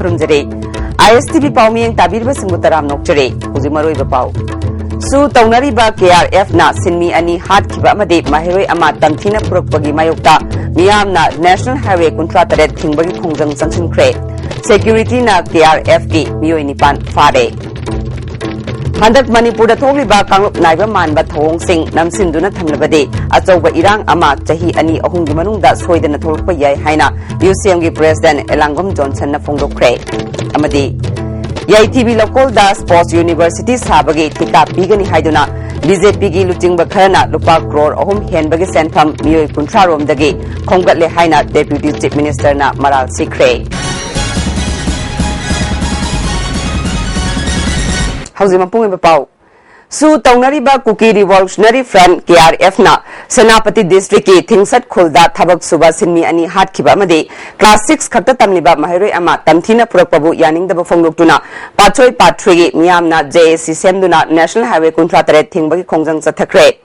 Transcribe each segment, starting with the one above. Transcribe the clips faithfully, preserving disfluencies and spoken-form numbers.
ꯈꯨꯔꯨꯝꯖꯔꯤ꯫ ꯑꯥꯏ ꯑꯦꯁ T V ꯄꯥꯎꯃꯤꯌꯦꯡ ꯇꯥꯕꯤꯔꯤꯕꯁꯤꯡꯕꯨ ꯇꯔꯥꯝꯅ ꯑꯣꯛꯆꯔꯤ꯫ ꯍꯧꯖꯤꯛ ꯃꯔꯨꯑꯣꯏꯕ ꯄꯥꯎ꯫ ꯁꯨ ꯇꯧꯅꯔꯤꯕ ꯀꯦ ꯑꯥꯔ ꯑꯦꯐꯅ ꯁꯤꯟꯃꯤ ꯑꯅꯤ ꯍꯥꯠꯈꯤꯕ ꯑꯃꯗꯤ ꯃꯍꯩꯔꯣꯏ ꯑꯃ ꯇꯝꯊꯤꯅ ꯐꯨꯔꯛꯄꯒꯤ ꯃꯥꯌꯣꯛꯇ ꯃꯤꯌꯥꯝꯅ ꯅꯦꯁꯅꯦꯜ ꯍꯥꯏꯋꯦ ꯀꯨꯟꯊ꯭ꯔꯥ ꯇꯔꯦꯠ ꯊꯤꯡꯕꯒꯤ ꯈꯣꯡꯖꯪ ꯆꯪꯁꯤꯟꯈ꯭ꯔꯦ꯫ ꯁꯦꯀ꯭ꯌꯨꯔꯤꯇꯤꯅ ꯀꯦ ꯑꯥꯔ ꯑꯦꯐꯀꯤ ꯃꯤꯑꯣꯏ ꯅꯤꯄꯥꯟ ꯐꯥꯔꯦ꯫ ꯍꯟꯗꯛ ꯃꯅꯤꯄꯨꯔꯗ ꯊꯣꯛꯂꯤꯕ ꯀꯥꯡꯂꯨꯞ ꯅꯥꯏꯕ ꯃꯥꯟꯕ ꯊꯧꯑꯣꯡꯁꯤꯡ ꯅꯝꯁꯤꯟꯗꯨꯅ ꯊꯝꯂꯕꯗꯤ ꯑꯆꯧꯕ ꯏꯔꯥꯡ ꯑꯃ ꯆꯍꯤ ꯑꯅꯤ ꯑꯍꯨꯝꯒꯤ ꯃꯅꯨꯡꯗ ꯁꯣꯏꯗꯅ ꯊꯣꯛꯂꯛꯄ ꯌꯥꯏ ꯍꯥꯏꯅ ꯌꯨ ꯁꯤ ꯑꯦꯝꯒꯤ ꯄ꯭ꯔꯦꯁꯤꯗꯦꯟꯠ ꯑꯦꯂꯥꯡꯕꯝ ꯖꯣꯟꯁꯟꯅ ꯐꯣꯡꯗꯣꯛꯈ꯭ꯔꯦ꯫ ꯑꯃꯗꯤ ꯌꯥꯏꯊꯤꯕꯤ ꯂꯧꯀꯣꯜꯗ ꯁ꯭ꯄꯣꯔꯠꯁ ꯌꯨꯅꯤꯚꯔꯁꯤꯇꯤ ꯁꯥꯕꯒꯤ ꯊꯤꯀꯥ ꯄꯤꯒꯅꯤ ꯍꯥꯏꯗꯨꯅ ꯕꯤ ꯖꯦ ꯄꯤꯒꯤ ꯂꯨꯆꯤꯡꯕ ꯈꯔꯅ ꯂꯨꯄꯥ ꯀ꯭ꯔꯣꯔ ꯑꯍꯨꯝ ꯍꯦꯟꯕꯒꯤ ꯁꯦꯟꯐꯝ ꯃꯤꯑꯣꯏ ꯀꯨꯟꯊ꯭ꯔꯥ ꯔꯣꯝꯗꯒꯤ ꯈꯣꯝꯒꯠꯂꯦ ꯍꯥꯏꯅ ꯗꯦꯄ꯭ꯌꯨꯇꯤ ꯆꯤꯐ ꯃꯤꯅꯤꯁꯇꯔꯅ ꯃꯔꯥꯜ ꯁꯤꯈ꯭ꯔꯦ꯫ ꯍꯧꯖꯤꯛ ꯃꯄꯨꯡ ꯑꯣꯏꯕ ꯄꯥꯎ꯫ ꯁꯨ ꯇꯧꯅꯔꯤꯕ ꯀꯨꯀꯤ ꯔꯤꯚꯣꯂꯨꯁꯅꯔꯤ ꯐ꯭ꯔꯟꯠ, ꯀꯦ ꯑꯥꯔ ꯑꯦꯐꯅ ꯁꯦꯅꯥꯄꯇꯤ ꯗꯤꯁꯇ꯭ꯔꯤꯛꯀꯤ ꯊꯤꯡꯁꯠ ꯈꯨꯜꯗ ꯊꯕꯛ ꯁꯨꯕ ꯁꯤꯟꯃꯤ ꯑꯅꯤ ꯍꯥꯠꯈꯤꯕ ꯑꯃꯗꯤ ꯀ꯭ꯂꯥꯁ ꯁꯤꯛꯁ ꯈꯛꯇ ꯇꯝꯂꯤꯕ ꯃꯍꯩꯔꯣꯏ ꯑꯃ ꯇꯝꯊꯤꯅ ꯐꯨꯔꯛꯄꯕꯨ ꯌꯥꯅꯤꯡꯗꯕ ꯐꯣꯡꯗꯣꯛꯇꯨꯅ ꯄꯥꯠꯁꯣꯏ ꯄꯥꯠ ꯊ꯭ꯔꯤꯒꯤ ꯃꯤꯌꯥꯝꯅ ꯖꯦ ꯑꯦ ꯁꯤ ꯁꯦꯝꯗꯨꯅ ꯅꯦꯁꯅꯦꯜ ꯍꯥꯏꯋꯦ ꯀꯨꯟꯊ꯭ꯔꯥ ꯇꯔꯦꯠ ꯊꯤꯡꯕꯒꯤ ꯈꯣꯡꯖꯪ ꯆꯠꯊꯈ꯭ꯔꯦ꯫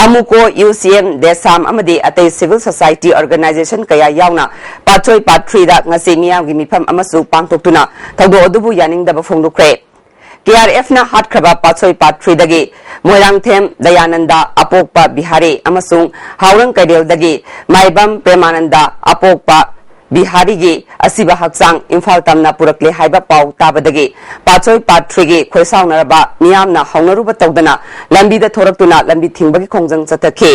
ꯑꯃꯨꯀꯣ, ꯌꯨ ꯁꯤ ꯑꯦꯝ, ꯗꯦꯁꯥꯝ ꯑꯃꯗꯤ ꯑꯇꯩ ꯁꯤꯚꯤꯜ ꯁꯣꯁꯥꯏꯇꯤ ꯑꯣꯔꯒꯅꯥꯏꯖꯦꯁꯟ ꯀꯌꯥ ꯌꯥꯎꯅ ꯄꯥꯠꯁꯣꯏ ꯄꯥꯠ ꯊ꯭ꯔꯤꯗ ꯉꯁꯤ ꯃꯤꯌꯥꯝꯒꯤ ꯃꯤꯐꯝ ꯑꯃꯁꯨ ꯄꯥꯡꯊꯣꯛꯇꯨꯅ ꯊꯧꯗꯣꯛ ꯑꯗꯨꯕꯨ ꯌꯥꯅꯤꯡꯗꯕ ꯐꯣꯡꯗꯣꯛꯈ꯭ꯔꯦ꯫ ꯀꯦ ꯑꯥꯔ ꯑꯦꯐꯅ ꯍꯥꯠꯈ꯭ꯔꯕ ꯄꯥꯠꯁꯣꯏ ꯄꯥꯠ ꯊ꯭ꯔꯤꯗꯒꯤ ꯃꯣꯏꯔꯥꯡꯊꯦꯝ ꯗꯌꯥꯅꯟꯗ ꯑꯄꯣꯛꯄ ꯕꯤꯍꯥꯔꯤ ꯑꯃꯁꯨꯡ ꯍꯥꯎꯔꯪ ꯀꯩꯔꯦꯜꯗꯒꯤ ꯃꯥꯏꯕꯝ ꯄ꯭ꯔꯦꯃꯥꯅꯟꯗ ꯑꯄꯣꯛꯄ ꯕꯤꯍꯥꯔꯤꯒꯤ ꯑꯁꯤꯕ ꯍꯛꯆꯥꯡ ꯏꯝꯐꯥꯜ ꯇꯝꯅ ꯄꯨꯔꯛꯂꯦ ꯍꯥꯏꯕ ꯄꯥꯎ ꯇꯥꯕꯗꯒꯤ ꯄꯥꯠꯁꯣꯏ ꯄꯥꯠ ꯊ꯭ꯔꯤꯒꯤ ꯈꯣꯏꯁꯥꯎꯅꯔꯕ ꯃꯤꯌꯥꯝꯅ ꯍꯧꯅꯔꯨꯕ ꯇꯧꯗꯅ ꯂꯝꯕꯤꯗ ꯊꯣꯔꯛꯇꯨꯅ ꯂꯝꯕꯤ ꯊꯤꯡꯕꯒꯤ ꯈꯣꯡꯖꯪ ꯆꯠꯊꯈꯤ꯫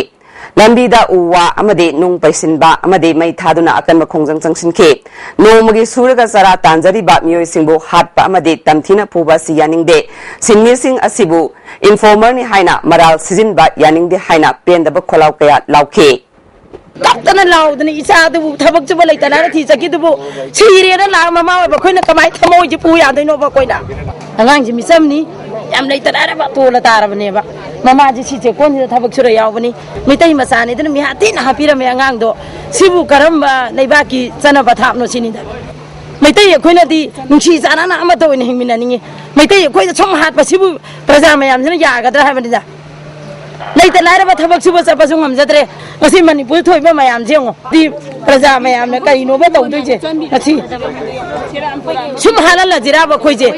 ꯂꯝꯕꯤꯗ ꯎ ꯋꯥ ꯑꯃꯗꯤ ꯅꯨꯡ ꯄꯩꯁꯤꯟꯕ ꯑꯃꯗꯤ ꯃꯩ ꯊꯥꯗꯨꯅ ꯑꯀꯟꯕ ꯈꯣꯡꯖꯪ ꯆꯪꯁꯤꯟꯈꯤ꯫ ꯅꯣꯡꯃꯒꯤ ꯁꯨꯔꯒ ꯆꯔꯥ ꯇꯥꯟꯖꯔꯤꯕ ꯃꯤꯑꯣꯏꯁꯤꯡꯕꯨ ꯍꯥꯠꯄ ꯑꯃꯗꯤ ꯇꯝꯊꯤꯅ ꯐꯨꯕ ꯑꯁꯤ ꯌꯥꯅꯤꯡꯗꯦ꯫ ꯁꯤꯟꯃꯤꯁꯤꯡ ꯑꯁꯤꯕꯨ ꯏꯟꯐꯣꯔꯃꯔꯅꯤ ꯍꯥꯏꯅ ꯃꯔꯥꯜ ꯁꯤꯖꯤꯟꯕ ꯌꯥꯅꯤꯡꯗꯦ ꯍꯥꯏꯅ ꯄꯦꯟꯗꯕ ꯈꯣꯜꯂꯥꯎ ꯀꯌꯥ ꯂꯥꯎꯈꯤ꯫ ꯀꯞꯇꯅ ꯂꯥꯎꯗꯅ ꯏꯆꯥꯗꯨꯕꯨ ꯊꯕꯛ ꯁꯨꯕ ꯂꯩꯇꯅ ꯊꯤ ꯆꯠꯈꯤꯗꯨꯕꯨ ꯁꯤꯔꯦꯅ ꯂꯥꯛꯑ ꯃꯃꯥ ꯑꯣꯏꯕ ꯑꯩꯈꯣꯏꯅ ꯀꯃꯥꯏꯅ ꯊꯃꯣꯏꯁꯦ ꯄꯨ ꯌꯥꯗꯣꯏꯅꯣꯕ ꯑꯩꯈꯣꯏꯅ? ꯑꯉꯥꯡꯁꯤ ꯃꯤꯆꯝꯅꯤ, ꯌꯥꯝ ꯂꯩꯇꯅ ꯑꯔꯕ ꯇꯣꯜꯂ ꯇꯥꯔꯕꯅꯦꯕ꯫ ꯃꯃꯥꯁꯦ ꯁꯤ ꯆꯦꯛꯀꯣꯟꯁꯤꯗ ꯊꯕꯛ ꯁꯨꯔ ꯌꯥꯎꯕꯅꯤ꯫ ꯃꯩꯇꯩ ꯃꯆꯥꯅꯤꯗꯅ ꯃꯤꯍꯥꯠ ꯊꯤꯅ ꯍꯥꯠꯄꯤꯔꯝꯃꯦ ꯑꯉꯥꯡꯗꯣ꯫ ꯁꯤꯕꯨ ꯀꯔꯝꯕ ꯂꯩꯕꯥꯛꯀꯤ ꯆꯠꯅꯕ ꯊꯥꯞꯅꯣ ꯁꯤꯅꯤꯗ꯫ ꯃꯩꯇꯩ ꯑꯩꯈꯣꯏꯅꯗꯤ ꯅꯨꯡꯁꯤ ꯆꯥꯟꯅꯅ ꯑꯃꯠꯇ ꯑꯣꯏꯅ ꯍꯤꯡꯃꯤꯟꯅꯅꯤꯡꯉꯤ꯫ ꯃꯩꯇꯩ ꯑꯩꯈꯣꯏꯗ ꯁꯨꯝ ꯍꯥꯠꯄ ꯁꯤꯕꯨ ꯄ꯭ꯔꯖꯥ ꯃꯌꯥꯝꯁꯤꯅ ꯌꯥꯒꯗ꯭ꯔꯥ ꯍꯥꯏꯕꯅꯤꯗ꯫ ꯂꯩꯇ ꯂꯥꯏꯔꯕ ꯊꯕꯛ ꯁꯨꯕ ꯆꯠꯄꯁꯨ ꯉꯝꯖꯗ꯭ꯔꯦ꯫ ꯉꯁꯤ ꯃꯅꯤꯄꯨꯔ ꯊꯣꯛꯏꯕ ꯃꯌꯥꯝꯁꯦ ꯌꯦꯡꯉꯣ꯫ ꯗꯤ ꯄ꯭ꯔꯖꯥ ꯃꯌꯥꯝꯅ ꯀꯔꯤꯅꯣꯕ ꯇꯧꯗꯣꯏꯁꯦ? ꯉꯁꯤ ꯁꯨꯝ ꯍꯥꯜꯍꯜꯂꯁꯤꯔꯕ ꯑꯩꯈꯣꯏꯁꯦ?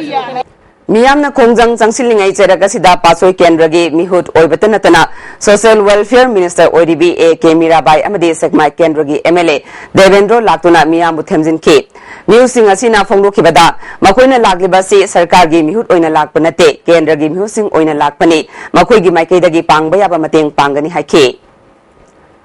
ꯃꯤꯌꯥꯝꯅ ꯈꯣꯡꯖꯪ ꯆꯪꯁꯤꯜꯂꯤꯉꯩ ꯆꯩꯔꯛ ꯑꯁꯤꯗ ꯄꯥꯠꯁꯣꯏ ꯀꯦꯟꯗ꯭ꯔꯒꯤ ꯃꯤꯍꯨꯠ ꯑꯣꯏꯕꯇ ꯅꯠꯇꯅ ꯁꯣꯁꯤꯌꯦꯜ ꯋꯦꯜꯐꯤꯌꯔ ꯃꯤꯅꯤꯁꯇꯔ ꯑꯣꯏꯔꯤꯕꯤ ꯑꯦ ꯀꯦ ꯃꯤꯔꯥꯕꯥꯏ ꯑꯃꯗꯤ ꯁꯦꯛꯃꯥꯏ ꯀꯦꯟꯗ꯭ꯔꯒꯤ ꯑꯦꯝ ꯑꯦꯜ ꯑꯦ ꯗꯦꯕꯦꯟꯗ꯭ꯔꯣ ꯂꯥꯛꯇꯨꯅ ꯃꯤꯌꯥꯝꯕꯨ ꯊꯦꯝꯖꯤꯟꯈꯤ꯫ ꯃꯤꯍꯨꯠꯁꯤꯡ ꯑꯁꯤꯅ ꯐꯣꯡꯗꯣꯛꯈꯤꯕꯗ, ꯃꯈꯣꯏꯅ ꯂꯥꯛꯂꯤꯕ ꯑꯁꯤ ꯁꯔꯀꯥꯔꯒꯤ ꯃꯤꯍꯨꯠ ꯑꯣꯏꯅ ꯂꯥꯛꯄ ꯅꯠꯇꯦ, ꯀꯦꯟꯗ꯭ꯔꯒꯤ ꯃꯤꯍꯨꯠꯁꯤꯡ ꯑꯣꯏꯅ ꯂꯥꯛꯄꯅꯤ, ꯃꯈꯣꯏꯒꯤ ꯃꯥꯏꯀꯩꯗꯒꯤ ꯄꯥꯡꯕ ꯌꯥꯕ ꯃꯇꯦꯡ ꯄꯥꯡꯒꯅꯤ ꯍꯥꯏꯈꯤ꯫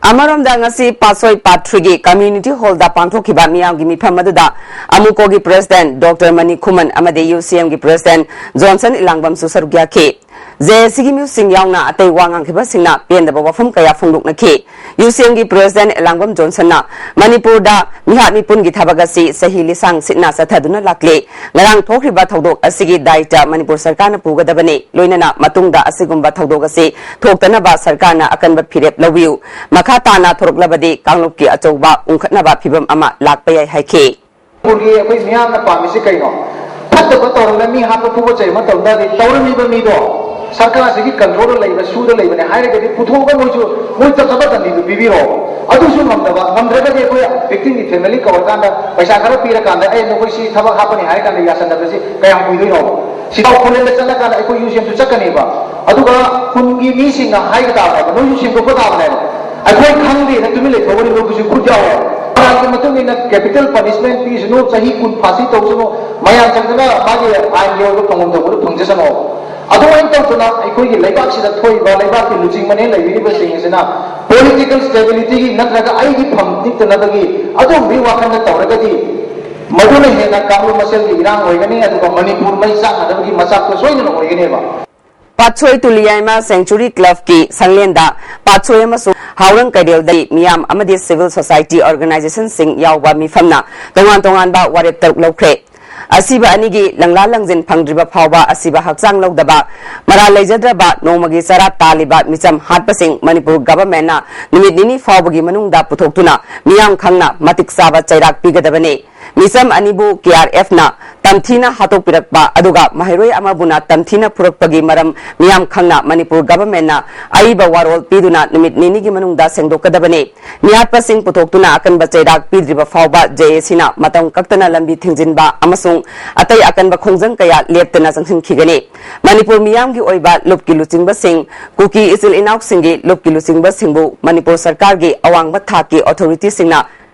ꯑꯃꯔꯣꯝꯗ, ꯉꯁꯤ ꯄꯥꯠꯁꯣꯏ ꯄꯥꯠ ꯊ꯭ꯔꯤꯒꯤ ꯀꯝꯃ꯭ꯌꯨꯅꯤꯇꯤ ꯍꯣꯜꯗ ꯄꯥꯡꯊꯣꯛꯈꯤꯕ ꯃꯤꯌꯥꯝꯒꯤ ꯃꯤꯐꯝ ꯑꯗꯨꯗ ꯑꯃꯨꯀꯣꯒꯤ ꯄ꯭ꯔꯦꯁꯤꯗꯦꯟꯠ ꯗꯣꯛꯇꯔ ꯃꯅꯤ ꯈꯨꯃꯟ ꯑꯃꯗꯤ ꯌꯨ ꯁꯤ ꯑꯦꯝꯒꯤ ꯄ꯭ꯔꯦꯁꯤꯗꯦꯟꯠ ꯖꯣꯟꯁꯟ ꯏꯂꯥꯡꯕꯝꯁꯨ ꯁꯔꯨꯛ ꯌꯥꯈꯤ꯫ ꯖꯦ ꯑꯦ ꯁꯤꯒꯤ ꯃꯤꯍꯨꯠꯁꯤꯡ ꯌꯥꯎꯅ ꯑꯇꯩ ꯋꯥ ꯉꯥꯡꯈꯤꯕꯁꯤꯡꯅ ꯄꯦꯟꯗꯕ ꯋꯥꯐꯝ ꯀꯌꯥ ꯐꯣꯡꯗꯣꯛꯅꯈꯤ꯫ ꯌꯨ ꯁꯤ ꯑꯦꯝꯒꯤ ꯄ꯭ꯔꯦꯁꯤꯗꯦꯟꯠ ꯏꯂꯥꯡꯕꯝ ꯖꯣꯟꯁꯟꯅ ꯃꯅꯤꯄꯨꯔꯗ ꯃꯤꯍꯥꯠ ꯃꯤꯄꯨꯟꯒꯤ ꯊꯕꯛ ꯑꯁꯤ ꯆꯍꯤ ꯂꯤꯁꯥꯡ ꯁꯤꯠꯅ ꯆꯠꯊꯗꯨꯅ ꯂꯥꯛꯂꯤ꯫ ꯉꯔꯥꯡ ꯊꯣꯛꯈ꯭ꯔꯤꯕ ꯊꯧꯗꯣꯛ ꯑꯁꯤꯒꯤ ꯗꯥꯏꯇ ꯃꯅꯤꯄꯨꯔ ꯁꯔꯀꯥꯔꯅ ꯄꯨꯒꯗꯕꯅꯤ꯫ ꯂꯣꯏꯅꯅ ꯃꯇꯨꯡꯗ ꯑꯁꯤꯒꯨꯝꯕ ꯊꯧꯗꯣꯛ ꯑꯁꯤ ꯊꯣꯛꯇꯅꯕ ꯁꯔꯀꯥꯔꯅ ꯑꯀꯟꯕ ꯐꯤꯔꯦꯞ ꯂꯧꯕꯤꯌꯨ꯫ ꯃꯈꯥ ꯇꯥꯅ ꯊꯣꯔꯛꯂꯕꯗꯤ ꯀꯥꯡꯂꯨꯞꯀꯤ ꯑꯆꯧꯕ ꯎꯪꯈꯠꯅꯕ ꯐꯤꯚꯝ ꯑꯃ ꯂꯥꯛꯄ ꯌꯥꯏ ꯍꯥꯏꯈꯤ꯫ ꯃꯅꯤꯄꯨꯔꯒꯤ ꯑꯩꯈꯣꯏ ꯃꯤꯌꯥꯝꯅ ꯄꯥꯝꯃꯤꯁꯤ ꯀꯩꯅꯣ? ꯐꯠꯇꯕ ꯇꯧꯔꯝꯅ ꯃꯤ ꯍꯥꯠꯄ ꯐꯨꯕ ꯆꯩꯕ ꯃꯇꯝꯗꯗꯤ ꯇꯧꯔꯝꯃꯤꯕ ꯃꯤꯗꯣ ꯁꯔꯀꯥꯔꯁꯤꯒꯤ ꯀꯟꯇ꯭ꯔꯣꯜꯗ ꯂꯩꯕ, ꯁꯨꯗ ꯂꯩꯕꯅꯦ ꯍꯥꯏꯔꯒꯗꯤ ꯄꯨꯊꯣꯛꯑꯒ ꯃꯣꯏꯁꯨ ꯃꯣꯏ ꯆꯞ ꯆꯥꯕ ꯗꯟꯗꯤꯗꯨ ꯄꯤꯕꯤꯔꯣ꯫ ꯑꯗꯨꯁꯨ ꯉꯝꯗꯕ, ꯉꯝꯗ꯭ꯔꯒꯗꯤ ꯑꯩꯈꯣꯏ ꯚꯤꯛꯇꯤꯝꯒꯤ ꯐꯦꯃꯤꯂꯤ ꯀꯧꯔꯀꯥꯟꯗ ꯄꯩꯁꯥ ꯈꯔ ꯄꯤꯔꯀꯥꯟꯗ ꯑꯦ ꯅꯈꯣꯏ ꯁꯤ ꯊꯕꯛ ꯍꯥꯞꯄꯅꯤ ꯍꯥꯏꯔꯀꯥꯟꯗ ꯌꯥꯁꯟꯅꯕꯁꯤ ꯀꯌꯥꯝ ꯀꯨꯏꯗꯣꯏꯅꯣꯕ? ꯁꯤꯐꯥꯎ ꯈꯨꯂꯦꯟꯗ ꯆꯠꯂꯀꯥꯟꯗ ꯑꯩꯈꯣꯏ ꯌꯨ ꯁꯤ ꯑꯦꯝꯁꯨ ꯆꯠꯀꯅꯦꯕ꯫ ꯑꯗꯨꯒ ꯈꯨꯟꯒꯤ ꯃꯤꯁꯤꯡꯅ ꯍꯥꯏꯕ ꯇꯥꯕꯅꯦꯕ, ꯅꯣꯏꯁꯨ ꯁꯦꯡꯗꯣꯛꯄ ꯇꯥꯕꯅꯦꯕ꯫ ꯑꯩꯈꯣꯏ ꯈꯪꯗꯦꯅ ꯇꯨꯃꯤꯟ ꯂꯩꯊꯣꯛꯀꯅꯤ, ꯅꯣꯏꯒꯤꯁꯨ ꯈꯨꯠ ꯌꯥꯎꯔꯦ꯫ ꯃꯔꯥꯜꯒꯤ ꯃꯇꯨꯡ ꯏꯟꯅ ꯀꯦꯄꯤꯇꯦꯜ ꯄꯅꯤꯁꯃꯦꯟ ꯄꯤꯁꯅꯨ, ꯆꯍꯤ ꯀꯨꯟ ꯐꯥꯁꯤ ꯇꯧꯁꯅꯨ, ꯃꯌꯥꯝ ꯆꯪꯗꯅ ꯃꯥꯒꯤ ꯑꯥꯏꯟꯒꯤ ꯑꯣꯏꯕ ꯐꯪꯐꯝ ꯊꯣꯛꯄꯗꯨ ꯐꯪꯖꯁꯅꯣ꯫ ꯑꯗꯨꯃꯥꯏꯅ ꯇꯧꯗꯅ ꯑꯩꯈꯣꯏꯒꯤ ꯂꯩꯕꯥꯛꯁꯤꯗ ꯊꯣꯛꯏꯕ ꯂꯩꯕꯥꯛꯀꯤ ꯂꯨꯆꯤꯡꯕꯅꯦ ꯂꯩꯕꯤꯔꯤꯕꯁꯤꯡ ꯑꯁꯤꯅ ꯄꯣꯂꯤꯇꯤꯀꯦꯜ ꯁ꯭ꯇꯦꯕꯤꯂꯤꯇꯤꯒꯤ ꯅꯠꯇ꯭ꯔꯒ ꯑꯩꯒꯤ ꯐꯝ ꯅꯤꯛꯇꯅꯕꯒꯤ ꯑꯗꯨꯒꯨꯝꯕꯒꯤ ꯋꯥꯈꯜꯗ ꯇꯧꯔꯒꯗꯤ ꯃꯗꯨꯅ ꯍꯦꯟꯅ ꯀꯥꯡꯂꯨꯞ ꯃꯁꯦꯜꯒꯤ ꯏꯔꯥꯡ ꯑꯣꯏꯒꯅꯤ, ꯑꯗꯨꯒ ꯃꯅꯤꯄꯨꯔ ꯃꯩ ꯆꯥꯛꯅꯅꯕꯒꯤ ꯃꯆꯥꯛꯇꯣ ꯁꯣꯏꯗꯅ ꯑꯣꯏꯒꯅꯦꯕ꯫ ꯄꯥꯠꯁꯣꯏ ꯇꯨꯂꯤꯌꯥꯏꯃ ꯁꯦꯡꯆꯨꯔꯤ ꯀ꯭ꯂꯕꯀꯤ ꯁꯪꯂꯦꯟꯗ ꯄꯥꯠꯁꯣꯏ ꯑꯃꯁꯨꯡ ꯍꯥꯎꯔꯪ ꯀꯩꯔꯦꯜꯗꯒꯤ ꯃꯤꯌꯥꯝ ꯑꯃꯗꯤ ꯁꯤꯚꯤꯜ ꯁꯣꯁꯥꯏꯇꯤ ꯑꯣꯔꯒꯅꯥꯏꯖꯦꯁꯟꯁꯤꯡ ꯌꯥꯎꯕ ꯃꯤꯐꯝꯅ ꯇꯣꯉꯥꯟ ꯇꯣꯉꯥꯟꯕ ꯋꯥꯔꯦꯞ ꯇꯔꯨꯛ ꯂꯧꯈ꯭ꯔꯦ꯫ ꯑꯁꯤꯕ ꯑꯅꯤꯒꯤ ꯂꯪꯂꯥ ꯂꯪꯖꯤꯟ ꯐꯪꯗ꯭ꯔꯤꯕ ꯐꯥꯎꯕ ꯑꯁꯤꯕ ꯍꯛꯆꯥꯡ ꯂꯧꯗꯕ, ꯃꯔꯥꯜ ꯂꯩꯖꯗ꯭ꯔꯕ, ꯅꯣꯡꯃꯒꯤ ꯆꯔꯥ ꯇꯥꯜꯂꯤꯕ ꯃꯤꯆꯝ ꯍꯥꯠꯄꯁꯤꯡ ꯃꯅꯤꯄꯨꯔ ꯒꯚꯔꯟꯃꯦꯟꯠꯅ ꯅꯨꯃꯤꯠ ꯅꯤꯅꯤ ꯐꯥꯎꯕꯒꯤ ꯃꯅꯨꯡꯗ ꯄꯨꯊꯣꯛꯇꯨꯅ ꯃꯤꯌꯥꯝ ꯈꯪꯅ ꯃꯇꯤꯛ ꯆꯥꯕ ꯆꯩꯔꯥꯛ ꯄꯤꯒꯗꯕꯅꯤ꯫ ꯃꯤꯆꯝ ꯑꯅꯤꯕꯨ ꯀꯦ ꯑꯥꯔ ꯑꯦꯐꯅ ꯇꯝꯊꯤꯅ ꯍꯥꯠꯇꯣꯛꯄꯤꯔꯛꯄ ꯑꯗꯨꯒ ꯃꯍꯩꯔꯣꯏ ꯑꯃꯕꯨꯅ ꯇꯝꯊꯤꯅ ꯐꯨꯔꯛꯄꯒꯤ ꯃꯔꯝ ꯃꯤꯌꯥꯝ ꯈꯪꯅ ꯃꯅꯤꯄꯨꯔ ꯒꯚꯔꯟꯃꯦꯟꯠꯅ ꯑꯏꯕ ꯋꯥꯔꯣꯜ ꯄꯤꯗꯨꯅ ꯅꯨꯃꯤꯠ ꯅꯤꯅꯤꯒꯤ ꯃꯅꯨꯡꯗ ꯁꯦꯡꯗꯣꯛꯀꯗꯕꯅꯤ꯫ ꯃꯤꯍꯥꯠꯄꯁꯤꯡ ꯄꯨꯊꯣꯛꯇꯨꯅ ꯑꯀꯟꯕ ꯆꯩꯔꯥꯛ ꯄꯤꯗ꯭ꯔꯤꯕ ꯐꯥꯎꯕ ꯖꯦ ꯑꯦ ꯁꯤꯅ ꯃꯇꯝ ꯀꯛꯇꯅ ꯂꯝꯕꯤ ꯊꯤꯡꯖꯤꯟꯕ ꯑꯃꯁꯨꯡ ꯑꯇꯩ ꯑꯀꯟꯕ ꯈꯣꯡꯖꯪ ꯀꯌꯥ ꯂꯦꯞꯇꯅ ꯆꯪꯁꯤꯟꯈꯤꯒꯅꯤ꯫ ꯃꯅꯤꯄꯨꯔ ꯃꯤꯌꯥꯝꯒꯤ ꯑꯣꯏꯕ ꯂꯨꯞꯀꯤ ꯂꯨꯆꯤꯡꯕꯁꯤꯡ, ꯀꯨꯀꯤ ꯏꯆꯤꯜ ꯏꯅꯥꯎꯁꯤꯡꯒꯤ ꯂꯨꯞꯀꯤ ꯂꯨꯆꯤꯡꯕꯁꯤꯡꯕꯨ ꯃꯅꯤꯄꯨꯔ ꯁꯔꯀꯥꯔꯒꯤ ꯑꯋꯥꯡꯕ ꯊꯥꯛꯀꯤ ꯑꯣꯊꯣꯔꯤꯇꯤꯁꯤꯡꯅ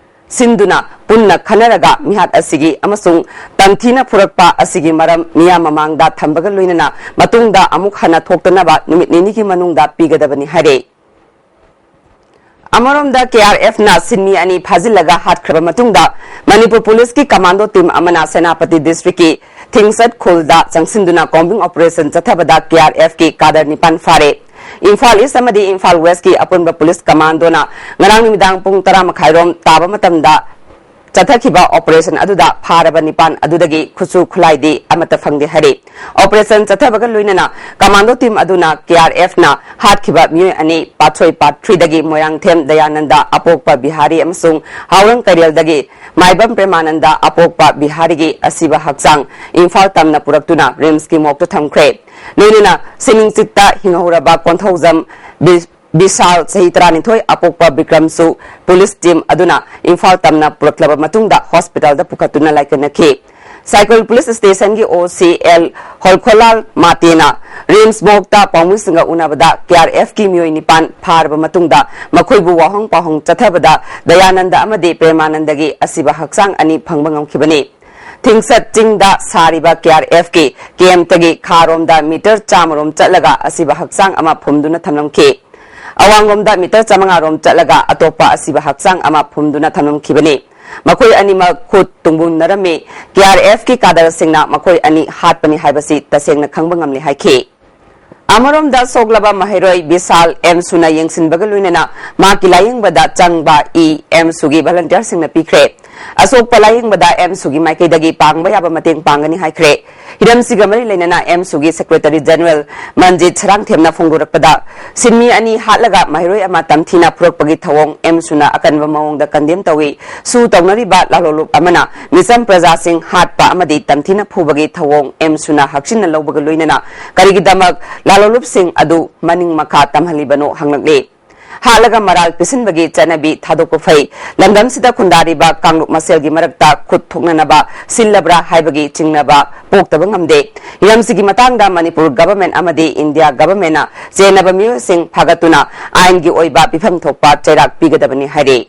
ꯁꯤꯟꯗꯨꯅ ꯄꯨꯟꯅ ꯈꯟꯅꯔꯒ ꯃꯤꯍꯥꯠ ꯑꯁꯤꯒꯤ ꯑꯃꯁꯨꯡ ꯇꯝꯊꯤꯅ ꯐꯨꯔꯛꯄ ꯑꯁꯤꯒꯤ ꯃꯔꯝ ꯃꯤꯌꯥꯝ ꯃꯃꯥꯡꯗ ꯊꯝꯕꯒ ꯂꯣꯏꯅꯅ ꯃꯇꯨꯡꯗ ꯑꯃꯨꯛ ꯍꯟꯅ ꯊꯣꯛꯇꯅꯕ ꯅꯨꯃꯤꯠ ꯅꯤꯅꯤꯒꯤ ꯃꯅꯨꯡꯗ ꯄꯤꯒꯗꯕꯅꯤ ꯍꯥꯏꯔꯦ꯫ ꯑꯃꯔꯣꯝꯗ ꯀꯦ ꯑꯥꯔ ꯑꯦꯐꯅ ꯁꯤꯟꯃꯤ ꯑꯅꯤ ꯐꯥꯖꯤꯜꯂꯒ ꯍꯥꯠꯈ꯭ꯔꯕ ꯃꯇꯨꯡꯗ ꯃꯅꯤꯄꯨꯔ ꯄꯨꯂꯤꯁꯀꯤ ꯀꯃꯥꯟꯗꯣ ꯇꯤꯝ ꯑꯃꯅ ꯁꯦꯅꯥꯄꯇꯤ ꯗꯤꯁꯇ꯭ꯔꯤꯛꯀꯤ ꯊꯤꯡꯁꯠ ꯈꯨꯜꯗ ꯆꯪꯁꯤꯟꯗꯨꯅ ꯀꯣꯝꯕꯤꯡ ꯑꯣꯄꯔꯦꯁꯟ ꯆꯠꯊꯕꯗ ꯀꯦ ꯑꯥꯔ ꯑꯦꯐꯀꯤ ꯀꯥꯗꯔ ꯅꯤꯄꯥꯟ ꯐꯥꯔꯦ꯫ ꯏꯝꯐꯥꯜ ꯏꯁ ꯑꯃꯗꯤ ꯏꯝꯐꯥꯜ ꯋꯦꯁꯀꯤ ꯑꯄꯨꯟꯕ ꯄꯨꯂꯤꯁ ꯀꯃꯥꯟꯗꯣꯅ ꯉꯔꯥꯡ ꯅꯨꯃꯤꯗꯥꯡ ꯄꯨꯡ ꯇꯔꯥ ꯃꯈꯥꯏꯔꯣꯝ ꯇꯥꯕ ꯃꯇꯝꯗ ꯆꯠꯊꯈꯤꯕ ꯑꯣꯄꯔꯦꯁꯟ ꯑꯗꯨꯗ ꯐꯥꯔꯕ ꯅꯤꯄꯥꯟ ꯑꯗꯨꯗꯒꯤ ꯈꯨꯠꯁꯨ ꯈꯨꯠꯂꯥꯏꯗꯤ ꯑꯃꯠꯇ ꯐꯪꯗꯦ ꯍꯥꯏꯔꯤ꯫ ꯑꯣꯄꯔꯦꯁꯟ ꯆꯠꯊꯕꯒ ꯂꯣꯏꯅꯅ ꯀꯃꯥꯟꯗꯣ ꯇꯤꯝ ꯑꯗꯨꯅ ꯀꯦ ꯑꯥꯔ ꯑꯦꯐꯅ ꯍꯥꯠꯈꯤꯕ ꯃꯤꯑꯣꯏ ꯑꯅꯤ ꯄꯥꯠꯁꯣꯏ ꯄꯥꯔꯠ ꯊ꯭ꯔꯤꯗꯒꯤ ꯃꯣꯏꯔꯥꯡꯊꯦꯝ ꯗꯌꯥꯅꯟꯗ ꯑꯄꯣꯛꯄ ꯕꯤꯍꯥꯔꯤ ꯑꯃꯁꯨꯡ ꯍꯥꯎꯔꯪ ꯀꯩꯔꯦꯜꯗꯒꯤ ꯃꯥꯏꯕꯝ ꯄ꯭ꯔꯦꯃꯥꯅꯟꯗ ꯑꯄꯣꯛꯄ ꯕꯤꯍꯥꯔꯤꯒꯤ ꯑꯁꯤꯕ ꯍꯛꯆꯥꯡ ꯏꯝꯐꯥꯜ ꯇꯝꯅ ꯄꯨꯔꯛꯇꯨꯅ ꯔꯤꯝꯁꯀꯤ ꯃꯣꯔꯒꯇ ꯊꯝꯈ꯭ꯔꯦ꯫ ꯂꯣꯏꯅꯅ ꯁꯤꯅꯤꯡꯆꯤꯠꯇ ꯍꯤꯡꯍꯧꯔꯕ ꯀꯣꯟꯊꯧꯖꯝ ꯕꯤ-, ꯕꯤꯁꯥꯜ, ꯆꯍꯤ ꯇꯔꯥꯅꯤꯊꯣꯏ, ꯑꯄꯣꯛꯄ ꯕꯤꯀ꯭ꯔꯝꯁꯨ ꯄꯨꯂꯤꯁ ꯇꯤꯝ ꯑꯗꯨꯅ ꯏꯝꯐꯥꯜ ꯇꯝꯅ ꯄꯨꯔꯛꯂꯕ ꯃꯇꯨꯡꯗ ꯍꯣꯁꯄꯤꯇꯥꯜꯗ ꯄꯨꯈꯠꯇꯨꯅ ꯂꯥꯏꯀꯠꯅꯈꯤ꯫ ꯁꯥꯏꯀꯜ ꯄꯨꯂꯤꯁ ꯁ꯭ꯇꯦꯁꯟꯒꯤ ꯑꯣ ꯁꯤ ꯑꯦꯜ ꯍꯣꯜꯈꯣꯂꯥꯜ ꯃꯥꯇꯦꯅ ꯔꯤꯝꯁ ꯃꯣꯔꯒꯇ ꯄꯥꯎꯃꯤꯁꯤꯡꯒ ꯎꯅꯕꯗ ꯀꯦ ꯑꯥꯔ ꯑꯦꯐꯀꯤ ꯃꯤꯑꯣꯏ ꯅꯤꯄꯥꯟ ꯐꯥꯔꯕ ꯃꯇꯨꯡꯗ ꯃꯈꯣꯏꯕꯨ ꯋꯥꯍꯪ ꯄꯥꯎꯍꯪ ꯆꯠꯊꯕꯗ ꯗꯌꯥꯅꯟꯗ ꯑꯃꯗꯤ ꯄ꯭ꯔꯦꯃꯥꯅꯟꯗꯒꯤ ꯑꯁꯤꯕ ꯍꯛꯆꯥꯡ ꯑꯅꯤ ꯐꯪꯕ ꯉꯝꯈꯤꯕꯅꯤ꯫ ꯊꯤꯡꯁꯠ ꯆꯤꯡꯗ ꯁꯥꯔꯤꯕ ꯀꯦ ꯑꯥꯔ ꯑꯦꯐꯀꯤ ꯀꯦꯝꯞꯇꯒꯤ ꯈꯥꯔꯣꯝꯗ ꯃꯤꯇꯔ ꯆꯥꯝꯃ ꯔꯣꯝ ꯆꯠꯂꯒ ꯑꯁꯤꯕ ꯍꯛꯆꯥꯡ ꯑꯃ ꯐꯨꯝꯗꯨꯅ ꯊꯝꯂꯝꯈꯤ꯫ ꯑꯋꯥꯡꯂꯣꯝꯗ ꯃꯤꯇꯔ ꯆꯥꯃꯉꯥ ꯔꯣꯝ ꯆꯠꯂꯒ ꯑꯇꯣꯞꯄ ꯑꯁꯤꯕ ꯍꯛꯆꯥꯡ ꯑꯃ ꯐꯨꯝꯗꯨꯅ ꯊꯝꯂꯝꯈꯤꯕꯅꯤ꯫ ꯃꯈꯣꯏ ꯑꯅꯤꯃꯛ ꯈꯨꯠ ꯇꯨꯡꯒꯨꯝꯅꯔꯝꯃꯤ꯫ ꯀꯦ ꯑꯥꯔ ꯑꯦꯐꯀꯤ ꯀꯥꯗꯔꯁꯤꯡꯅ ꯃꯈꯣꯏ ꯑꯅꯤ ꯍꯥꯠꯄꯅꯤ ꯍꯥꯏꯕꯁꯤ ꯇꯁꯦꯡꯅ ꯈꯪꯕ ꯉꯝꯂꯦ ꯍꯥꯏꯈꯤ꯫ ꯑꯃꯔꯣꯝꯗ ꯁꯣꯛꯂꯕ ꯃꯍꯩꯔꯣꯏ ꯕꯤꯁꯥꯜ ꯑꯦꯝꯁꯨꯅ ꯌꯦꯡꯁꯤꯟꯕꯒ ꯂꯣꯏꯅꯅ ꯃꯍꯥꯛꯀꯤ ꯂꯥꯌꯦꯡꯕꯗ ꯆꯪꯕ ꯏ ꯑꯦꯝꯁꯨꯒꯤ ꯚꯂꯟꯇꯤꯌꯔꯁꯤꯡꯅ ꯄꯤꯈ꯭ꯔꯦ꯫ ꯑꯁꯣꯛꯄ ꯂꯥꯌꯦꯡꯕꯗ ꯑꯦꯝꯁꯨꯒꯤ ꯃꯥꯏꯀꯩꯗꯒꯤ ꯄꯥꯡꯕ ꯌꯥꯕ ꯃꯇꯦꯡ ꯄꯥꯡꯒꯅꯤ ꯍꯥꯏꯈ꯭ꯔꯦ꯫ ꯍꯤꯔꯝꯁꯤꯒ ꯃꯔꯤ ꯂꯩꯅꯅ ꯑꯦꯝꯁꯨꯒꯤ ꯁꯦꯀ꯭ꯔꯦꯇꯔꯤ ꯖꯦꯅꯔꯦꯜ ꯃꯟꯖꯤꯠ ꯁꯔꯥꯡꯊꯦꯝꯅ ꯐꯣꯡꯗꯣꯔꯛꯄꯗ, ꯁꯤꯟꯃꯤ ꯑꯅꯤ ꯍꯥꯠꯂꯒ ꯃꯍꯩꯔꯣꯏ ꯑꯃ ꯇꯝꯊꯤꯅ ꯐꯨꯔꯛꯄꯒꯤ ꯊꯧꯑꯣꯡ ꯑꯦꯝꯁꯨꯅ ꯑꯀꯟꯕ ꯃꯑꯣꯡꯗ ꯀꯟꯗꯦꯝ ꯇꯧꯏ꯫ ꯁꯨ ꯇꯧꯅꯔꯤꯕ ꯂꯥꯂꯣꯂꯨꯞ ꯑꯃꯅ ꯃꯤꯆꯝ ꯄ꯭ꯔꯖꯥꯁꯤꯡ ꯍꯥꯠꯄ ꯑꯃꯗꯤ ꯇꯝꯊꯤꯅ ꯐꯨꯕꯒꯤ ꯊꯧꯑꯣꯡ ꯑꯦꯝꯁꯨꯅ ꯍꯛꯆꯤꯟꯅ ꯂꯧꯕꯒ ꯂꯣꯏꯅꯅ ꯀꯔꯤꯒꯤꯗꯃꯛ ꯂꯥꯂꯣꯂꯨꯞꯁꯤꯡ ꯑꯗꯨ ꯃꯅꯤꯡ ꯃꯈꯥ ꯇꯝꯍꯜꯂꯤꯕꯅꯣ ꯍꯪꯂꯛꯂꯤ꯫ ꯍꯥꯠꯂꯒ ꯃꯔꯥꯜ ꯄꯤꯁꯤꯟꯕꯒꯤ ꯆꯠꯅꯕꯤ ꯊꯥꯗꯣꯛꯄ ꯐꯩ꯫ ꯂꯝꯗꯝꯁꯤꯗ ꯈꯨꯟꯗꯥꯔꯤꯕ ꯀꯥꯡꯂꯨꯞ ꯃꯁꯦꯜꯒꯤ ꯃꯔꯛꯇ ꯈꯨꯠ ꯊꯣꯛꯅꯅꯕ ꯁꯤꯜꯂꯕ꯭ꯔꯥ ꯍꯥꯏꯕꯒꯤ ꯆꯤꯡꯅꯕ ꯄꯣꯛꯇꯕ ꯉꯝꯗꯦ꯫ ꯍꯤꯔꯝꯁꯤꯒꯤ ꯃꯇꯥꯡꯗ ꯃꯅꯤꯄꯨꯔ ꯒꯚꯔꯟꯃꯦꯟꯠ ꯑꯃꯗꯤ ꯏꯟꯗꯤꯌꯥ ꯒꯚꯔꯟꯃꯦꯟꯠꯅ ꯆꯦꯟꯅꯕ ꯃꯤꯑꯣꯏꯁꯤꯡ ꯐꯥꯒꯠꯇꯨꯅ ꯑꯥꯏꯟꯒꯤ ꯑꯣꯏꯕ ꯄꯤꯐꯝ ꯊꯣꯛꯄ ꯆꯩꯔꯥꯛ ꯄꯤꯒꯗꯕꯅꯤ ꯍꯥꯏꯔꯤ꯫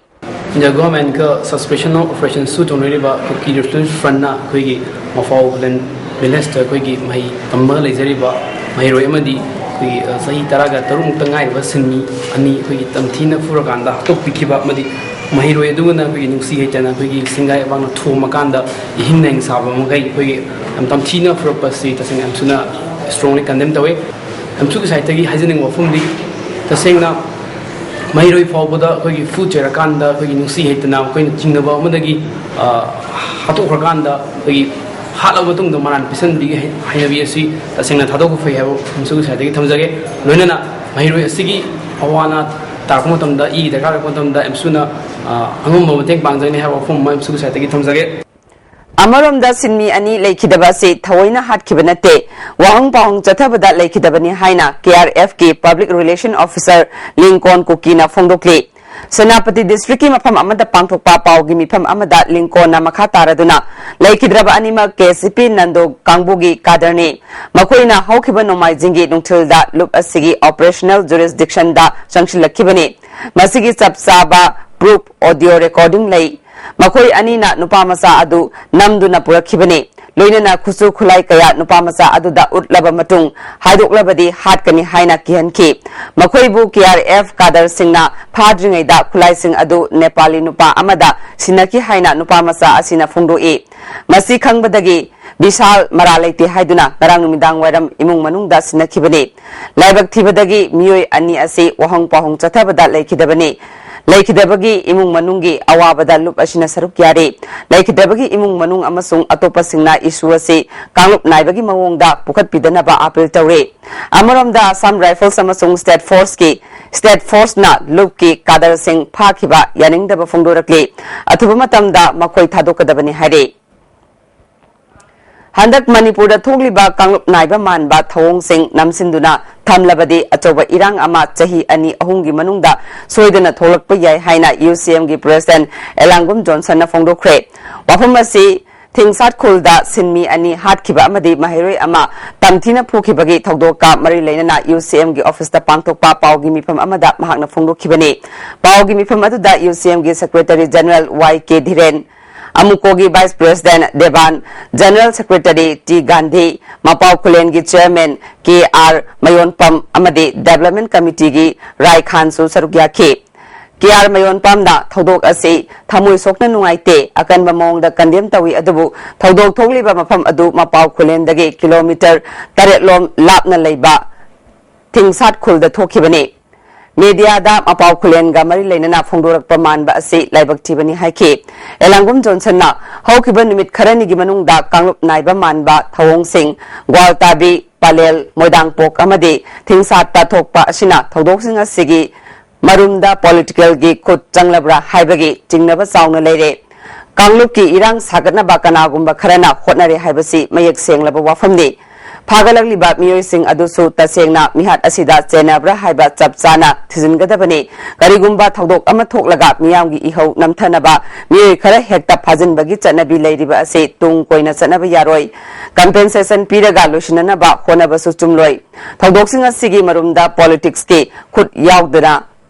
ꯏꯟꯗꯤꯌꯥ ꯒꯣꯚꯔꯟꯃꯦꯟꯠꯀ ꯁꯁꯄꯦꯟꯁꯟ ꯑꯣꯐ ꯑꯣꯄꯔꯦꯁꯟ ꯁꯨ ꯇꯧꯅꯔꯤꯕ ꯀꯨꯀꯤ ꯔꯤꯐ꯭ꯂꯨꯌꯦꯟꯁ ꯐ꯭ꯔꯟꯠꯅ ꯑꯩꯈꯣꯏꯒꯤ ꯃꯐꯥꯎ ꯂꯦꯟ ꯚꯤꯂꯦꯖꯇ ꯑꯩꯈꯣꯏꯒꯤ ꯃꯍꯩ ꯇꯝꯕ ꯂꯩꯖꯔꯤꯕ ꯃꯍꯩꯔꯣꯏ ꯑꯃꯗꯤ ꯑꯩꯈꯣꯏꯒꯤ, ꯑ, ꯆꯍꯤ ꯇꯔꯥꯒ ꯇꯔꯨꯛꯃꯨꯛꯇ ꯉꯥꯏꯔꯤꯕ ꯁꯤꯟꯃꯤ ꯑꯅꯤ ꯑꯩꯈꯣꯏꯒꯤ ꯇꯝꯊꯤꯅ ꯐꯨꯔꯀꯥꯟꯗ ꯍꯥꯠꯇꯣꯛꯄꯤꯈꯤꯕ ꯑꯃꯗꯤ ꯃꯍꯩꯔꯣꯏ ꯑꯗꯨꯒꯅ ꯑꯩꯈꯣꯏꯒꯤ ꯅꯨꯡꯁꯤ ꯍꯩꯇꯅ ꯑꯩꯈꯣꯏꯒꯤ ꯁꯤꯡꯒꯥꯏ ꯑꯕꯥꯡꯅ ꯊꯣꯝꯃꯀꯥꯟꯗ ꯏꯍꯤꯡ ꯅꯥꯍꯤꯡ ꯁꯥꯕ ꯃꯈꯩ ꯑꯩꯈꯣꯏꯒꯤ ꯌꯥꯝ ꯇꯝꯊꯤꯅ ꯐꯨꯔꯛꯄ ꯑꯁꯤ ꯇꯁꯦꯡꯅ ꯌꯥꯝ ꯊꯤꯅ strongly condemn ꯇꯧꯋꯤ꯫ ꯑꯦꯝꯁꯨꯒꯤ ꯁꯥꯏꯠꯇꯒꯤ ꯍꯥꯏꯖꯅꯤꯡꯕ ꯋꯥꯐꯝꯗꯤ, ꯇꯁꯦꯡꯅ ꯃꯍꯩꯔꯣꯏ ꯐꯥꯎꯕꯗ ꯑꯩꯈꯣꯏꯒꯤ ꯐꯨ ꯆꯩꯔꯀꯥꯟꯗ ꯑꯩꯈꯣꯏꯒꯤ ꯅꯨꯡꯁꯤ ꯍꯩꯇꯅ ꯑꯩꯈꯣꯏꯅ ꯆꯤꯡꯅꯕ ꯑꯃꯗꯒꯤ, ꯑ, ꯍꯥꯠꯇꯣꯛꯈ꯭ꯔꯀꯥꯟꯗ ꯑꯩꯈꯣꯏꯒꯤ ꯍꯥꯠꯂꯕ ꯃꯇꯨꯡꯗ ꯃꯔꯥꯟ ꯄꯤꯁꯟꯕꯤꯒꯤ ꯍꯩ-, ꯍꯩꯅꯕꯤ ꯑꯁꯤ ꯇꯁꯦꯡꯅ ꯊꯥꯗꯣꯛꯄ ꯐꯩ ꯍꯥꯏꯕ ꯑꯦꯝꯁꯨꯒꯤ ꯁꯥꯏꯠꯇꯒꯤ ꯊꯝꯖꯒꯦ꯫ ꯂꯣꯏꯅꯅ ꯃꯍꯩꯔꯣꯏ ꯑꯁꯤꯒꯤ ꯑꯋꯥ ꯑꯅꯥ ꯇꯥꯔꯛꯄ ꯃꯇꯝꯗ, ꯏꯒꯤ ꯗꯔꯀꯥꯔ ꯂꯥꯛꯄ ꯃꯇꯝꯗ ꯑꯦꯝꯁꯨꯅ, ꯑ, ꯑꯉꯝꯕ ꯃꯇꯦꯡ ꯄꯥꯡꯖꯒꯅꯤ ꯍꯥꯏꯕ ꯋꯥꯐꯝ ꯑꯃ ꯑꯦꯝꯁꯨꯒꯤ ꯁꯥꯏꯠꯇꯒꯤ ꯊꯝꯖꯒꯦ꯫ ꯑꯃꯔꯣꯝꯗ ꯁꯤꯟꯃꯤ ꯑꯅꯤ ꯂꯩꯈꯤꯗꯕ ꯑꯁꯤ ꯊꯑꯣꯏꯅ ꯍꯥꯠꯈꯤꯕ ꯅꯠꯇꯦ, ꯋꯥꯍꯪ ꯄꯥꯎꯍꯪ ꯆꯠꯊꯕꯗ ꯂꯩꯈꯤꯗꯕꯅꯤ ꯍꯥꯏꯅ ꯀꯦ ꯑꯥꯔ ꯑꯦꯐꯀꯤ ꯄꯕ꯭ꯂꯤꯛ ꯔꯤꯂꯦꯁꯟ ꯑꯣꯐꯤꯁꯔ ꯂꯤꯡꯀꯣꯟ ꯀꯨꯀꯤꯅ ꯐꯣꯡꯗꯣꯛꯂꯤ꯫ ꯁꯦꯅꯥꯄꯇꯤ ꯗꯤꯁꯇ꯭ꯔꯤꯛꯀꯤ ꯃꯐꯝ ꯑꯃꯗ ꯄꯥꯡꯊꯣꯛꯄ ꯄꯥꯎꯒꯤ ꯃꯤꯐꯝ ꯑꯃꯗ ꯂꯤꯡꯀꯣꯟꯅ ꯃꯈꯥ ꯇꯥꯔꯗꯨꯅ, ꯂꯩꯈꯤꯗ꯭ꯔꯕ ꯑꯅꯤꯃꯛ ꯀꯦ ꯁꯤ ꯄꯤ ꯅꯟꯗꯣ ꯀꯥꯡꯕꯨꯒꯤ ꯀꯥꯗꯔꯅꯤ꯫ ꯃꯈꯣꯏꯅ ꯍꯧꯈꯤꯕ ꯅꯣꯡꯃꯥꯏꯖꯤꯡꯒꯤ ꯅꯨꯡꯊꯤꯜꯗ ꯂꯨꯞ ꯑꯁꯤꯒꯤ ꯑꯣꯄꯔꯦꯁꯅꯦꯜ ꯖꯨꯔꯤꯁꯗꯤꯛꯁꯟꯗ ꯆꯪꯁꯤꯜꯂꯛꯈꯤꯕꯅꯤ꯫ ꯃꯁꯤꯒꯤ ꯆꯞ ꯆꯥꯕ ꯄ꯭ꯔꯨꯐ ꯑꯣꯗꯤꯑꯣ ꯔꯦꯀꯣꯔꯗꯤꯡ ꯂꯩ꯫ ꯃꯈꯣꯏ ꯑꯅꯤꯅ ꯅꯨꯄꯥ ꯃꯆꯥ ꯑꯗꯨ ꯅꯝꯗꯨꯅ ꯄꯨꯔꯛꯈꯤꯕꯅꯤ꯫ ꯂꯣꯏꯅꯅ ꯈꯨꯠꯁꯨ ꯈꯨꯠꯂꯥꯏ ꯀꯌꯥ ꯅꯨꯄꯥ ꯃꯆꯥ ꯑꯗꯨꯗ ꯎꯠꯂꯕ ꯃꯇꯨꯡ, ꯍꯥꯏꯗꯣꯛꯂꯕꯗꯤ ꯍꯥꯠꯀꯅꯤ ꯍꯥꯏꯅ ꯀꯤꯍꯟꯈꯤ꯫ ꯃꯈꯣꯏꯕꯨ ꯀꯦ ꯑꯥꯔ ꯑꯦꯐ ꯀꯥꯗꯔꯁꯤꯡꯅ ꯐꯥꯗ꯭ꯔꯤꯉꯩꯗ ꯈꯨꯠꯂꯥꯏꯁꯤꯡ ꯑꯗꯨ ꯅꯦꯄꯥꯂꯤ ꯅꯨꯄꯥ ꯑꯃꯗ ꯁꯤꯟꯅꯈꯤ ꯍꯥꯏꯅ ꯅꯨꯄꯥ ꯃꯆꯥ ꯑꯁꯤꯅ ꯐꯣꯡꯗꯣꯛꯏ꯫ ꯃꯁꯤ ꯈꯪꯕꯗꯒꯤ ꯕꯤꯁꯥꯜ ꯃꯔꯥꯜ ꯂꯩꯇꯦ ꯍꯥꯏꯗꯨꯅ ꯉꯔꯥꯡ ꯅꯨꯃꯤꯗꯥꯡ ꯋꯥꯏꯔꯝ ꯏꯃꯨꯡ ꯃꯅꯨꯡꯗ ꯁꯤꯟꯅꯈꯤꯕꯅꯤ꯫ ꯂꯥꯏꯕꯛ ꯊꯤꯕꯗꯒꯤ ꯃꯤꯑꯣꯏ ꯑꯅꯤ ꯑꯁꯤ ꯋꯥꯍꯪ ꯄꯥꯎꯍꯪ ꯆꯠꯊꯕꯗ ꯂꯩꯈꯤꯗꯕꯅꯤ꯫ ꯂꯩꯈꯤꯗꯕꯒꯤ ꯏꯃꯨꯡ ꯃꯅꯨꯡꯒꯤ ꯑꯋꯥꯕꯗ ꯂꯨꯞ ꯑꯁꯤꯅ ꯁꯔꯨꯛ ꯌꯥꯔꯤ꯫ ꯂꯩꯈꯤꯗꯕꯒꯤ ꯏꯃꯨꯡ ꯃꯅꯨꯡ ꯑꯃꯁꯨꯡ ꯑꯇꯣꯞꯄꯁꯤꯡꯅ issue ꯑꯁꯤ ꯀꯥꯡꯂꯨꯞ ꯅꯥꯏꯕꯒꯤ ꯃꯑꯣꯡꯗ ꯄꯨꯈꯠꯄꯤꯗꯅꯕ appeal ꯇꯧꯔꯤ꯫ ꯑꯃꯔꯣꯝꯗ Assam Rifles ꯑꯃꯁꯨꯡ State Forceꯀꯤ, State Forceꯅ ꯂꯨꯞꯀꯤ cadreꯁꯤꯡ ꯐꯥꯈꯤꯕ ꯌꯥꯅꯤꯡꯗꯕ ꯐꯣꯡꯗꯣꯔꯛꯂꯤ꯫ ꯑꯊꯨꯕ ꯃꯇꯝꯗ ꯃꯈꯣꯏ ꯊꯥꯗꯣꯛꯀꯗꯕꯅꯤ ꯍꯥꯏꯔꯤ꯫ ꯍꯟꯗꯛ ꯃꯅꯤꯄꯨꯔꯗ ꯊꯣꯛꯂꯤꯕ ꯀꯥꯡꯂꯨꯞ ꯅꯥꯏꯕ ꯃꯥꯟꯕ ꯊꯧꯑꯣꯡꯁꯤꯡ ꯅꯝꯁꯤꯟꯗꯨꯅ ꯊꯝꯂꯕꯗꯤ ꯑꯆꯧꯕ ꯏꯔꯥꯡ ꯑꯃ ꯆꯍꯤ ꯑꯅꯤ ꯑꯍꯨꯝꯒꯤ ꯃꯅꯨꯡꯗ ꯁꯣꯏꯗꯅ ꯊꯣꯛꯂꯛꯄ ꯌꯥꯏ ꯍꯥꯏꯅ UCMꯒꯤ President ꯑꯦꯂꯥꯡꯒꯨꯝ ꯖꯣꯟꯁꯟꯅ ꯐꯣꯡꯗꯣꯛꯈ꯭ꯔꯦ꯫ ꯋꯥꯐꯝ ꯑꯁꯤ ꯊꯤꯡꯁꯥꯠ ꯈꯨꯜꯗ ꯁꯤꯟꯃꯤ ꯑꯅꯤ ꯍꯥꯠꯈꯤꯕ ꯑꯃꯗꯤ ꯃꯍꯩꯔꯣꯏ ꯑꯃ ꯇꯝꯊꯤꯅ ꯐꯨꯈꯤꯕꯒꯤ ꯊꯧꯗꯣꯛꯀ ꯃꯔꯤ ꯂꯩꯅꯅ UCMꯒꯤ officeꯇ ꯄꯥꯡꯊꯣꯛꯄ ꯄꯥꯎꯒꯤ ꯃꯤꯐꯝ ꯑꯃꯗ ꯃꯍꯥꯛꯅ ꯐꯣꯡꯗꯣꯛꯈꯤꯕꯅꯤ꯫ ꯄꯥꯎꯒꯤ ꯃꯤꯐꯝ ꯑꯗꯨꯗ UCMꯒꯤ Secretary General Y K Dhiren, ꯑꯃꯨꯀꯣꯒꯤ Vice President Deban, General Secretary T Gandhi, ꯃꯄꯥꯎ ꯈꯨꯂꯦꯟꯒꯤ Chairman ꯀꯦ ꯑꯥꯔ ꯃꯌꯣꯟꯄꯝ ꯑꯃꯗꯤ Development Committeeꯒꯤ ꯔꯥꯏ ꯈꯥꯟꯁꯨ ꯁꯔꯨꯛ ꯌꯥꯈꯤ꯫ ꯀꯦ ꯑꯥꯔ ꯃꯌꯣꯟꯄꯝꯅ ꯊꯧꯗꯣꯛ ꯑꯁꯤ ꯊꯃꯣꯏ ꯁꯣꯛꯅ ꯅꯨꯡꯉꯥꯏꯇꯦ, ꯑꯀꯟꯕ ꯃꯑꯣꯡꯗ condemn ꯇꯧꯏ, ꯑꯗꯨꯕꯨ ꯊꯧꯗꯣꯛ ꯊꯣꯛꯂꯤꯕ ꯃꯐꯝ ꯑꯗꯨ ꯃꯄꯥꯎ ꯈꯨꯂꯦꯟꯗꯒꯤ kilometre ꯇꯔꯦꯠ ꯂꯣꯝ ꯂꯥꯞꯅ ꯂꯩꯕ ꯊꯤꯡꯁꯥꯠ ꯈꯨꯜꯗ ꯊꯣꯛꯈꯤꯕꯅꯤ꯫ Mediaꯗ ꯃꯄꯥꯎ ꯈꯨꯂꯦꯟꯒ ꯃꯔꯤ ꯂꯩꯅꯅ ꯐꯣꯡꯗꯣꯔꯛꯄ ꯃꯥꯟꯕ ꯑꯁꯤ ꯂꯥꯏꯕꯛ ꯊꯤꯕꯅꯤ ꯍꯥꯏꯈꯤ꯫ ꯑꯦꯂꯥꯡꯒꯨꯝ ꯖꯣꯟꯁꯟꯅ ꯍꯧꯈꯤꯕ ꯅꯨꯃꯤꯠ ꯈꯔꯅꯤꯒꯤ ꯃꯅꯨꯡꯗ ꯀꯥꯡꯂꯨꯞ ꯅꯥꯏꯕ ꯃꯥꯟꯕ ꯊꯧꯑꯣꯡꯁꯤꯡ ꯒ꯭ꯋꯥꯜꯇꯥꯕꯤ, ꯄꯂꯦꯜ, ꯃꯣꯏꯗꯥꯡꯄꯣꯛ ꯑꯃꯗꯤ ꯊꯤꯡꯁꯥꯠꯇ ꯊꯣꯛꯄ ꯑꯁꯤꯅ ꯊꯧꯗꯣꯛꯁꯤꯡ ꯑꯁꯤꯒꯤ ꯃꯔꯨꯝꯗ politicalꯒꯤ ꯈꯨꯠ ꯆꯪꯂꯕ꯭ꯔꯥ ꯍꯥꯏꯕꯒꯤ ꯆꯤꯡꯅꯕ ꯆꯥꯎꯅ ꯂꯩꯔꯦ꯫ ꯀꯥꯡꯂꯨꯞꯀꯤ ꯏꯔꯥꯡ ꯁꯥꯒꯠꯅꯕ ꯀꯅꯥꯒꯨꯝꯕ ꯈꯔꯅ ꯍꯣꯠꯅꯔꯦ ꯍꯥꯏꯕꯁꯤ ꯃꯌꯦꯛ ꯁꯦꯡꯂꯕ ꯋꯥꯐꯝꯅꯤ꯫ ꯐꯥꯒꯠꯂꯛꯂꯤꯕ ꯃꯤꯑꯣꯏꯁꯤꯡ ꯑꯗꯨꯁꯨ ꯇꯁꯦꯡꯅ ꯃꯤꯍꯥꯠ ꯑꯁꯤꯗ ꯆꯦꯟꯅꯕ꯭ꯔꯥ ꯍꯥꯏꯕ ꯆꯞ ꯆꯥꯅ ꯊꯤꯖꯤꯟꯒꯗꯕꯅꯤ꯫ ꯀꯔꯤꯒꯨꯝꯕ ꯊꯧꯗꯣꯛ ꯑꯃ ꯊꯣꯛꯂꯒ ꯃꯤꯌꯥꯝꯒꯤ ꯏꯍꯧ ꯅꯝꯊꯅꯕ ꯃꯤꯑꯣꯏ ꯈꯔ ꯍꯦꯛꯇ ꯐꯥꯖꯤꯟꯕꯒꯤ ꯆꯠꯅꯕꯤ ꯂꯩꯔꯤꯕ ꯑꯁꯤ ꯇꯨꯡ ꯀꯣꯏꯅ ꯆꯠꯅꯕ ꯌꯥꯔꯣꯏ꯫ Compensation ꯄꯤꯔꯒ ꯂꯣꯏꯁꯤꯟꯅꯅꯕ ꯍꯣꯠꯅꯕꯁꯨ ꯆꯨꯝꯂꯣꯏ꯫ ꯊꯧꯗꯣꯛꯁꯤꯡ ꯑꯁꯤꯒꯤ ꯃꯔꯨꯝꯗ politicsꯀꯤ ꯈꯨꯠ ꯌꯥꯎꯗꯅ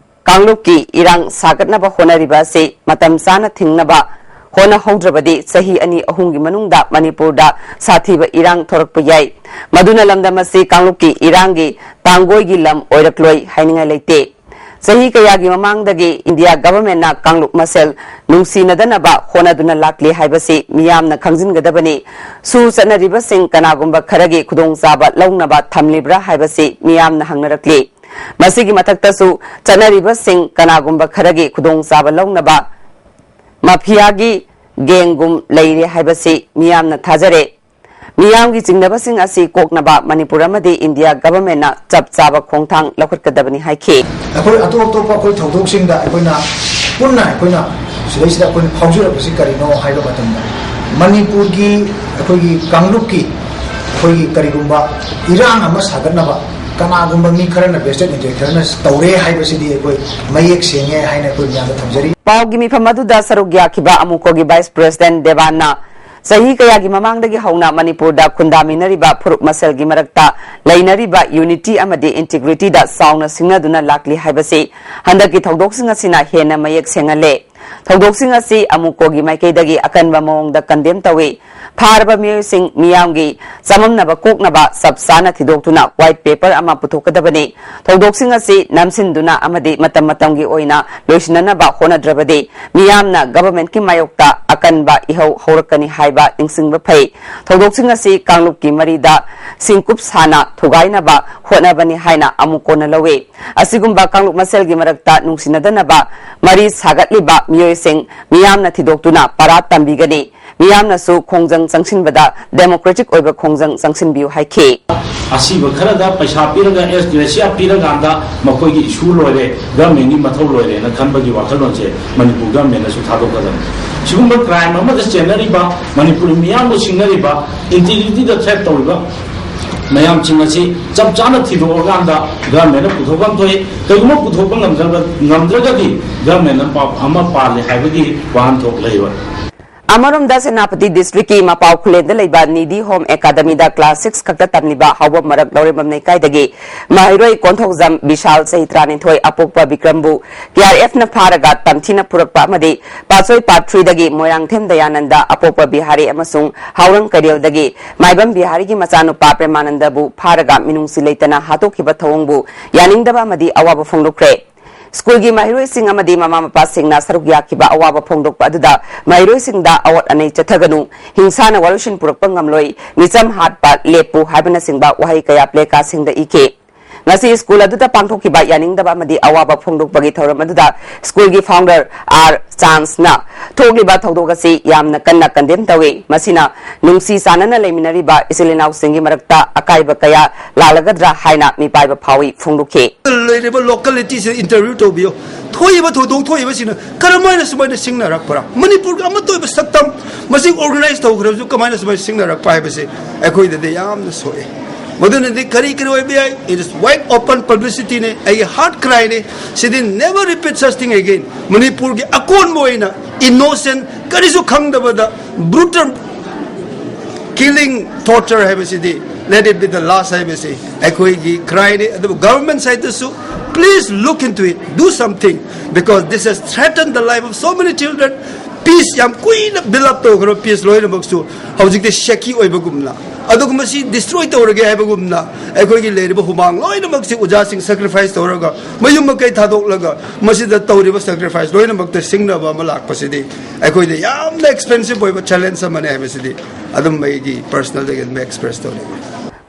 ꯀꯥꯡꯂꯨꯞꯀꯤ ꯏꯔꯥꯡ ꯁꯥꯒꯠꯅꯕ ꯍꯣꯠꯅꯔꯤꯕ ꯑꯁꯤ ꯃꯇꯝ ꯆꯥꯅ ꯊꯤꯡꯅꯕ ꯍꯣꯠꯅꯍꯧꯗ꯭ꯔꯕꯗꯤ ꯆꯍꯤ ꯑꯅꯤ ꯑꯍꯨꯝꯒꯤ ꯃꯅꯨꯡꯗ ꯃꯅꯤꯄꯨꯔꯗ ꯁꯥꯊꯤꯕ ꯏꯔꯥꯡ ꯊꯣꯔꯛꯄ ꯌꯥꯏ꯫ ꯃꯗꯨꯅ ꯂꯝꯗꯝ ꯑꯁꯤ ꯀꯥꯡꯂꯨꯞꯀꯤ ꯏꯔꯥꯡꯒꯤ ꯇꯥꯡꯒꯣꯏꯒꯤ ꯂꯝ ꯑꯣꯏꯔꯛꯂꯣꯏ ꯍꯥꯏꯅꯤꯡꯉꯥꯏ ꯂꯩꯇꯦ꯫ ꯆꯍꯤ ꯀꯌꯥꯒꯤ ꯃꯃꯥꯡꯗꯒꯤ ꯏꯟꯗꯤꯌꯥ governmentꯅ ꯀꯥꯡꯂꯨꯞ ꯃꯁꯦꯜ ꯅꯨꯡꯁꯤꯅꯗꯅꯕ ꯍꯣꯠꯅꯗꯨꯅ ꯂꯥꯛꯂꯤ ꯍꯥꯏꯕꯁꯤ ꯃꯤꯌꯥꯝꯅ ꯈꯪꯖꯤꯟꯒꯗꯕꯅꯤ꯫ ꯁꯨ ꯆꯠꯅꯔꯤꯕꯁꯤꯡ ꯀꯅꯥꯒꯨꯝꯕ ꯈꯔꯒꯤ ꯈꯨꯗꯣꯡꯆꯥꯕ ꯂꯧꯅꯕ ꯊꯝꯂꯤꯕ꯭ꯔꯥ ꯍꯥꯏꯕꯁꯤ ꯃꯤꯌꯥꯝꯅ ꯍꯪꯅꯔꯛꯂꯤ꯫ ꯃꯁꯤꯒꯤ ꯃꯊꯛꯇꯁꯨ ꯆꯠꯅꯔꯤꯕꯁꯤꯡ ꯀꯅꯥꯒꯨꯝꯕ ꯈꯔꯒꯤ ꯈꯨꯗꯣꯡꯆꯥꯕ ꯂꯧꯅꯕ ꯃꯥꯐꯤꯌꯥꯒꯤ ꯒꯦꯡꯒꯨꯝ ꯂꯩꯔꯦ ꯍꯥꯏꯕꯁꯤ ꯃꯤꯌꯥꯝꯅ ꯊꯥꯖꯔꯦ꯫ ꯃꯤꯌꯥꯝꯒꯤ ꯆꯤꯡꯅꯕꯁꯤꯡ ꯑꯁꯤ ꯀꯣꯛꯅꯕ ꯃꯅꯤꯄꯨꯔ ꯑꯃꯗꯤ ꯏꯟꯗꯤꯌꯥ ꯒꯚꯔꯟꯃꯦꯟꯠꯅ ꯆꯞ ꯆꯥꯕ ꯈꯣꯡꯊꯥꯡ ꯂꯧꯈꯠꯀꯗꯕꯅꯤ ꯍꯥꯏꯈꯤ꯫ ꯑꯩꯈꯣꯏ ꯑꯇꯣꯞ ꯑꯇꯣꯞꯄ ꯑꯩꯈꯣꯏ ꯊꯧꯗꯣꯛꯁꯤꯡꯗ ꯑꯩꯈꯣꯏꯅ ꯄꯨꯟꯅ ꯑꯩꯈꯣꯏꯅ ꯁꯤꯗꯩꯁꯤꯗ ꯑꯩꯈꯣꯏꯅ ꯐꯥꯎꯖꯔꯛꯄꯁꯤ ꯀꯔꯤꯅꯣ ꯍꯥꯏꯕ ꯃꯇꯝꯗ, ꯃꯅꯤꯄꯨꯔꯒꯤ ꯑꯩꯈꯣꯏꯒꯤ ꯀꯥꯡꯂꯨꯞꯀꯤ ꯑꯩꯈꯣꯏꯒꯤ ꯀꯔꯤꯒꯨꯝꯕ ꯏꯔꯥꯡ ꯑꯃ ꯁꯥꯒꯠꯅꯕ ꯀꯅꯥꯒꯨꯝꯕ ꯃꯤ ꯈꯔꯅ, ꯚꯦꯁꯇꯦꯗ ꯏꯟꯇꯔꯦꯁ ꯈꯔꯅ ꯇꯧꯔꯦ ꯍꯥꯏꯕꯁꯤꯗꯤ ꯑꯩꯈꯣꯏ ꯃꯌꯦꯛ ꯁꯦꯡꯉꯦ ꯍꯥꯏꯅ ꯑꯩꯈꯣꯏ ꯃꯌꯥꯝꯗ ꯊꯝꯖꯔꯤ꯫ ꯄꯥꯎꯒꯤ ꯃꯤꯐꯝ ꯑꯗꯨꯗ ꯁꯔꯨꯛ ꯌꯥꯈꯤꯕ ꯑꯃꯨꯀꯣꯒꯤ ꯚꯥꯏꯁ ꯄ꯭ꯔꯦꯁꯤꯗꯦꯟꯠ ꯗꯦꯕꯥꯟꯅ ꯆꯍꯤ ꯀꯌꯥꯒꯤ ꯃꯃꯥꯡꯗꯒꯤ ꯍꯧꯅ ꯃꯅꯤꯄꯨꯔꯗ ꯈꯨꯟꯗꯥꯃꯤꯟꯅꯔꯤꯕ ꯐꯨꯔꯨꯞ ꯃꯁꯦꯜꯒꯤ ꯃꯔꯛꯇ ꯂꯩꯅꯔꯤꯕ ꯌꯨꯅꯤꯇꯤ ꯑꯃꯗꯤ ꯏꯟꯇꯤꯒ꯭ꯔꯤꯇꯤꯗ ꯆꯥꯎꯅ ꯁꯤꯡꯅꯗꯨꯅ ꯂꯥꯛꯂꯤ ꯍꯥꯏꯕꯁꯤ ꯍꯟꯗꯛꯀꯤ ꯊꯧꯗꯣꯛꯁꯤꯡ ꯑꯁꯤꯅ ꯍꯦꯟꯅ ꯃꯌꯦꯛ ꯁꯦꯡꯍꯜꯂꯦ꯫ ꯊꯧꯗꯣꯛꯁꯤꯡ ꯑꯁꯤ ꯑꯃꯨꯀꯣꯒꯤ ꯃꯥꯏꯀꯩꯗꯒꯤ ꯑꯀꯟꯕ ꯃꯑꯣꯡꯗ ꯀꯟꯗꯦꯝ ꯇꯧꯏ꯫ ꯐꯥꯔꯕ ꯃꯤꯑꯣꯏꯁꯤꯡ ꯃꯤꯌꯥꯝꯒꯤ ꯆꯃꯝꯅꯕ ꯀꯣꯛꯅꯕ ꯆꯞ ꯆꯥꯅ ꯊꯤꯗꯣꯛꯇꯨꯅ ꯋꯥꯏꯠ ꯄꯦꯄꯔ ꯑꯃ ꯄꯨꯊꯣꯛꯀꯗꯕꯅꯤ꯫ ꯊꯧꯗꯣꯛꯁꯤꯡ ꯑꯁꯤ ꯅꯝꯁꯤꯟꯗꯨꯅ ꯑꯃꯗꯤ ꯃꯇꯝ ꯃꯇꯝꯒꯤ ꯑꯣꯏꯅ ꯂꯣꯏꯁꯤꯟꯅꯅꯕ ꯍꯣꯠꯅꯗ꯭ꯔꯕꯗꯤ ꯃꯤꯌꯥꯝꯅ ꯒꯚꯔꯟꯃꯦꯟꯠꯀꯤ ꯃꯥꯌꯣꯛꯇ ꯑꯀꯟꯕ ꯏꯍꯧ ꯍꯧꯔꯛꯀꯅꯤ ꯍꯥꯏꯕ ꯅꯤꯡꯁꯤꯡꯕ ꯐꯩ꯫ ꯊꯧꯗꯣꯛꯁꯤꯡ ꯑꯁꯤ ꯀꯥꯡꯂꯨꯞꯀꯤ ꯃꯔꯤꯗ ꯁꯤꯡꯀꯨꯞ ꯁꯥꯅ ꯊꯨꯒꯥꯏꯅꯕ ꯍꯣꯠꯅꯕꯅꯤ ꯍꯥꯏꯅ ꯑꯃꯨꯀꯣꯅ ꯂꯧꯏ꯫ ꯑꯁꯤꯒꯨꯝꯕ ꯀꯥꯡꯂꯨꯞ ꯃꯁꯦꯜꯒꯤ ꯃꯔꯛꯇ ꯅꯨꯡꯁꯤꯅꯗꯅꯕ ꯃꯔꯤ ꯁꯥꯒꯠꯂꯤꯕ ꯃꯤꯑꯣꯏꯁꯤꯡ ꯃꯤꯌꯥꯝꯅ ꯊꯤꯗꯣꯛꯇꯨꯅ ꯄꯔꯥ ꯇꯝꯕꯤꯒꯅꯤ꯫ ꯃꯤꯌꯥꯝꯅꯁꯨ ꯈꯣꯡꯖꯪ ꯆꯪꯁꯤꯟꯕꯗ ꯗꯦꯃꯣꯀ꯭ꯔꯦꯇꯤꯛ ꯑꯣꯏꯕ ꯈꯣꯡꯖꯪ ꯆꯪꯁꯤꯟꯕꯤꯌꯨ ꯍꯥꯏꯈꯤ꯫ ꯑꯁꯤꯕ ꯈꯔꯗ ꯄꯩꯁꯥ ꯄꯤꯔꯒ, ꯑꯦꯁ ꯒ꯭ꯔꯦꯁꯤꯌꯥ ꯄꯤꯔꯀꯥꯟꯗ ꯃꯈꯣꯏꯒꯤ ꯏꯁꯨ ꯂꯣꯏꯔꯦ, ꯒꯚꯔꯟꯃꯦꯟꯠꯀꯤ ꯃꯊꯧ ꯂꯣꯏꯔꯦꯅ ꯈꯟꯕꯒꯤ ꯋꯥꯈꯜꯂꯣꯟꯁꯦ ꯃꯅꯤꯄꯨꯔ ꯒꯚꯔꯟꯃꯦꯟꯠꯅꯁꯨ ꯊꯥꯗꯣꯛꯀꯗꯕꯅꯤ꯫ ꯁꯤꯒꯨꯝꯕ ꯀ꯭ꯔꯥꯏꯝ ꯑꯃꯗ ꯆꯦꯟꯅꯔꯤꯕ, ꯃꯅꯤꯄꯨꯔ ꯃꯤꯌꯥꯝꯕꯨ ꯁꯤꯡꯅꯔꯤꯕ, ꯏꯟꯇꯤꯒ꯭ꯔꯤꯇꯤꯗ ꯊ꯭ꯔꯦꯠ ꯇꯧꯔꯤꯕ ꯃꯌꯥꯝꯁꯤꯡ ꯑꯁꯤ ꯆꯞ ꯆꯥꯅ ꯊꯤꯗꯣꯛꯑꯀꯥꯟꯗ ꯒꯚꯔꯟꯃꯦꯟꯠꯅ ꯄꯨꯊꯣꯛꯐꯝ ꯊꯣꯛꯏ꯫ ꯀꯔꯤꯒꯨꯝꯕ ꯄꯨꯊꯣꯛꯄ ꯉꯝꯗ꯭ꯔꯕ-, ꯉꯝꯗ꯭ꯔꯒꯗꯤ ꯒꯚꯔꯟꯃꯦꯟꯠ ꯑꯃ ꯄꯥ-, ꯑꯃ ꯄꯥꯜꯂꯦ ꯍꯥꯏꯕꯒꯤ ꯋꯥꯍꯟꯊꯣꯛ ꯂꯩꯔꯣꯏ꯫ ꯑꯃꯔꯣꯝꯗ ꯁꯦꯅꯥꯄꯇꯤ ꯗꯤꯁꯇ꯭ꯔꯤꯛꯀꯤ ꯃꯄꯥꯎ ꯈꯨꯂꯦꯟꯗ ꯂꯩꯕ ꯅꯤꯗꯤ ꯍꯣꯝ ꯑꯦꯀꯥꯗꯃꯤꯗ ꯀ꯭ꯂꯥꯁ ꯁꯤꯛꯁ ꯈꯛꯇ ꯇꯝꯂꯤꯕ ꯍꯥꯎꯕꯝ ꯃꯔꯛ ꯂꯧꯔꯦꯝꯕꯝ ꯂꯩꯀꯥꯏꯗꯒꯤ ꯃꯍꯩꯔꯣꯏ ꯀꯣꯟꯊꯧꯖꯝ ꯕꯤꯁꯥꯜ ꯆꯍꯤ ꯇꯔꯥꯅꯤꯊꯣꯏ ꯑꯄꯣꯛꯄ ꯕꯤꯀ꯭ꯔꯝꯕꯨ ꯀꯦ ꯑꯥꯔ ꯑꯦꯐꯅ ꯐꯥꯔꯒ ꯇꯝꯊꯤꯅ ꯐꯨꯔꯛꯄ ꯑꯃꯗꯤ ꯄꯥꯠꯁꯣꯏ ꯄꯥꯔꯠ ꯊ꯭ꯔꯤꯗꯒꯤ ꯃꯣꯏꯔꯥꯡꯊꯦꯝ ꯗꯌꯥꯅꯟꯗ ꯑꯄꯣꯛꯄ ꯕꯤꯍꯥꯔꯤ ꯑꯃꯁꯨꯡ ꯍꯥꯎꯔꯪ ꯀꯩꯔꯦꯜꯗꯒꯤ ꯃꯥꯏꯕꯝ ꯕꯤꯍꯥꯔꯤꯒꯤ ꯃꯆꯥꯅꯨꯄꯥ ꯄ꯭ꯔꯦꯃꯥꯅꯟꯗꯕꯨ ꯐꯥꯔꯒ ꯃꯤꯅꯨꯡꯁꯤ ꯂꯩꯇꯅ ꯍꯥꯠꯇꯣꯛꯈꯤꯕ ꯊꯧꯑꯣꯡꯕꯨ ꯌꯥꯅꯤꯡꯗꯕ ꯑꯃꯗꯤ ꯑꯋꯥꯕ ꯐꯣꯡꯗꯣꯛꯈ꯭ꯔꯦ꯫ ꯁ꯭ꯀꯨꯜꯒꯤ ꯃꯍꯩꯔꯣꯏꯁꯤꯡ ꯑꯃꯗꯤ ꯃꯃꯥ ꯃꯄꯥꯁꯤꯡꯅ ꯁꯔꯨꯛ ꯌꯥꯈꯤꯕ ꯑꯋꯥꯕ ꯐꯣꯡꯗꯣꯛꯄ ꯑꯗꯨꯗ ꯃꯍꯩꯔꯣꯏꯁꯤꯡꯗ ꯑꯋꯥꯠ ꯑꯅꯩ ꯆꯠꯊꯒꯅꯨ, ꯍꯤꯡꯁꯥꯅ ꯋꯥꯔꯣꯏꯁꯤꯟ ꯄꯨꯔꯛꯄ ꯉꯝꯂꯣꯏ, ꯃꯤꯆꯝ ꯍꯥꯠꯄ ꯂꯦꯞꯄꯨ ꯍꯥꯏꯕꯅꯆꯤꯡꯕ ꯋꯥꯍꯩ ꯀꯌꯥ ꯄ꯭ꯂꯦ ꯀꯥꯔꯗꯁꯤꯡꯗ ꯏꯈꯤ꯫ ꯉꯁꯤ ꯁ꯭ꯀꯨꯜ ꯑꯗꯨꯗ ꯄꯥꯡꯊꯣꯛꯈꯤꯕ ꯌꯥꯅꯤꯡꯗꯕ ꯑꯃꯗꯤ ꯑꯋꯥꯕ ꯐꯣꯡꯗꯣꯛꯄꯒꯤ ꯊꯧꯔꯝ ꯑꯗꯨꯗ ꯁ꯭ꯀꯨꯜꯒꯤ ꯐꯥꯎꯟꯗꯔ ꯑꯥꯔ ꯆꯥꯟꯁꯅ ꯊꯣꯛꯂꯤꯕ ꯊꯧꯗꯣꯛ ꯑꯁꯤ ꯌꯥꯝꯅ ꯀꯟꯅ ꯀꯟꯗꯦꯝ ꯇꯧꯏ꯫ ꯃꯁꯤꯅ ꯅꯨꯡꯁꯤ ꯆꯥꯟꯅꯅ ꯂꯩꯃꯤꯟꯅꯔꯤꯕ ꯏꯆꯤꯜ ꯏꯅꯥꯎꯁꯤꯡꯒꯤ ꯃꯔꯛꯇ ꯑꯀꯥꯏꯕ ꯀꯌꯥ ꯂꯥꯛꯂꯒꯗ꯭ꯔꯥ ꯍꯥꯏꯅ ꯃꯤꯄꯥꯏꯕ ꯐꯥꯎꯏ ꯐꯣꯡꯗꯣꯛꯈꯤ꯫ ꯂꯩꯔꯤꯕ ꯂꯣꯀꯦꯂꯤꯇꯤꯁꯤꯗ ꯏꯟꯇꯔꯚ꯭ꯌꯨ ꯇꯧꯕꯤꯌꯨ꯫ ꯊꯣꯛꯏꯕ ꯊꯧꯗꯣꯛ ꯊꯣꯛꯏꯕꯁꯤꯅ ꯀꯔꯝꯍꯥꯏꯅ ꯁꯨꯃꯥꯏꯅ ꯁꯤꯡꯅꯔꯛꯄ꯭ꯔꯥ? ꯃꯅꯤꯄꯨꯔꯒꯤ ꯑꯃꯠꯇ ꯑꯣꯏꯕ ꯁꯛꯇꯝ, ꯃꯁꯤ ꯑꯣꯔꯒꯅꯥꯏꯖ ꯇꯧꯈ꯭ꯔꯕꯁꯨ ꯀꯃꯥꯏꯅ ꯁꯨꯃꯥꯏꯅ ꯁꯤꯡꯅꯔꯛꯄ ꯍꯥꯏꯕꯁꯤ ꯑꯩꯈꯣꯏꯗꯗꯤ ꯌꯥꯝꯅ ꯁꯣꯛꯑꯦ꯫ ꯃꯗꯨꯅꯗꯤ ꯀꯔꯤ ꯀꯔꯤ ꯑꯣꯏꯕ ꯌꯥꯏ? It is wide open publicity ꯅꯦ, ꯑꯩꯒꯤ ꯍꯥꯔꯠ ꯀ꯭ꯔꯥꯏꯅꯦ꯫ ꯁꯤꯗꯤ never repeat such thing again. ꯃꯅꯤꯄꯨꯔꯒꯤ ꯑꯀꯣꯟꯕ ꯑꯣꯏꯅ ꯏꯅꯣꯁꯦꯟ, ꯀꯔꯤꯁꯨ ꯈꯪꯗꯕꯗ brutal killing, torture ꯍꯥꯏꯕꯁꯤꯗꯤ let it be the last ꯍꯥꯏꯕꯁꯤ ꯑꯩꯈꯣꯏꯒꯤ ꯀ꯭ꯔꯥꯏꯅꯤ꯫ ꯑꯗꯨꯕꯨ government ꯁꯥꯏꯠꯇꯁꯨ please look into it, do something, because this has threatened the life of so many children. Piece ꯌꯥꯝ ꯀꯨꯏꯅ build up ꯇꯧꯈ꯭ꯔꯕ ꯄꯤꯁ ꯂꯣꯏꯅꯃꯛꯁꯨ ꯍꯧꯖꯤꯛꯇꯤ ꯁꯦꯀꯤ ꯑꯣꯏꯕꯒꯨꯝꯅ, ꯑꯗꯨꯒ ꯃꯁꯤ ꯗꯤꯁꯇ꯭ꯔꯣꯏ ꯇꯧꯔꯒꯦ ꯍꯥꯏꯕꯒꯨꯝꯅ ꯑꯩꯈꯣꯏꯒꯤ ꯂꯩꯔꯤꯕ ꯍꯨꯃꯥꯡ ꯂꯣꯏꯅꯃꯛꯁꯤ ꯑꯣꯖꯥꯁꯤꯡ ꯁꯦꯀ꯭ꯔꯤꯐꯥꯏꯁ ꯇꯧꯔꯒ, ꯃꯌꯨꯝ ꯃꯀꯩ ꯊꯥꯗꯣꯛꯂꯒ, ꯃꯁꯤꯗ ꯇꯧꯔꯤꯕ ꯁꯦꯀ꯭ꯔꯤꯐꯥꯏꯁ ꯂꯣꯏꯅꯃꯛꯇ ꯁꯤꯡꯅꯕ ꯑꯃ ꯂꯥꯛꯄꯁꯤꯗꯤ ꯑꯩꯈꯣꯏꯗ ꯌꯥꯝꯅ ꯑꯦꯛꯁꯄꯦꯟꯁꯤꯞ ꯑꯣꯏꯕ ꯆꯦꯂꯦꯟꯖ ꯑꯃꯅꯤ ꯍꯥꯏꯕꯁꯤꯗꯤ ꯑꯗꯨꯝ ꯑꯩꯒꯤ ꯄꯔꯁꯅꯦꯜꯗꯒꯤ ꯑꯗꯨꯝ ꯑꯦꯛꯁꯄ꯭ꯔꯦꯁ ꯇꯧꯅꯤꯡꯉꯤ꯫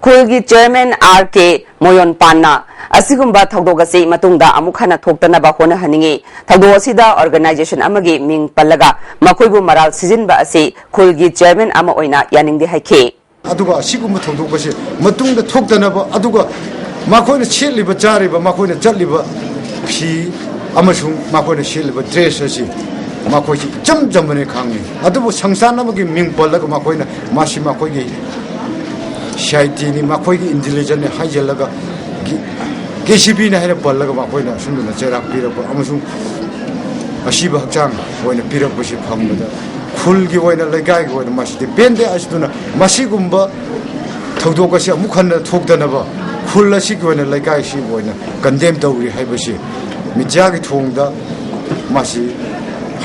ꯈꯨꯜꯒꯤ ꯆꯤꯌꯔꯃꯦꯟ ꯑꯥꯔ ꯀꯦ ꯃꯣꯌꯣꯟꯄꯥꯟꯅ ꯑꯁꯤꯒꯨꯝꯕ ꯊꯧꯗꯣꯛ ꯑꯁꯤ ꯃꯇꯨꯡꯗ ꯑꯃꯨꯛ ꯍꯟꯅ ꯊꯣꯛꯇꯅꯕ ꯍꯣꯠꯅꯍꯟꯅꯤꯡꯏ꯫ ꯊꯧꯗꯣꯛ ꯑꯁꯤꯗ ꯑꯣꯔꯒꯅꯥꯏꯖꯦꯁꯟ ꯑꯃꯒꯤ ꯃꯤꯡ ꯄꯜꯂꯒ ꯃꯈꯣꯏꯕꯨ ꯃꯔꯥꯜ ꯁꯤꯖꯤꯟꯕ ꯑꯁꯤ ꯈꯨꯜꯒꯤ ꯆꯤꯌꯔꯃꯦꯟ ꯑꯃ ꯑꯣꯏꯅ ꯌꯥꯅꯤꯡꯗꯦ ꯍꯥꯏꯈꯤ꯫ ꯑꯗꯨꯒ ꯑꯁꯤꯒꯨꯝꯕ ꯊꯧꯗꯣꯛ ꯑꯁꯤ ꯃꯇꯨꯡꯗ ꯊꯣꯛꯇꯅꯕ, ꯑꯗꯨꯒ ꯃꯈꯣꯏꯅ ꯁꯦꯠꯂꯤꯕ, ꯆꯥꯔꯤꯕ, ꯃꯈꯣꯏꯅ ꯆꯠꯂꯤꯕ ꯐꯤ ꯑꯃꯁꯨꯡ ꯃꯈꯣꯏꯅ ꯁꯦꯠꯂꯤꯕ ꯗ꯭ꯔꯦꯁ ꯑꯁꯤ ꯃꯈꯣꯏꯁꯤ ꯏꯆꯝ ꯆꯝꯕꯅꯦ ꯈꯪꯉꯤ꯫ ꯑꯗꯨꯕꯨ ꯁꯪꯁꯊꯥꯟ ꯑꯃꯒꯤ ꯃꯤꯡ ꯄꯜꯂꯒ ꯃꯈꯣꯏꯅ ꯃꯁꯤ ꯃꯈꯣꯏꯒꯤ ꯁꯤ ꯑꯥꯏ ꯇꯤꯅꯤ, ꯃꯈꯣꯏꯒꯤ ꯏꯟꯇꯦꯂꯤꯖꯦꯟꯁꯅꯤ ꯍꯥꯏꯖꯤꯜꯂꯒ ꯀꯦ ꯁꯤ ꯕꯤꯅꯤ ꯍꯥꯏꯅ ꯄꯜꯂꯒ ꯃꯈꯣꯏꯅ ꯑꯁꯨꯝꯗꯅ ꯆꯩꯔꯥꯛ ꯄꯤꯔꯛꯄ ꯑꯃꯁꯨꯡ ꯑꯁꯤꯕ ꯍꯛꯆꯥꯡ ꯑꯣꯏꯅ ꯄꯤꯔꯛꯄꯁꯤ ꯐꯪꯕꯗ ꯈꯨꯜꯒꯤ ꯑꯣꯏꯅ, ꯂꯩꯀꯥꯏꯒꯤ ꯑꯣꯏꯅ ꯃꯁꯤꯗꯤ ꯄꯦꯟꯗꯦ꯫ ꯑꯗꯨꯅ ꯃꯁꯤꯒꯨꯝꯕ ꯊꯧꯗꯣꯛ ꯑꯁꯤ ꯑꯃꯨꯛ ꯍꯟꯅ ꯊꯣꯛꯇꯅꯕ ꯈꯨꯜ ꯑꯁꯤꯒꯤ ꯑꯣꯏꯅ, ꯂꯩꯀꯥꯏ ꯑꯁꯤꯒꯤ ꯑꯣꯏꯅ ꯀꯟꯗꯦꯝ ꯇꯧꯔꯤ ꯍꯥꯏꯕꯁꯤ ꯃꯤꯗꯤꯌꯥꯒꯤ ꯊꯣꯡꯗ ꯃꯁꯤ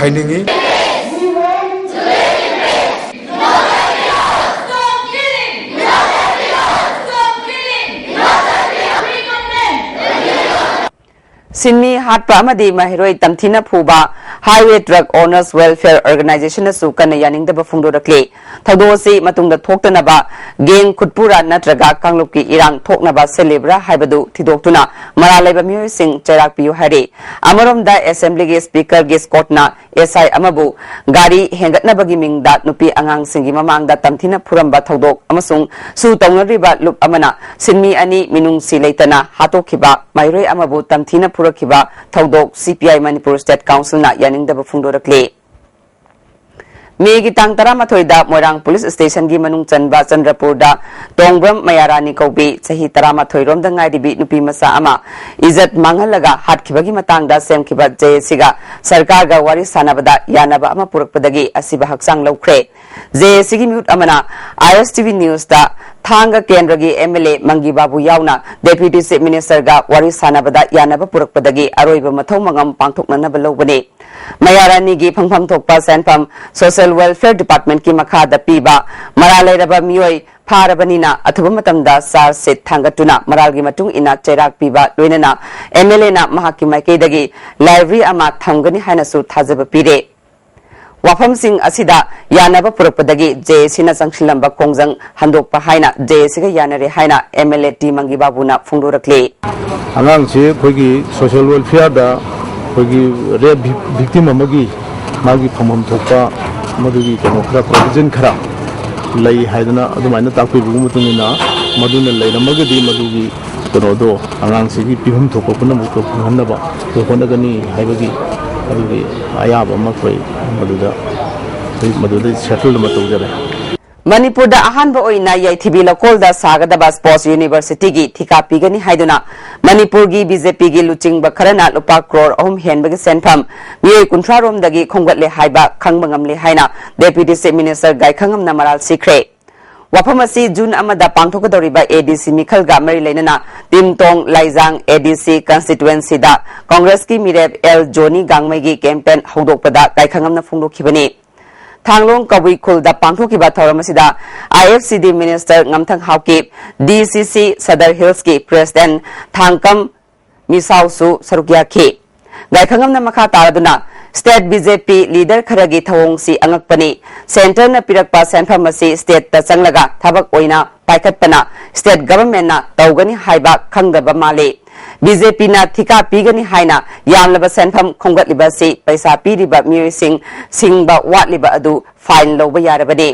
ꯍꯥꯏꯅꯤꯡꯏ꯫ ꯁꯤꯟꯃꯤ ꯍꯥꯠꯄ ꯑꯃꯗꯤ ꯃꯍꯩꯔꯣꯏ ꯇꯝꯊꯤꯅ ꯐꯨꯕ Highway Truck Owners Welfare Organizationꯅꯁꯨ ꯀꯟꯅ ꯌꯥꯅꯤꯡꯗꯕ ꯐꯣꯡꯗꯣꯔꯛꯂꯤ꯫ ꯊꯧꯗꯣꯛ ꯑꯁꯤ ꯃꯇꯨꯡꯗ ꯊꯣꯛꯇꯅꯕ gang ꯈꯨꯠꯄꯨꯔꯥ ꯅꯠꯇ꯭ꯔꯒ ꯀꯥꯡꯂꯨꯞꯀꯤ ꯏꯔꯥꯡ ꯊꯣꯛꯅꯕ ꯁꯤꯜꯂꯤꯕ꯭ꯔꯥ ꯍꯥꯏꯕꯗꯨ ꯊꯤꯗꯣꯛꯇꯨꯅ ꯃꯔꯥꯜ ꯂꯩꯕ ꯃꯤꯑꯣꯏꯁꯤꯡ ꯆꯩꯔꯥꯛ ꯄꯤꯌꯨ ꯍꯥꯏꯔꯤ꯫ ꯑꯃꯔꯣꯝꯗ Assemblyꯒꯤ Speakerꯒꯤ Scottꯅ S I ꯑꯃꯕꯨ ꯒꯥꯔꯤ ꯍꯦꯟꯒꯠꯅꯕꯒꯤ ꯃꯤꯡꯗ ꯅꯨꯄꯤ ꯑꯉꯥꯡꯁꯤꯡꯒꯤ ꯃꯃꯥꯡꯗ ꯇꯝꯊꯤꯅ ꯐꯨꯔꯝꯕ ꯊꯧꯗꯣꯛ ꯑꯃꯁꯨꯡ ꯁꯨ ꯇꯧꯅꯔꯤꯕ ꯂꯨꯞ ꯑꯃꯅ ꯁꯤꯟꯃꯤ ꯑꯅꯤ ꯃꯤꯅꯨꯡꯁꯤ ꯂꯩꯇꯅ ꯍꯥꯠꯇꯣꯛꯈꯤꯕ ꯃꯍꯩꯔꯣꯏ ꯑꯃꯕꯨ ꯇꯝꯊꯤꯅ ꯐꯨꯔꯛꯈꯤꯕ ꯊꯧꯗꯣꯛ C P I Manipur State Councilꯅ ꯌꯥꯅꯤꯡꯗꯕ ꯐꯣꯡꯗꯣꯔꯛꯂꯤ꯫ ꯃꯦꯒꯤ ꯇꯥꯡ ꯇꯔꯥꯃꯥꯊꯣꯏꯗ ꯃꯣꯏꯔꯥꯡ Police Stationꯒꯤ ꯃꯅꯨꯡ ꯆꯟꯕ ꯆꯟꯗ꯭ꯔꯄꯨꯔꯗ ꯇꯣꯡꯕ꯭ꯔꯝ ꯃꯌꯥꯔꯥꯅꯤ ꯀꯧꯕꯤ ꯆꯍꯤ ꯇꯔꯥꯃꯥꯊꯣꯏ ꯔꯣꯝꯗ ꯉꯥꯏꯔꯤꯕꯤ ꯅꯨꯄꯤ ꯃꯆꯥ ꯑꯃ ꯏꯖꯠ ꯃꯥꯡꯍꯜꯂꯒ ꯍꯥꯠꯈꯤꯕꯒꯤ ꯃꯇꯥꯡꯗ ꯁꯦꯝꯈꯤꯕ J A Cꯒ ꯁꯔꯀꯥꯔꯒ ꯋꯥꯔꯤ ꯁꯥꯟꯅꯕꯗ ꯌꯥꯅꯕ ꯑꯃ ꯄꯨꯔꯛꯄꯗꯒꯤ ꯑꯁꯤꯕ ꯍꯛꯆꯥꯡ ꯂꯧꯈ꯭ꯔꯦ꯫ J A Cꯒꯤ ꯃꯤꯍꯨꯠ ꯑꯃꯅ I S T V Newsꯇ ꯊꯥꯡꯒ ꯀꯦꯟꯗ꯭ꯔꯒꯤ M L A ꯃꯪꯒꯤ ꯕꯥꯕꯨ ꯌꯥꯎꯅ Deputy Chief Ministerꯒ ꯋꯥꯔꯤ ꯁꯥꯟꯅꯕꯗ ꯌꯥꯅꯕ ꯄꯨꯔꯛꯄꯗꯒꯤ ꯑꯔꯣꯏꯕ ꯃꯊꯧ ꯃꯉꯝ ꯄꯥꯡꯊꯣꯛꯅꯅꯕ ꯂꯧꯕꯅꯤ꯫ ꯃꯌꯥꯔꯥꯅꯤꯒꯤ ꯐꯪꯐꯝ ꯊꯣꯛꯄ ꯁꯦꯟꯐꯝ Social Welfare Departmentꯀꯤ ꯃꯈꯥꯗ ꯄꯤꯕ ꯃꯔꯥꯜ ꯂꯩꯔꯕ ꯃꯤꯑꯣꯏ ꯐꯥꯔꯕꯅꯤꯅ ꯑꯊꯨꯕ ꯃꯇꯝꯗ charge sheet ꯊꯥꯡꯒꯠꯇꯨꯅ ꯃꯔꯥꯜꯒꯤ ꯃꯇꯨꯡ ꯏꯟꯅ ꯆꯩꯔꯥꯛ ꯄꯤꯕ ꯂꯣꯏꯅꯅ M L Aꯅ ꯃꯍꯥꯛꯀꯤ ꯃꯥꯏꯀꯩꯗꯒꯤ library ꯑꯃ ꯊꯝꯒꯅꯤ ꯍꯥꯏꯅꯁꯨ ꯊꯥꯖꯕ ꯄꯤꯔꯦ꯫ ꯋꯥꯐꯝꯁꯤꯡ ꯑꯁꯤꯗ ꯌꯥꯅꯕ ꯄꯨꯔꯛꯄꯗꯒꯤ J A Cꯅ ꯆꯪꯁꯤꯜꯂꯝꯕ ꯈꯣꯡꯖꯪ ꯍꯟꯗꯣꯛꯄ ꯍꯥꯏꯅ J A Cꯒ ꯌꯥꯅꯔꯦ ꯍꯥꯏꯅ M L A T ꯃꯪꯒꯤ ꯕꯥꯕꯨꯅ ꯐꯣꯡꯗꯣꯔꯛꯂꯤ꯫ ꯑꯉꯥꯡꯁꯤ ꯑꯩꯈꯣꯏꯒꯤ social welfareꯗ ꯑꯩꯈꯣꯏꯒꯤ rape vic-, victim ꯑꯃꯒꯤ ꯃꯥꯒꯤ ꯐꯪꯐꯝ ꯊꯣꯛꯄ ꯃꯗꯨꯒꯤ ꯀꯩꯅꯣ ꯈꯔ provision ꯈꯔ ꯂꯩ ꯍꯥꯏꯗꯅ ꯑꯗꯨꯃꯥꯏꯅ ꯇꯥꯛꯄꯤꯕꯒꯤ ꯃꯇꯨꯡ ꯏꯟꯅ ꯃꯗꯨꯅ ꯂꯩꯔꯝꯃꯒꯗꯤ ꯃꯗꯨꯒꯤ ꯀꯩꯅꯣꯗꯣ ꯑꯉꯥꯡꯁꯤꯒꯤ ꯄꯤꯐꯝ ꯊꯣꯛꯄ ꯄꯨꯝꯅꯃꯛꯇꯣ ꯐꯪꯍꯟꯅꯕ ꯑꯩꯈꯣꯏ ꯍꯣꯠꯅꯒꯅꯤ ꯍꯥꯏꯕꯒꯤ ꯑꯗꯨꯒꯤ ꯑꯌꯥꯕ ꯑꯃ ꯑꯩꯈꯣꯏ ꯃꯗꯨꯗ ꯑꯩꯈꯣꯏ ꯃꯗꯨꯗ settle ꯑꯃ ꯇꯧꯖꯔꯦ꯫ ꯃꯅꯤꯄꯨꯔꯗ ꯑꯍꯥꯟꯕ ꯑꯣꯏꯅ ꯌꯥꯏꯊꯤꯕꯤ ꯂꯧꯀꯣꯜꯗ ꯁꯥꯒꯗꯕ Sports Universityꯒꯤ ꯊꯤꯀꯥ ꯄꯤꯒꯅꯤ ꯍꯥꯏꯗꯨꯅ ꯃꯅꯤꯄꯨꯔꯒꯤ B J Pꯒꯤ ꯂꯨꯆꯤꯡꯕ ꯈꯔꯅ ꯂꯨꯄꯥ ꯀ꯭ꯔꯣꯔ ꯑꯍꯨꯝ ꯍꯦꯟꯕꯒꯤ ꯁꯦꯟꯐꯝ ꯃꯤꯑꯣꯏ ꯀꯨꯟꯊ꯭ꯔꯥ ꯔꯣꯝꯗꯒꯤ ꯈꯣꯝꯒꯠꯂꯦ ꯍꯥꯏꯕ ꯈꯪꯕ ꯉꯝꯂꯦ ꯍꯥꯏꯅ Deputy Chief Minister ꯒꯥꯏꯈꯪꯉꯝꯅ ꯃꯔꯥꯜ ꯁꯤꯈ꯭ꯔꯦ꯫ ꯋꯥꯐꯝ ꯑꯁꯤ June ꯑꯃꯗ ꯄꯥꯡꯊꯣꯛꯀꯗꯧꯔꯤꯕ A D C ꯃꯤꯈꯜꯒ ꯃꯔꯤ ꯂꯩꯅꯅ ꯇꯤꯝꯇꯣꯡ ꯂꯥꯏꯖꯥꯡ A D C constituencyꯗ Congressꯀꯤ ꯃꯤꯔꯦꯞ L Johnny ꯒꯥꯡꯃꯩꯒꯤ campaign ꯍꯧꯗꯣꯛꯄꯗ ꯒꯥꯏꯈꯪꯉꯝꯅ ꯐꯣꯡꯗꯣꯛꯈꯤꯕꯅꯤ꯫ ꯊꯥꯡꯂꯣꯡ ꯀꯕꯨꯏ ꯈꯨꯜꯗ ꯄꯥꯡꯊꯣꯛꯈꯤꯕ ꯊꯧꯔꯝ ꯑꯁꯤꯗ I F C D Minister ꯉꯝꯊꯪ Haokip, D C C Sadar Hillsꯀꯤ President ꯊꯥꯡꯀꯝ ꯃꯤꯁꯥꯎꯁꯨ ꯁꯔꯨꯛ ꯌꯥꯈꯤ꯫ ꯒꯥꯏꯈꯪꯉꯝꯅ ꯃꯈꯥ ꯇꯥꯔꯗꯨꯅ, state B J P leader ꯈꯔꯒꯤ ꯊꯧꯑꯣꯡꯁꯤ ꯑꯉꯛꯄꯅꯤ꯫ Centreꯅ ꯄꯤꯔꯛꯄ ꯁꯦꯟꯐꯝ ꯑꯁꯤ stateꯇ ꯆꯪꯂꯒ ꯊꯕꯛ ꯑꯣꯏꯅ ꯄꯥꯏꯈꯠꯄꯅ state governmentꯅ ꯇꯧꯒꯅꯤ ꯍꯥꯏꯕ ꯈꯪꯗꯕ ꯃꯥꯜꯂꯤ꯫ B J Pꯅ ꯊꯤꯀꯥ ꯄꯤꯒꯅꯤ ꯍꯥꯏꯅ ꯌꯥꯝꯂꯕ ꯁꯦꯟꯐꯝ ꯈꯣꯝꯒꯠꯂꯤꯕ ꯑꯁꯤ ꯄꯩꯁꯥ ꯄꯤꯔꯤꯕ ꯃꯤꯑꯣꯏꯁꯤꯡ ꯁꯤꯡꯕ ꯋꯥꯠꯂꯤꯕ ꯑꯗꯨ fine ꯂꯧꯕ ꯌꯥꯔꯕꯅꯤ꯫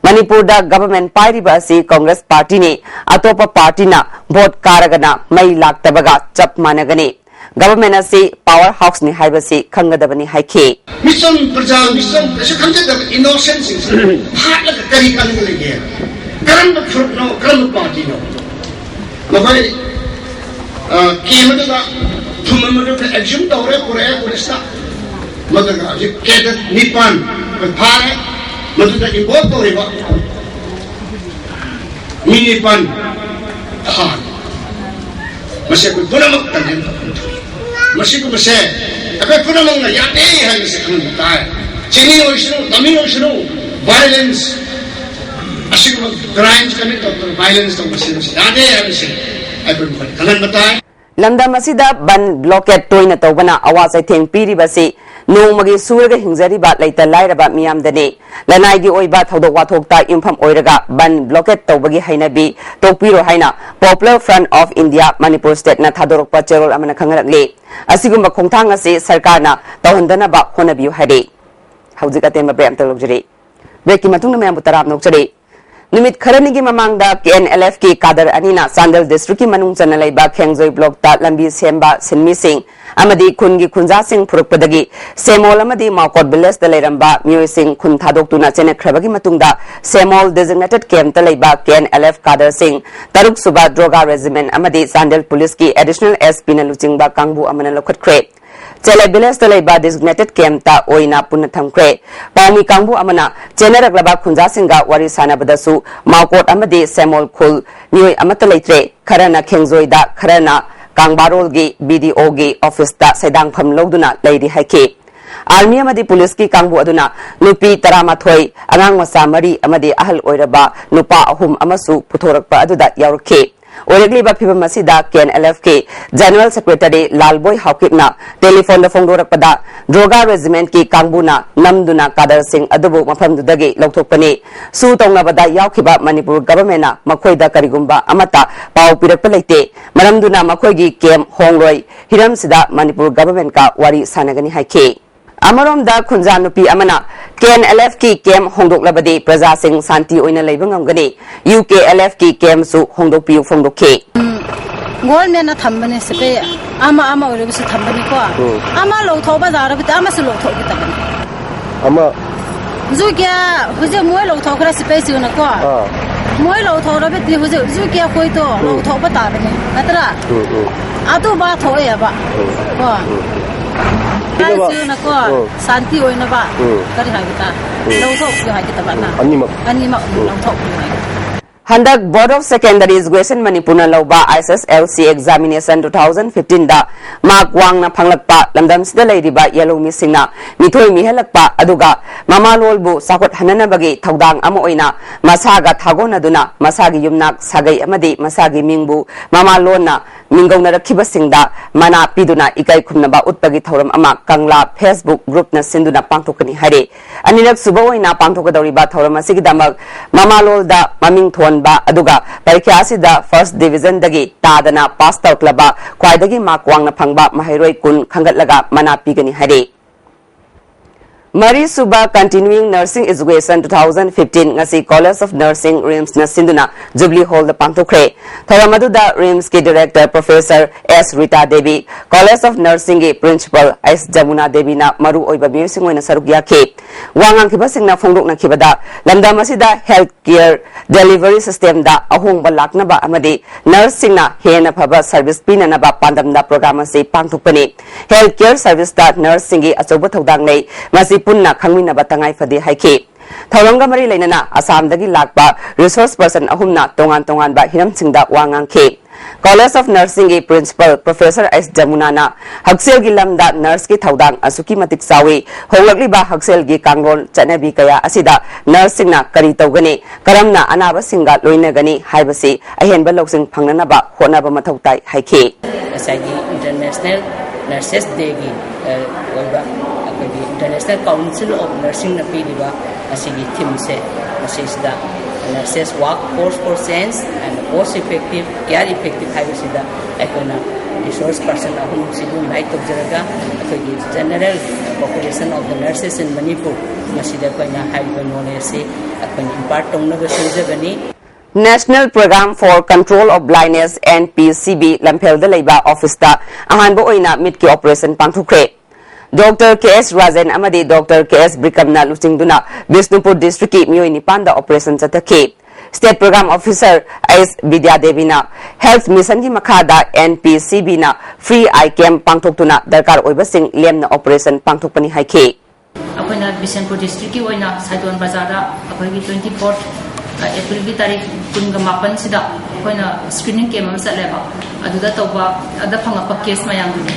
ꯃꯅꯤꯄꯨꯔꯗ government ꯄꯥꯏꯔꯤꯕ ꯑꯁꯤ Congress partyꯅꯤ꯫ ꯑꯇꯣꯞꯄ partyꯅ vote ꯀꯥꯔꯒꯅ ꯃꯩ ꯂꯥꯛꯇꯕꯒ ꯆꯞ ꯃꯥꯟꯅꯒꯅꯤ꯫ Government ꯑꯁꯤ power houseꯅꯤ ꯍꯥꯏꯕꯁꯤ ꯈꯪꯒꯗꯕꯅꯤ ꯍꯥꯏꯈꯤ꯫ ꯃꯤꯆꯝ ꯄ꯭ꯔꯖꯥ, ꯃꯤꯆꯝ ꯀꯩꯁꯨ ꯈꯪꯖꯗꯕ innocentꯁꯤꯡꯁꯤ ꯍꯥꯠꯂꯒ ꯀꯔꯤ ꯀꯥꯟꯅꯕ ꯂꯩꯒꯦ? ꯀꯔꯝꯕ ꯐꯨꯔꯨꯞꯅꯣ, ꯀꯔꯝꯕ partyꯅꯣ? ꯃꯈꯣꯏ, ꯑ, camp ꯑꯗꯨꯗ ꯊꯨꯝ ꯑꯃꯗꯨ exhume ꯇꯧꯔꯦ, ꯄꯨꯔꯛꯑꯦ policeꯇ꯫ ꯃꯗꯨꯒ ꯍꯧꯖꯤꯛ cadre ꯅꯤꯄꯥꯟ ꯑꯩꯈꯣꯏ ꯐꯥꯔꯦ꯫ ꯃꯗꯨꯗ involve ꯇꯧꯔꯤꯕ ꯃꯤ ꯅꯤꯄꯥꯟ ꯐꯥꯔꯦ꯫ ꯃꯁꯤ ꯑꯩꯈꯣꯏ ꯄꯨꯝꯅꯃꯛ condemn ꯇꯧꯕ ꯊꯣꯛꯏ꯫ ꯃꯁꯤꯒꯨꯝꯕꯁꯦ ꯑꯩꯈꯣꯏ ꯄꯨꯝꯅꯃꯛꯅ ꯌꯥꯗꯦ ꯍꯥꯏꯕꯁꯤ ꯈꯪꯍꯟꯕ ꯇꯥꯏ꯫ ꯆꯤꯡꯃꯤ ꯑꯣꯏꯁꯅꯨ, ꯇꯝꯃꯤ ꯑꯣꯏꯁꯅꯨ, violence, ꯑꯁꯤꯒꯨꯝꯕ crimes commit ꯇꯧꯗꯅ violence ꯇꯧꯕꯁꯤ ꯃꯁꯤ ꯌꯥꯗꯦ ꯍꯥꯏꯕꯁꯤ ꯑꯩꯈꯣꯏ ꯃꯈꯣꯏꯗ ꯈꯪꯍꯟꯕ ꯇꯥꯏ꯫ ꯂꯝꯗꯝ ꯑꯁꯤꯗ ꯕꯟ blockade ꯇꯣꯏꯅ ꯇꯧꯕꯅ ꯑꯋꯥ ꯆꯩꯊꯦꯡ ꯄꯤꯔꯤꯕꯁꯤ ꯅꯣꯡꯃꯒꯤ ꯁꯨꯔꯒ ꯍꯤꯡꯖꯔꯤꯕ ꯂꯩꯇ ꯂꯥꯏꯔꯕ ꯃꯤꯌꯥꯝꯗꯅꯤ꯫ ꯂꯅꯥꯏꯒꯤ ꯑꯣꯏꯕ ꯊꯧꯗꯣꯛ ꯋꯥꯊꯣꯛꯇ ꯌꯨꯝꯐꯝ ꯑꯣꯏꯔꯒ ꯕꯟ blockade ꯇꯧꯕꯒꯤ ꯍꯩꯅꯕꯤ ꯇꯣꯛꯄꯤꯔꯣ ꯍꯥꯏꯅ Popular Front of India Manipur stateꯅ ꯊꯥꯗꯣꯔꯛꯄ ꯆꯦꯔꯣꯜ ꯑꯃꯅ ꯈꯪꯍꯜꯂꯛꯂꯤ꯫ ꯑꯁꯤꯒꯨꯝꯕ ꯈꯣꯡꯊꯥꯡ ꯑꯁꯤ ꯁꯔꯀꯥꯔꯅ ꯇꯧꯍꯟꯗꯅꯕ ꯍꯣꯠꯅꯕꯤꯌꯨ ꯍꯥꯏꯔꯤ꯫ ꯍꯧꯖꯤꯛ ꯑꯇꯦꯟꯕ break ꯑꯃꯇ ꯂꯧꯖꯔꯤ꯫ Breakꯀꯤ ꯃꯇꯨꯡꯗ ꯃꯌꯥꯝꯕꯨ ꯇꯔꯥꯝꯅ ꯑꯣꯛꯆꯔꯤ꯫ ꯅꯨꯃꯤꯠ ꯈꯔꯅꯤꯒꯤ ꯃꯃꯥꯡꯗ K N L Fꯀꯤ cadre ꯑꯅꯤꯅ ꯆꯥꯟꯗꯦꯜ districtꯀꯤ ꯃꯅꯨꯡ ꯆꯟꯅ ꯂꯩꯕ ꯈꯦꯡꯖꯣꯏ blockꯇ ꯂꯝꯕꯤ ꯁꯦꯝꯕ ꯁꯤꯟꯃꯤꯁꯤꯡ ꯑꯃꯗꯤ ꯈꯨꯟꯒꯤ ꯈꯨꯟꯖꯥꯁꯤꯡ ꯐꯨꯔꯛꯄꯗꯒꯤ ꯁꯦꯃꯣꯜ ꯑꯃꯗꯤ ꯃꯥꯎꯀꯣꯠ villageꯇ ꯂꯩꯔꯝꯕ ꯃꯤꯑꯣꯏꯁꯤꯡ ꯈꯨꯟ ꯊꯥꯗꯣꯛꯇꯨꯅ ꯆꯦꯟꯅꯈ꯭ꯔꯕꯒꯤ ꯃꯇꯨꯡꯗ ꯁꯦꯃꯣꯜ designated campꯇ ꯂꯩꯕ K N L F cadreꯁꯤꯡ ꯇꯔꯨꯛ ꯁꯨꯕ ꯗ꯭ꯔꯣꯒꯥ regiment ꯑꯃꯗꯤ ꯆꯥꯟꯗꯦꯜ policeꯀꯤ additional S Pꯅ ꯂꯨꯆꯤꯡꯕ ꯀꯥꯡꯕꯨ ꯑꯃꯅ ꯂꯧꯈꯠꯈ꯭ꯔꯦ꯫ ꯆꯦꯂꯦ villageꯇ ꯂꯩꯕ designated campꯇ ꯑꯣꯏꯅ ꯄꯨꯟꯅ ꯊꯝꯈ꯭ꯔꯦ꯫ ꯄꯥꯎꯃꯤ ꯀꯥꯡꯕꯨ ꯑꯃꯅ ꯆꯦꯟꯅꯔꯛꯂꯕ ꯈꯨꯟꯖꯥꯁꯤꯡꯒ ꯋꯥꯔꯤ ꯁꯥꯟꯅꯕꯗꯁꯨ ꯃꯥꯎꯀꯣꯠ ꯑꯃꯗꯤ ꯁꯦꯃꯣꯜ ꯈꯨꯜ ꯃꯤꯑꯣꯏ ꯑꯃꯠꯇ ꯂꯩꯇ꯭ꯔꯦ꯫ ꯈꯔꯅ ꯈꯦꯡꯖꯣꯏꯗ, ꯈꯔꯅ ꯀꯥꯡꯕꯥꯔꯣꯜꯒꯤ B D Oꯒꯤ officeꯇ ꯁꯩꯗꯥꯡꯐꯝ ꯂꯧꯗꯨꯅ ꯂꯩꯔꯤ ꯍꯥꯏꯈꯤ꯫ Army ꯑꯃꯗꯤ policeꯀꯤ ꯀꯥꯡꯕꯨ ꯑꯗꯨꯅ ꯅꯨꯄꯤ ꯇꯔꯥꯃꯥꯊꯣꯏ, ꯑꯉꯥꯡ ꯃꯆꯥ ꯃꯔꯤ ꯑꯃꯗꯤ ꯑꯍꯜ ꯑꯣꯏꯔꯕ ꯅꯨꯄꯥ ꯑꯍꯨꯝ ꯑꯃꯁꯨ ꯄꯨꯊꯣꯔꯛꯄ ꯑꯗꯨꯗ ꯌꯥꯎꯔꯛꯈꯤ꯫ ꯑꯣꯏꯔꯛꯂꯤꯕ ꯐꯤꯚꯝ ꯑꯁꯤꯗ ꯀꯦ ꯑꯦꯟ ꯑꯦꯜ ꯑꯦꯐꯀꯤ ꯖꯦꯅꯔꯦꯜ ꯁꯦꯀ꯭ꯔꯦꯇꯔꯤ ꯂꯥꯜꯕꯣꯏ ꯍꯥꯎꯀꯤꯞꯅ ꯇꯦꯂꯤꯐꯣꯟꯗ ꯐꯣꯡꯗꯣꯔꯛꯄꯗ, ꯗ꯭ꯔꯣꯒꯥ ꯔꯦꯖꯤꯃꯦꯟꯠꯀꯤ ꯀꯥꯡꯕꯨꯅ ꯅꯝꯗꯨꯅ ꯀꯥꯗꯔ ꯁꯤꯡ ꯑꯗꯨꯕꯨ ꯃꯐꯝꯗꯨꯗꯒꯤ ꯂꯧꯊꯣꯛꯄꯅꯤ꯫ ꯁꯨ ꯇꯧꯅꯕꯗ ꯌꯥꯎꯈꯤꯕ ꯃꯅꯤꯄꯨꯔ ꯒꯚꯔꯟꯃꯦꯟꯠꯅ ꯃꯈꯣꯏꯗ ꯀꯔꯤꯒꯨꯝꯕ ꯑꯃꯠꯇ ꯄꯥꯎ ꯄꯤꯔꯛꯄ ꯂꯩꯇꯦ꯫ ꯃꯔꯝꯗꯨꯅ ꯃꯈꯣꯏꯒꯤ ꯀꯦꯝꯞ ꯍꯣꯡꯂꯣꯏ ꯍꯤꯔꯝꯁꯤꯗ ꯃꯅꯤꯄꯨꯔ ꯒꯚꯔꯟꯃꯦꯟꯠꯀ ꯋꯥꯔꯤ ꯁꯥꯟꯅꯒꯅꯤ ꯍꯥꯏꯈꯤ꯫ ꯑꯃꯔꯣꯝꯗ ꯈꯨꯟꯖꯥ ꯅꯨꯄꯤ ꯑꯃꯅ ꯀꯦ ꯑꯦꯟ ꯑꯦꯜ ꯑꯦꯐꯀꯤ ꯀꯦꯝꯞ ꯍꯣꯡꯗꯣꯛꯂꯕꯗꯤ ꯄ꯭ꯔꯖꯥꯁꯤꯡ ꯁꯥꯟꯇꯤ ꯑꯣꯏꯅ ꯂꯩꯕ ꯉꯝꯒꯅꯤ, ꯌꯨ ꯀꯦ ꯑꯦꯜ ꯑꯦꯐꯀꯤ ꯀꯦꯝꯞꯁꯨ ꯍꯣꯡꯗꯣꯛꯄꯤꯌꯨ ꯐꯣꯡꯗꯣꯛꯈꯤ꯫ ꯒꯣꯔꯃꯦꯟꯅ ꯊꯝꯕꯅꯦ ꯁꯤꯄꯦ ꯑꯃ ꯑꯃ ꯑꯣꯏꯔꯕꯁꯨ ꯊꯝꯕꯅꯤꯀꯣ꯫ ꯑꯃ ꯂꯧꯊꯣꯛꯄ ꯌꯥꯔꯕꯗꯤ ꯑꯃꯁꯨ ꯂꯧꯊꯣꯛꯀꯗꯕꯅꯤ꯫ ꯑꯃ ꯍꯧꯖꯤꯛ ꯀꯌꯥ ꯍꯧꯖꯤꯛ ꯃꯣꯏ ꯂꯧꯊꯣꯛꯈ꯭ꯔꯦ ꯁꯤꯄꯦꯁꯤꯡꯅꯀꯣ꯫ ꯑꯥ꯫ ꯃꯣꯏ ꯂꯧꯊꯣꯛꯔꯕꯗꯤ ꯍꯧꯖꯤꯛ ꯍꯧꯖꯤꯛ ꯀꯌꯥ ꯑꯩꯈꯣꯏꯗꯣ ꯂꯧꯊꯣꯛꯄ ꯇꯥꯕꯅꯤ ꯅꯠꯇ꯭ꯔꯥ? ꯎꯝ ꯎꯝ ꯑꯗꯨ ꯕꯥ ꯊꯣꯛꯑꯦꯕ ꯀꯣ꯫ ꯁꯤꯅꯦꯕ꯫ ꯁꯤꯅꯀꯣ ꯎꯝ꯫ ꯁꯥꯟꯇꯤ ꯑꯣꯏꯅꯕ ꯎꯝ꯫ ꯀꯔꯤ ꯍꯥꯏꯕ ꯇꯥ ꯂꯧꯊꯣꯛꯄꯤꯌꯨ ꯍꯥꯏꯒꯗꯕ ꯅ ꯑꯅꯤꯃꯛ꯫ ꯑꯅꯤꯃꯛ ꯂꯧꯊꯣꯛꯄꯤꯌꯨ ꯍꯥꯏꯒꯗꯕ꯫ ꯍꯟꯗꯛ Board of Secondary Education ꯃꯅꯤꯄꯨꯔꯅ ꯂꯧꯕ I S S L C examination two thousand fifteen ꯗ ꯃꯥꯔꯛ ꯋꯥꯡꯅ ꯐꯪꯂꯛꯄ ꯂꯝꯗꯝꯁꯤꯗ ꯂꯩꯔꯤꯕ ꯌꯦꯜꯍꯧꯃꯤꯁꯤꯡꯅ ꯃꯤꯊꯣꯏ ꯃꯤꯍꯦꯜꯂꯛꯄ ꯑꯗꯨꯒ ꯃꯃꯥꯂꯣꯜꯕꯨ ꯆꯥꯎꯈꯠꯍꯟꯅꯅꯕꯒꯤ ꯊꯧꯗꯥꯡ ꯑꯃ ꯑꯣꯏꯅ ꯃꯁꯥꯒ ꯊꯥꯒꯣꯟꯅꯗꯨꯅ ꯃꯁꯥꯒꯤ ꯌꯨꯝꯅꯥꯛ ꯁꯥꯒꯩ ꯑꯃꯗꯤ ꯃꯁꯥꯒꯤ ꯃꯤꯡꯕꯨ ꯃꯃꯥꯂꯣꯟꯅ ꯃꯤꯡꯒꯧꯅꯔꯛꯈꯤꯕꯁꯤꯡꯗ ꯃꯅꯥ ꯄꯤꯗꯨꯅ ꯏꯀꯥꯏ ꯈꯨꯝꯅꯕ ꯎꯠꯄꯒꯤ ꯊꯧꯔꯝ ꯑꯃ ꯀꯪꯂꯥ Facebook groupꯅ ꯁꯤꯟꯗꯨꯅ ꯄꯥꯡꯊꯣꯛꯀꯅꯤ ꯍꯥꯏꯔꯤ꯫ ꯑꯅꯤꯔꯛ ꯁꯨꯕ ꯑꯣꯏꯅ ꯄꯥꯡꯊꯣꯛꯀꯗꯧꯔꯤꯕ ꯊꯧꯔꯝ ꯑꯁꯤꯒꯤꯗꯃꯛ ꯃꯃꯥꯂꯣꯜꯗ ꯃꯃꯤꯡ ꯊꯣꯟꯕ ꯑꯗꯨꯒ ꯄꯔꯤꯈ꯭ꯌꯥ ꯑꯁꯤꯗ first divisionꯗꯒꯤ ꯇꯥꯗꯅ ꯄꯥꯁ ꯇꯧꯔꯛꯂꯕ ꯈ꯭ꯋꯥꯏꯗꯒꯤ ꯃꯥꯔꯛ ꯋꯥꯡꯅ ꯐꯪꯕ ꯃꯍꯩꯔꯣꯏ ꯀꯨꯟ ꯈꯟꯒꯠꯂꯒ ꯃꯅꯥ ꯄꯤꯒꯅꯤ ꯍꯥꯏꯔꯤ꯫ ꯃꯔꯤꯁꯨꯕ Continuing Nursing Education two thousand fifteen ꯉꯁꯤ College of Nursing RIMSꯅ ꯁꯤꯟꯗꯨꯅ Jubilee Hallꯗ ꯄꯥꯡꯊꯣꯛꯈ꯭ꯔꯦ꯫ ꯊꯧꯔꯝ ꯑꯗꯨꯗ RIMSꯀꯤ Director Professor S Rita Devi, College of Nursingꯒꯤ Principal S ꯖꯃꯨꯅꯥ ꯗꯦꯕꯤꯅ ꯃꯔꯨ ꯑꯣꯏꯕ ꯃꯤꯑꯣꯏꯁꯤꯡ ꯑꯣꯏꯅ ꯁꯔꯨꯛ ꯌꯥꯈꯤ꯫ ꯋꯥ ꯉꯥꯡꯈꯤꯕꯁꯤꯡꯅ ꯐꯣꯡꯗꯣꯛꯅꯈꯤꯕꯗ, ꯂꯝꯗꯝ ꯑꯁꯤꯗ health care delivery systemꯗ ꯑꯍꯣꯡꯕ ꯂꯥꯛꯅꯕ ꯑꯃꯗꯤ nurseꯁꯤꯡꯅ ꯍꯦꯟꯅ ꯐꯕ service ꯄꯤꯅꯅꯕ ꯄꯥꯟꯗꯝꯗ program ꯑꯁꯤ ꯄꯥꯡꯊꯣꯛꯄꯅꯤ꯫ Health care serviceꯇ nurseꯁꯤꯡꯒꯤ ꯑꯆꯧꯕ ꯊꯧꯗꯥꯡ ꯂꯩ, ꯃꯁꯤ ꯄꯨꯟꯅ ꯈꯪꯃꯤꯟꯅꯕ ꯇꯉꯥꯏ ꯐꯗꯦ ꯍꯥꯏꯈꯤ꯫ ꯊꯧꯔꯝꯒ ꯃꯔꯤ ꯂꯩꯅꯅ ꯑꯁꯥꯝꯗꯒꯤ ꯂꯥꯛꯄ resource person ꯑꯍꯨꯝꯅ ꯇꯣꯉꯥꯟ ꯇꯣꯉꯥꯟꯕ ꯍꯤꯔꯝꯁꯤꯡꯗ ꯋꯥ ꯉꯥꯡꯈꯤ꯫ College of Nursingꯒꯤ principal professor ꯑꯩꯆ ꯖꯃꯨꯅꯥꯅ ꯍꯛꯁꯦꯜꯒꯤ ꯂꯝꯗ nurseꯀꯤ ꯊꯧꯗꯥꯡ ꯑꯁꯨꯛꯀꯤ ꯃꯇꯤꯛ ꯆꯥꯎꯏ, ꯍꯣꯡꯂꯛꯂꯤꯕ ꯍꯛꯁꯦꯜꯒꯤ ꯀꯥꯡꯂꯣꯟ ꯆꯠꯅꯕꯤ ꯀꯌꯥ ꯑꯁꯤꯗ nurseꯁꯤꯡꯅ ꯀꯔꯤ ꯇꯧꯒꯅꯤ, ꯀꯔꯝꯅ ꯑꯅꯥꯕꯁꯤꯡꯒ ꯂꯣꯏꯅꯒꯅꯤ ꯍꯥꯏꯕꯁꯤ ꯑꯍꯦꯟꯕ ꯂꯧꯁꯤꯡ ꯐꯪꯅꯅꯕ ꯍꯣꯠꯅꯕ ꯃꯊꯧ ꯇꯥꯏ ꯍꯥꯏꯈꯤ꯫ ꯉꯁꯥꯏꯒꯤ International Nurses Dayꯒꯤ ꯑꯣꯏꯕ ꯑꯩꯈꯣꯏꯒꯤ International Council of Nursingꯅ ꯄꯤꯔꯤꯕ ꯑꯁꯤꯒꯤ themeꯁꯦ, ꯃꯁꯤꯁꯤꯗ Nurses Workforce for Change and Cost Effective, Care Effective ꯍꯥꯏꯕꯁꯤꯗ ꯑꯩꯈꯣꯏꯅ resource person ꯑꯍꯨꯝꯁꯤꯕꯨ invite ꯇꯧꯖꯔꯒ ꯑꯩꯈꯣꯏꯒꯤ general population of the nurses in Manipur ꯃꯁꯤꯗ ꯑꯩꯈꯣꯏꯅ ꯍꯥꯏꯔꯤꯕ knowledgeꯁꯤ ꯑꯩꯈꯣꯏꯅ impart ꯇꯧꯅꯕ ꯁꯤꯟꯖꯕꯅꯤ꯫ National Program for Control of Blindness, NPCB ꯂꯝꯐꯦꯜꯗ ꯂꯩꯕ officeꯇ ꯑꯍꯥꯟꯕ ꯑꯣꯏꯅ ꯃꯤꯠꯀꯤ operation ꯄꯥꯡꯊꯣꯛꯈ꯭ꯔꯦ꯫ Doctor ꯀꯦ ꯑꯦꯁ ꯔꯥꯖꯦꯟ ꯑꯃꯗꯤ Doctor ꯀꯦ ꯑꯦꯁ ꯕ꯭ꯔꯤꯀꯝꯅ ꯂꯨꯆꯤꯡꯗꯨꯅ ꯕꯤꯁꯅꯨꯄꯨꯔ districtꯀꯤ ꯃꯤꯑꯣꯏ ꯅꯤꯄꯥꯟꯗ operation ꯆꯠꯊꯈꯤ꯫ State Program Officer ꯑꯩꯆ ꯕꯤꯗ꯭ꯌꯥꯗꯦꯕꯤꯅ Health Missionꯒꯤ ꯃꯈꯥꯗ NPCBꯅ free eye camp ꯄꯥꯡꯊꯣꯛꯇꯨꯅ ꯗꯔꯀꯥꯔ ꯑꯣꯏꯕꯁꯤꯡ ꯂꯦꯝꯅ operation ꯄꯥꯡꯊꯣꯛꯄꯅꯤ ꯍꯥꯏꯈꯤ꯫ ꯑꯩꯈꯣꯏꯅ ꯕꯤꯁꯦꯟꯄꯨꯔ districtꯀꯤ ꯑꯣꯏꯅ ꯁꯥꯏꯗꯣꯟ ꯕꯖꯥꯔꯗ ꯑꯩꯈꯣꯏꯒꯤ twenty fourth Aprilꯒꯤ ꯇꯥꯔꯤꯛ ꯀꯨꯟꯒ ꯃꯥꯄꯟꯁꯤꯗ ꯑꯩꯈꯣꯏꯅ screening camp ꯑꯃ ꯆꯠꯂꯦꯕ꯫ ꯑꯗꯨꯗ ꯇꯧꯕ, ꯑꯗ ꯐꯪꯉꯛꯄ case ꯃꯌꯥꯝꯗꯨꯅꯤ꯫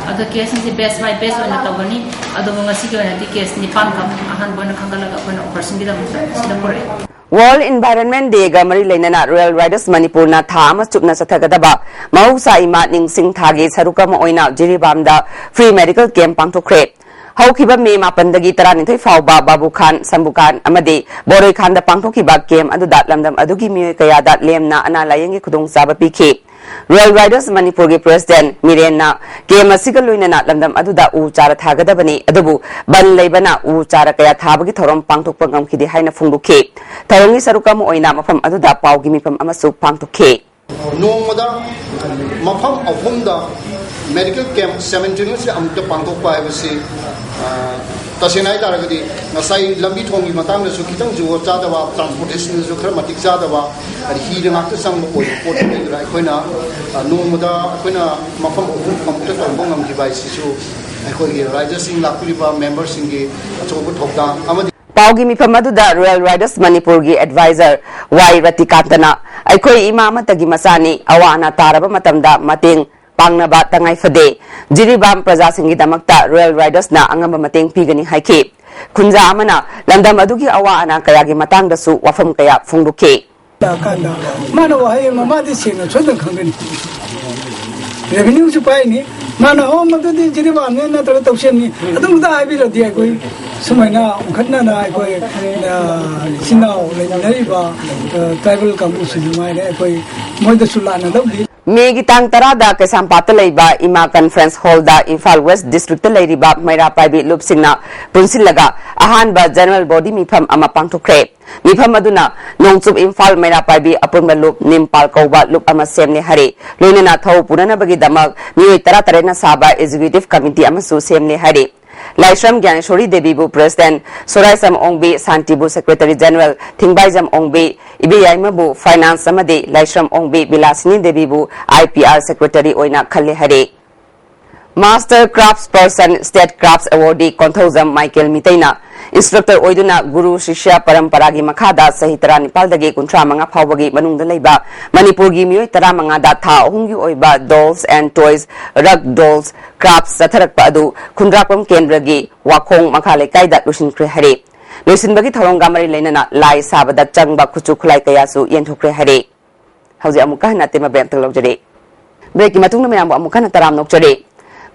ꯑꯗꯣ caseꯁꯤꯡꯁꯦ batch by batch ꯑꯣꯏꯅ ꯇꯧꯒꯅꯤ꯫ ꯑꯗꯨꯕꯨ ꯉꯁꯤꯒꯤ ꯑꯣꯏꯅꯗꯤ case ꯅꯤꯄꯥꯟꯈꯛ ꯑꯍꯥꯟꯕ ꯑꯣꯏꯅ ꯈꯟꯒꯠꯂꯒ ꯑꯩꯈꯣꯏꯅ operationꯒꯤꯗꯃꯛꯇ ꯁꯤꯗ ꯄꯨꯔꯛꯑꯦ꯫ World Environment Dayꯒ ꯃꯔꯤ ꯂꯩꯅꯅ Real Riders ꯃꯅꯤꯄꯨꯔꯅ ꯊꯥ ꯑꯃ ꯆꯨꯞꯅ ꯆꯠꯊꯒꯗꯕ ꯃꯍꯧꯁꯥ ꯏꯃꯥ ꯅꯤꯡꯁꯤꯡ ꯊꯥꯒꯤ ꯁꯔꯨꯛ ꯑꯃ ꯑꯣꯏꯅ ꯖꯤꯔꯤꯕꯥꯝꯗ free medical camp ꯄꯥꯡꯊꯣꯛꯈ꯭ꯔꯦ꯫ ꯍꯧꯈꯤꯕ ꯃꯦ ꯃꯥꯄꯟꯗꯒꯤ ꯇꯔꯥꯅꯤꯊꯣꯏ ꯐꯥꯎꯕ ꯕꯥꯕꯨꯈꯥꯟ, ꯁꯝꯕꯨꯈꯥꯟ ꯑꯃꯗꯤ ꯕꯣꯔꯣꯏꯈꯥꯟꯗ ꯄꯥꯡꯊꯣꯛꯈꯤꯕ camp ꯑꯗꯨꯗ ꯂꯝꯗꯝ ꯑꯗꯨꯒꯤ ꯃꯤꯑꯣꯏ ꯀꯌꯥꯗ ꯂꯦꯝꯅ ꯑꯅꯥ ꯂꯥꯌꯦꯡꯒꯤ ꯈꯨꯗꯣꯡꯆꯥꯕ ꯄꯤꯈꯤ꯫ Real Riders ꯃꯅꯤꯄꯨꯔꯒꯤ president ꯃꯤꯔꯦꯟꯅ camp ꯑꯁꯤꯒ ꯂꯣꯏꯅꯅ ꯂꯝꯗꯝ ꯑꯗꯨꯗ ꯎ ꯆꯥꯔ ꯊꯥꯒꯗꯕꯅꯤ, ꯑꯗꯨꯕꯨ ꯕꯟ ꯂꯩꯕꯅ ꯎ ꯆꯥꯔ ꯀꯌꯥ ꯊꯥꯕꯒꯤ ꯊꯧꯔꯝ ꯄꯥꯡꯊꯣꯛꯄ ꯉꯝꯈꯤꯗꯦ ꯍꯥꯏꯅ ꯐꯣꯡꯗꯣꯛꯈꯤ꯫ ꯊꯧꯔꯝꯒꯤ ꯁꯔꯨꯛ ꯑꯃ ꯑꯣꯏꯅ ꯃꯐꯝ ꯑꯗꯨꯗ ꯄꯥꯎꯒꯤ ꯃꯤꯐꯝ ꯑꯃꯁꯨ ꯄꯥꯡꯊꯣꯛꯈꯤ꯫ ꯅꯣꯡꯃꯗ ꯃꯐꯝ ꯑꯍꯨꯝꯗ medical camp simultaneously ꯑꯃꯨꯛꯇ ꯄꯥꯡꯊꯣꯛꯄ ꯍꯥꯏꯕꯁꯤ, ꯑ, ꯇꯁꯦꯡꯅ ꯍꯥꯏꯇꯥꯔꯒꯗꯤ ꯉꯁꯥꯏ ꯂꯝꯕꯤ ꯊꯣꯡꯒꯤ ꯃꯇꯥꯡꯗꯁꯨ ꯈꯤꯇꯪ ꯖꯨꯒꯣꯠ ꯆꯥꯗꯕ, transportationꯗꯁꯨ ꯈꯔ ꯃꯇꯤꯛ ꯆꯥꯗꯕ, ꯍꯥꯏꯗꯤ ꯍꯤꯗ ꯉꯥꯛꯇ ꯆꯪꯕ ꯑꯣꯏꯕ ꯄꯣꯠꯇꯨꯅ ꯑꯩꯈꯣꯏꯅ, ꯑ, ꯅꯣꯡꯃꯗ ꯑꯩꯈꯣꯏꯅ ꯃꯐꯝ ꯑꯍꯨꯝ ꯑꯃꯨꯛꯇ ꯇꯧꯕ ꯉꯝꯈꯤꯕ ꯍꯥꯏꯁꯤꯁꯨ ꯑꯩꯈꯣꯏꯒꯤ ꯔꯥꯏꯖꯔꯁꯤꯡ, ꯂꯥꯛꯄꯤꯔꯤꯕ memberꯁꯤꯡꯒꯤ ꯑꯆꯧꯕ ꯊꯧꯗꯥꯡ ꯑꯃꯗꯤ ꯄꯥꯎꯒꯤ ꯃꯤꯐꯝ ꯑꯗꯨꯗ Royal Riders ꯃꯅꯤꯄꯨꯔꯒꯤ advisor ꯋꯥꯏ ꯔꯇꯤꯀꯥꯟꯇꯅ, "ꯑꯩꯈꯣꯏ ꯏꯃꯥ ꯑꯃꯠꯇꯒꯤ ꯃꯆꯥꯅꯤ, ꯑꯋꯥ ꯑꯅꯥ ꯇꯥꯔꯕ ꯃꯇꯝꯗ ꯃꯇꯦꯡ ꯄꯥꯡꯅꯕ ꯇꯉꯥꯏ ꯐꯗꯦ꯫ ꯖꯤꯔꯤꯕꯥꯝ ꯄ꯭ꯔꯖꯥꯁꯤꯡꯒꯤꯗꯃꯛꯇ Royal ꯔꯥꯏꯗꯔꯁꯅ ꯑꯉꯝꯕ ꯃꯇꯦꯡ ꯄꯤꯒꯅꯤ" ꯍꯥꯏꯈꯤ꯫ ꯈꯨꯟꯖꯥ ꯑꯃꯅ ꯂꯝꯗꯝ ꯑꯗꯨꯒꯤ ꯑꯋꯥ ꯑꯅꯥ ꯀꯌꯥꯒꯤ ꯃꯇꯥꯡꯗꯁꯨ ꯋꯥꯐꯝ ꯀꯌꯥ ꯐꯣꯡꯗꯣꯛꯈꯤ꯫ ꯀꯥꯟꯗ ꯃꯥꯅ ꯋꯥꯍꯩ ꯑꯃ, ꯃꯥꯗꯤ ꯁꯦꯡꯅ ꯁꯣꯏꯗꯅ ꯈꯪꯒꯅꯤ꯫ ꯔꯦꯚꯤꯅ꯭ꯌꯨꯁꯨ ꯄꯥꯏꯅꯤ꯫ ꯃꯥꯅ, "ꯑꯣ, ꯃꯗꯨꯗꯤ ꯖꯤꯔꯤꯕꯥꯝꯅꯦ ꯅꯠꯇ꯭ꯔꯒ ꯇꯧꯁꯦꯝꯅꯤ", ꯑꯗꯨꯝꯇ ꯍꯥꯏꯕꯤꯔꯗꯤ ꯑꯩꯈꯣꯏ ꯁꯨꯃꯥꯏꯅ ꯎꯪꯈꯠꯅꯅ ꯑꯩꯈꯣꯏ, ꯑ, ꯏꯆꯤꯟ ꯏꯅꯥꯎ ꯂꯩꯃꯤꯟꯅꯔꯤꯕ, ꯑ, ꯇ꯭ꯔꯥꯏꯕꯦꯜ ꯀꯥꯡꯕꯨꯁꯤꯡ ꯃꯉꯥꯏꯔꯦ, ꯑꯩꯈꯣꯏ ꯃꯣꯏꯗꯁꯨ ꯂꯥꯟꯅ ꯂꯧꯗꯦ꯫ ꯃꯦꯒꯤ ꯇꯥꯡ ꯇꯔꯥꯗ ꯀꯩꯁꯥꯝꯄꯥꯠꯇ ꯂꯩꯕ ꯏꯃꯥ ꯀꯟꯐꯔꯦꯟꯁ ꯍꯣꯜꯗ ꯏꯝꯐꯥꯜ ꯋꯦꯁ ꯗꯤꯁꯇ꯭ꯔꯤꯛꯇ ꯂꯩꯔꯤꯕ ꯃꯩꯔꯥ ꯄꯥꯏꯕꯤ ꯂꯨꯞꯁꯤꯡꯅ ꯄꯨꯟꯁꯤꯜꯂꯒ ꯑꯍꯥꯟꯕ ꯖꯦꯅꯔꯦꯜ ꯕꯣꯗꯤ ꯃꯤꯐꯝ ꯑꯃ ꯄꯥꯡꯊꯣꯛꯈ꯭ꯔꯦ꯫ ꯃꯤꯐꯝ ꯑꯗꯨꯅ ꯅꯣꯡꯆꯨꯞ ꯏꯝꯐꯥꯜ ꯃꯩꯔꯥ ꯄꯥꯏꯕꯤ ꯑꯄꯨꯟꯕ ꯂꯨꯞ ꯅꯤꯝꯄꯥꯜ ꯀꯧꯕ ꯂꯨꯞ ꯑꯃ ꯁꯦꯝꯂꯦ ꯍꯥꯏꯔꯤ꯫ ꯂꯣꯏꯅꯅ ꯊꯧ ꯄꯨꯅꯅꯕꯒꯤꯗꯃꯛ ꯃꯤꯑꯣꯏ ꯇꯔꯥ ꯇꯔꯦꯠꯅ ꯁꯥꯕ ꯑꯦꯛꯖꯤꯀ꯭ꯌꯨꯇꯤꯚ ꯀꯃꯤꯇꯤ ꯑꯃꯁꯨ ꯁꯦꯝꯂꯦ ꯍꯥꯏꯔꯤ꯫ ꯂꯥꯏꯁ꯭ꯔꯝ ꯒ꯭ꯌꯥꯅꯦꯁꯣꯔꯤ ꯗꯦꯕꯤꯕꯨ ꯄ꯭ꯔꯦꯁꯤꯗꯦꯟꯠ, ꯁꯣꯔꯥꯏꯁꯝ ꯑꯣꯡꯕꯤ ꯁꯥꯟꯇꯤꯕꯨ ꯁꯦꯀ꯭ꯔꯦꯇꯔꯤ ꯖꯦꯅꯔꯦꯜ, ꯊꯤꯡꯕꯥꯏꯖꯝ ꯑꯣꯡꯕꯤ ꯏꯕꯦꯌꯥꯏꯃꯕꯨ ꯐꯥꯏꯅꯥꯟꯁ ꯑꯃꯗꯤ ꯂꯥꯏꯁ꯭ꯔꯝ ꯑꯣꯡꯕꯤ ꯕꯤꯂꯥꯁꯤꯅꯤ ꯗꯦꯕꯤꯕꯨ ꯑꯥꯏ ꯄꯤ ꯑꯥꯔ ꯁꯦꯀ꯭ꯔꯦꯇꯔꯤ ꯑꯣꯏꯅ ꯈꯜꯂꯦ ꯍꯥꯏꯔꯤ꯫ Master Crafts Person State Crafts Awardee Konthoujam Michael ꯃꯤꯇꯩꯅ instructor ꯑꯣꯏꯗꯨꯅ ꯒꯨꯔꯨ ꯁꯤꯁ꯭ꯌ ꯄꯔꯝꯄꯔꯥꯒꯤ ꯃꯈꯥꯗ ꯆꯍꯤ ꯇꯔꯥꯅꯤꯄꯥꯜꯗꯒꯤ ꯀꯨꯟꯊ꯭ꯔꯥ ꯃꯉꯥ ꯐꯥꯎꯕꯒꯤ ꯃꯅꯨꯡꯗ ꯂꯩꯕ ꯃꯅꯤꯄꯨꯔꯒꯤ ꯃꯤꯑꯣꯏ ꯇꯔꯥꯃꯉꯥꯗ ꯊꯥ ꯑꯍꯨꯝꯒꯤ ꯑꯣꯏꯕ Dolls and Toys Rug Dolls Crafts ꯆꯠꯊꯔꯛꯄ ꯑꯗꯨ ꯈꯨꯟꯗ꯭ꯔꯥꯛꯄꯝ ꯀꯦꯟꯗ꯭ꯔꯒꯤ ꯋꯥꯈꯣꯡ ꯃꯈꯥ ꯂꯩꯀꯥꯏꯗ ꯂꯣꯏꯁꯤꯟꯈ꯭ꯔꯦ ꯍꯥꯏꯔꯤ꯫ ꯂꯣꯏꯁꯤꯟꯕꯒꯤ ꯊꯧꯔꯝꯒ ꯃꯔꯤ ꯂꯩꯅꯅ ꯂꯥꯏ ꯁꯥꯕꯗ ꯆꯪꯕ ꯈꯨꯠꯁꯨ ꯈꯨꯠꯂꯥꯏ ꯀꯌꯥꯁꯨ ꯌꯦꯟꯊꯣꯛꯈ꯭ꯔꯦ ꯍꯥꯏꯔꯤ꯫ ꯍꯧꯖꯤꯛ ꯑꯃꯨꯛꯀ ꯍꯟꯅ ꯑꯇꯦꯟꯕ break ꯑꯃꯇꯪ ꯂꯧꯖꯔꯤ꯫ Break ꯀꯤ ꯃꯇꯨꯡꯗ ꯃꯌꯥꯝꯕꯨ ꯑꯃꯨꯛ ꯍꯟꯅ ꯇꯔꯥꯝꯅ ꯑꯣꯛꯆꯔꯤ꯫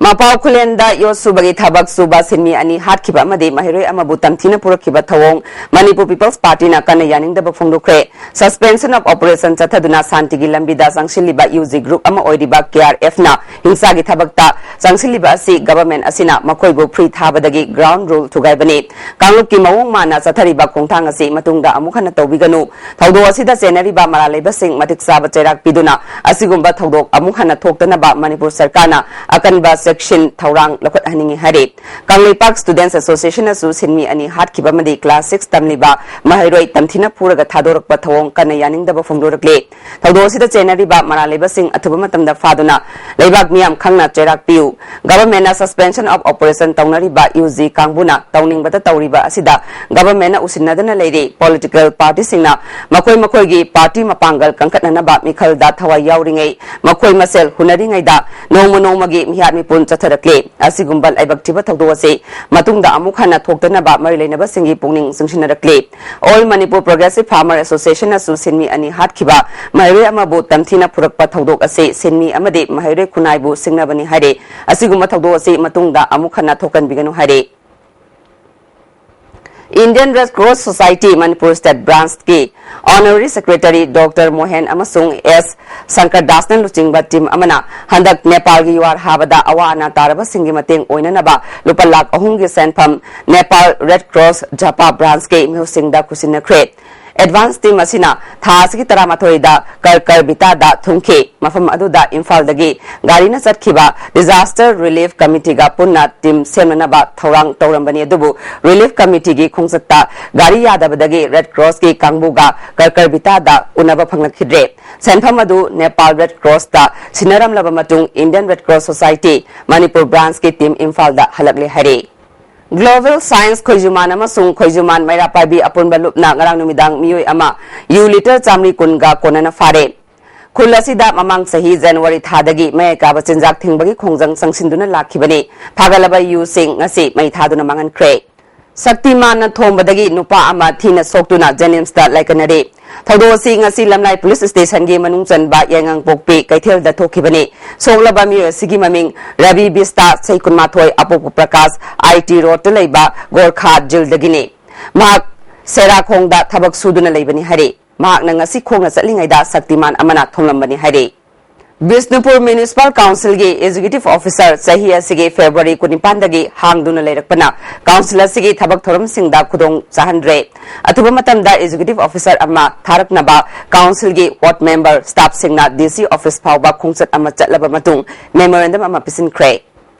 ꯃꯄꯥꯎ ꯈꯨꯂꯦꯟꯗ ꯌꯣꯠ ꯁꯨꯕꯒꯤ ꯊꯕꯛ ꯁꯨꯕ ꯁꯤꯟꯃꯤ ꯑꯅꯤ ꯍꯥꯠꯈꯤꯕ ꯑꯃꯗꯤ ꯃꯍꯩꯔꯣꯏ ꯑꯃꯕꯨ ꯇꯝꯊꯤꯅ ꯄꯨꯔꯛꯈꯤꯕ ꯊꯧꯑꯣꯡ Manipur People's Party ꯅ ꯀꯟꯅ ꯌꯥꯅꯤꯡꯗꯕ ꯐꯣꯡꯗꯣꯛꯈ꯭ꯔꯦ꯫ Suspension of Operation ꯆꯠꯊꯗꯨꯅ ꯁꯥꯟꯇꯤꯒꯤ ꯂꯝꯕꯤꯗ ꯆꯪꯁꯤꯜꯂꯤꯕ U G group ꯑꯃ ꯑꯣꯏꯔꯤꯕ K R F ꯅ ꯍꯤꯡꯁꯥꯒꯤ ꯊꯕꯛꯇ ꯆꯪꯁꯤꯜꯂꯤꯕ ꯑꯁꯤ government ꯑꯁꯤꯅ ꯃꯈꯣꯏꯕꯨ free ꯊꯥꯕꯗꯒꯤ ground rule ꯊꯨꯒꯥꯏꯕꯅꯤ꯫ ꯀꯥꯡꯂꯨꯞꯀꯤ ꯃꯑꯣꯡ ꯃꯥꯟꯅ ꯆꯠꯊꯔꯤꯕ ꯈꯣꯡꯊꯥꯡ ꯑꯁꯤ ꯃꯇꯨꯡꯗ ꯑꯃꯨꯛ ꯍꯟꯅ ꯇꯧꯕꯤꯒꯅꯨ꯫ ꯊꯧꯗꯣꯛ ꯑꯁꯤꯗ ꯆꯦꯟꯅꯔꯤꯕ ꯃꯔꯥꯜ ꯂꯩꯕꯁꯤꯡ ꯃꯇꯤꯛ ꯆꯥꯕ ꯆꯩꯔꯥꯛ ꯄꯤꯗꯨꯅ ꯑꯁꯤꯒꯨꯝꯕ ꯊꯧꯗꯣꯛ ꯑꯃꯨꯛ ꯍꯟꯅ ꯊꯣꯛꯇꯅꯕ ꯃꯅꯤꯄꯨꯔ ꯁꯔꯀꯥꯔꯅ ꯑꯀꯟꯕ ꯁꯤꯟ ꯊꯧꯔꯥꯡ ꯂꯧꯈꯠꯍꯟꯅꯤꯡꯏ ꯍꯥꯏꯔꯤ꯫ ꯀꯪꯂꯩꯄꯥꯛ Students Association ꯅꯁꯨ ꯁꯤꯟꯃꯤ ꯑꯅꯤ ꯍꯥꯠꯈꯤꯕ ꯑꯃꯗꯤ class six ꯇꯝꯂꯤꯕ ꯃꯍꯩꯔꯣꯏ ꯇꯝꯊꯤꯅ ꯐꯨꯔꯒ ꯊꯥꯗꯣꯔꯛꯄ ꯊꯧꯑꯣꯡ ꯀꯟꯅ ꯌꯥꯅꯤꯡꯗꯕ ꯐꯣꯡꯗꯣꯔꯛꯂꯤ꯫ ꯊꯧꯗꯣꯛ ꯑꯁꯤꯗ ꯆꯦꯟꯅꯔꯤꯕ ꯃꯔꯥꯜ ꯂꯩꯕꯁꯤꯡ ꯑꯊꯨꯕ ꯃꯇꯝꯗ ꯐꯥꯗꯨꯅ ꯂꯩꯕꯥꯛ ꯃꯤꯌꯥꯝ ꯈꯪꯅ ꯆꯩꯔꯥꯛ ꯄꯤꯌꯨ꯫ Government ꯅ suspension of operation ꯇꯧꯅꯔꯤꯕ U G ꯀꯥꯡꯕꯨꯅ ꯇꯧꯅꯤꯡꯕꯗ ꯇꯧꯔꯤꯕ ꯑꯁꯤꯗ government ꯅ ꯎꯁꯤꯟꯅꯗꯅ ꯂꯩꯔꯤ꯫ Political party ꯁꯤꯡꯅ ꯃꯈꯣꯏ ꯃꯈꯣꯏꯒꯤ party ꯃꯄꯥꯡꯒꯜ ꯀꯟꯈꯠꯅꯅꯕ ꯃꯤꯈꯜꯗ ꯊꯋꯥꯏ ꯌꯥꯎꯔꯤꯉꯩ, ꯃꯈꯣꯏ ꯃꯁꯦꯜ ꯍꯨꯟꯅꯔꯤꯉꯩꯗ ꯅꯣꯡꯃ ꯅꯣꯡꯃꯒꯤ ꯃꯤꯍꯥꯠ ꯃꯤꯄꯨꯟ ꯆꯠꯊꯔꯛꯂꯤ꯫ ꯑꯁꯤꯒꯨꯝꯕ ꯂꯥꯏꯕꯛ ꯊꯤꯕ ꯊꯧꯗꯣꯛ ꯑꯁꯤ ꯃꯇꯨꯡꯗ ꯑꯃꯨꯛ ꯍꯟꯅ ꯊꯣꯛꯇꯅꯕ ꯃꯔꯤ ꯂꯩꯅꯕꯁꯤꯡꯒꯤ ꯄꯨꯛꯅꯤꯡ ꯆꯤꯡꯁꯤꯟꯅꯔꯛꯂꯤ꯫ All Manipur Progressive Farmer Association ꯅꯁꯨ ꯁꯤꯟꯃꯤ ꯑꯅꯤ ꯍꯥꯠꯈꯤꯕ ꯃꯍꯩꯔꯣꯏ ꯑꯃꯕꯨ ꯇꯝꯊꯤꯅ ꯐꯨꯔꯛꯄ ꯊꯧꯗꯣꯛ ꯑꯁꯤ ꯁꯤꯟꯃꯤ ꯑꯃꯗꯤ ꯃꯍꯩꯔꯣꯏ ꯈꯨꯟꯅꯥꯏꯕꯨ ꯁꯤꯡꯅꯕꯅꯤ ꯍꯥꯏꯔꯦ꯫ ꯑꯁꯤꯒꯨꯝꯕ ꯊꯧꯗꯣꯛ ꯑꯁꯤ ꯃꯇꯨꯡꯗ ꯑꯃꯨꯛ ꯍꯟꯅ ꯊꯣꯛꯍꯟꯕꯤꯒꯅꯨ ꯍꯥꯏꯔꯦ꯫ Indian Red Cross Society Manipur State Branch ꯀꯤ Honorary Secretary Doctor ꯃꯣꯍꯦꯟ ꯑꯃꯁꯨꯡ ꯑꯦꯁ ꯁꯪꯀꯔ ꯗꯥꯁꯅ ꯂꯨꯆꯤꯡꯕ team ꯑꯃꯅ ꯍꯟꯗꯛ ꯅꯦꯄꯥꯜꯒꯤ ꯌꯨꯍꯥꯔ ꯍꯥꯕꯗ ꯑꯋꯥ ꯑꯅꯥ ꯇꯥꯔꯕꯁꯤꯡꯒꯤ ꯃꯇꯦꯡ ꯑꯣꯏꯅꯅꯕ ꯂꯨꯄꯥ ꯂꯥꯈ ꯑꯍꯨꯝꯒꯤ ꯁꯦꯟꯐꯝ Nepal Red Cross Jhapa Branch ꯀꯤ ꯃꯤꯍꯨꯠꯁꯤꯡꯗ ꯈꯨꯠꯁꯤꯟꯅꯈ꯭ꯔꯦ꯫ Advance team ꯑꯁꯤꯅ ꯊꯥ ꯑꯁꯤꯒꯤ ꯇꯔꯥꯃꯥꯊꯣꯏꯗ ꯀꯔꯀꯔꯕꯤꯇꯥꯗ ꯊꯨꯡꯈꯤ꯫ ꯃꯐꯝ ꯑꯗꯨꯗ ꯏꯝꯐꯥꯜꯗꯒꯤ ꯒꯥꯔꯤꯅ ꯆꯠꯈꯤꯕ Disaster Relief Committee ꯒ ꯄꯨꯟꯅ team ꯁꯦꯝꯅꯅꯕ ꯊꯧꯔꯥꯡ ꯇꯧꯔꯝꯕꯅꯤ, ꯑꯗꯨꯕꯨ Relief Committee ꯒꯤ ꯈꯣꯡꯆꯠꯇ ꯒꯥꯔꯤ ꯌꯥꯗꯕꯗꯒꯤ Red Cross ꯀꯤ ꯀꯥꯡꯕꯨꯒ ꯀꯔꯀꯔꯕꯤꯇꯥꯗ ꯎꯅꯕ ꯐꯪꯂꯛꯈꯤꯗ꯭ꯔꯦ꯫ ꯁꯦꯟꯐꯝ ꯑꯗꯨ Nepal Red Cross ꯇ ꯁꯤꯟꯅꯔꯝꯂꯕ ꯃꯇꯨꯡ Indian Red Cross Society Manipur Branch ꯀꯤ team ꯏꯝꯐꯥꯜꯗ ꯍꯜꯂꯛꯂꯦ ꯍꯥꯏꯔꯦ꯫ Global Science ꯈꯣꯏꯖꯨꯃꯥꯟ ꯑꯃꯁꯨꯡ ꯈꯣꯏꯖꯨꯃꯥꯟ ꯃꯩꯔꯥ ꯄꯥꯏꯕꯤ ꯑꯄꯨꯟꯕ ꯂꯨꯞꯅ ꯉꯔꯥꯡ ꯅꯨꯃꯤꯗꯥꯡ ꯃꯤꯑꯣꯏ ꯑꯃ ꯌꯨ ꯂꯤꯇꯔ ꯆꯥꯃꯔꯤ ꯀꯨꯟꯒ ꯀꯣꯟꯅꯅ ꯐꯥꯔꯦ꯫ ꯈꯨꯜ ꯑꯁꯤꯗ ꯃꯃꯥꯡ ꯆꯍꯤ ꯖꯅꯋꯥꯔꯤ ꯊꯥꯗꯒꯤ ꯃꯌꯥꯏ ꯀꯥꯕ ꯆꯤꯟꯖꯥꯛ ꯊꯤꯡꯕꯒꯤ ꯈꯣꯡꯖꯪ ꯆꯪꯁꯤꯟꯗꯨꯅ ꯂꯥꯛꯈꯤꯕꯅꯤ꯫ ꯐꯥꯒꯠꯂꯕ ꯌꯨꯁꯤꯡ ꯉꯁꯤ ꯃꯩ ꯊꯥꯗꯨꯅ ꯃꯥꯡꯍꯟꯈ꯭ꯔꯦ꯫ ꯁꯛꯇꯤꯃꯥꯟꯅ ꯊꯣꯝꯕꯗꯒꯤ ꯅꯨꯄꯥ ꯑꯃ ꯊꯤꯅ ꯁꯣꯛꯇꯨꯅ JNIMS ꯇ ꯂꯥꯏꯀꯠꯅꯔꯦ꯫ ꯊꯧꯗꯣꯛ ꯑꯁꯤ ꯉꯁꯤ ꯂꯝꯂꯥꯏ police station ꯒꯤ ꯃꯅꯨꯡ ꯆꯟꯕ ꯌꯥꯏꯉꯪꯄꯣꯛꯄꯤ ꯀꯩꯊꯦꯜꯗ ꯊꯣꯛꯈꯤꯕꯅꯤ꯫ ꯁꯣꯛꯂꯕ ꯃꯤꯑꯣꯏ ꯑꯁꯤꯒꯤ ꯃꯃꯤꯡ ꯔꯕꯤ ꯕꯤꯁꯇꯥ, ꯆꯍꯤ ꯀꯨꯟꯃꯥꯊꯣꯏ, ꯑꯄꯣꯛꯄ ꯄ꯭ꯔꯀꯥꯁ, I T Road ꯇ ꯂꯩꯕ ꯒꯣꯔꯈꯥ ꯖꯤꯜꯗꯒꯤꯅꯤ꯫ ꯃꯍꯥꯛ ꯁꯦꯔꯥꯈꯣꯡꯗ ꯊꯕꯛ ꯁꯨꯗꯨꯅ ꯂꯩꯕꯅꯤ ꯍꯥꯏꯔꯤ꯫ ꯃꯍꯥꯛꯅ ꯉꯁꯤ ꯈꯣꯡꯅ ꯆꯠꯂꯤꯉꯩꯗ ꯁꯛꯇꯤꯃꯥꯟ ꯑꯃꯅ ꯊꯣꯝꯂꯝꯕꯅꯤ ꯍꯥꯏꯔꯤ꯫ ꯕꯤꯁꯅꯨꯄꯨꯔ Municipal Council ꯒꯤ Executive Officer ꯆꯍꯤ ꯑꯁꯤꯒꯤ February ꯀꯨꯟꯅꯤꯄꯥꯟꯗꯒꯤ ꯍꯥꯡꯗꯨꯅ ꯂꯩꯔꯛꯄꯅ council ꯑꯁꯤꯒꯤ ꯊꯕꯛ ꯊꯧꯔꯝꯁꯤꯡꯗ ꯈꯨꯗꯣꯡ ꯆꯥꯍꯟꯗ꯭ꯔꯦ꯫ ꯑꯊꯨꯕ ꯃꯇꯝꯗ Executive Officer ꯑꯃ ꯊꯥꯔꯛꯅꯕ council ꯒꯤ ward member, staff ꯁꯤꯡꯅ D C office ꯐꯥꯎꯕ ꯈꯣꯡꯆꯠ ꯑꯃ ꯆꯠꯂꯕ ꯃꯇꯨꯡ memorandum ꯑꯃ ꯄꯤꯁꯤꯟꯈ꯭ꯔꯦ꯫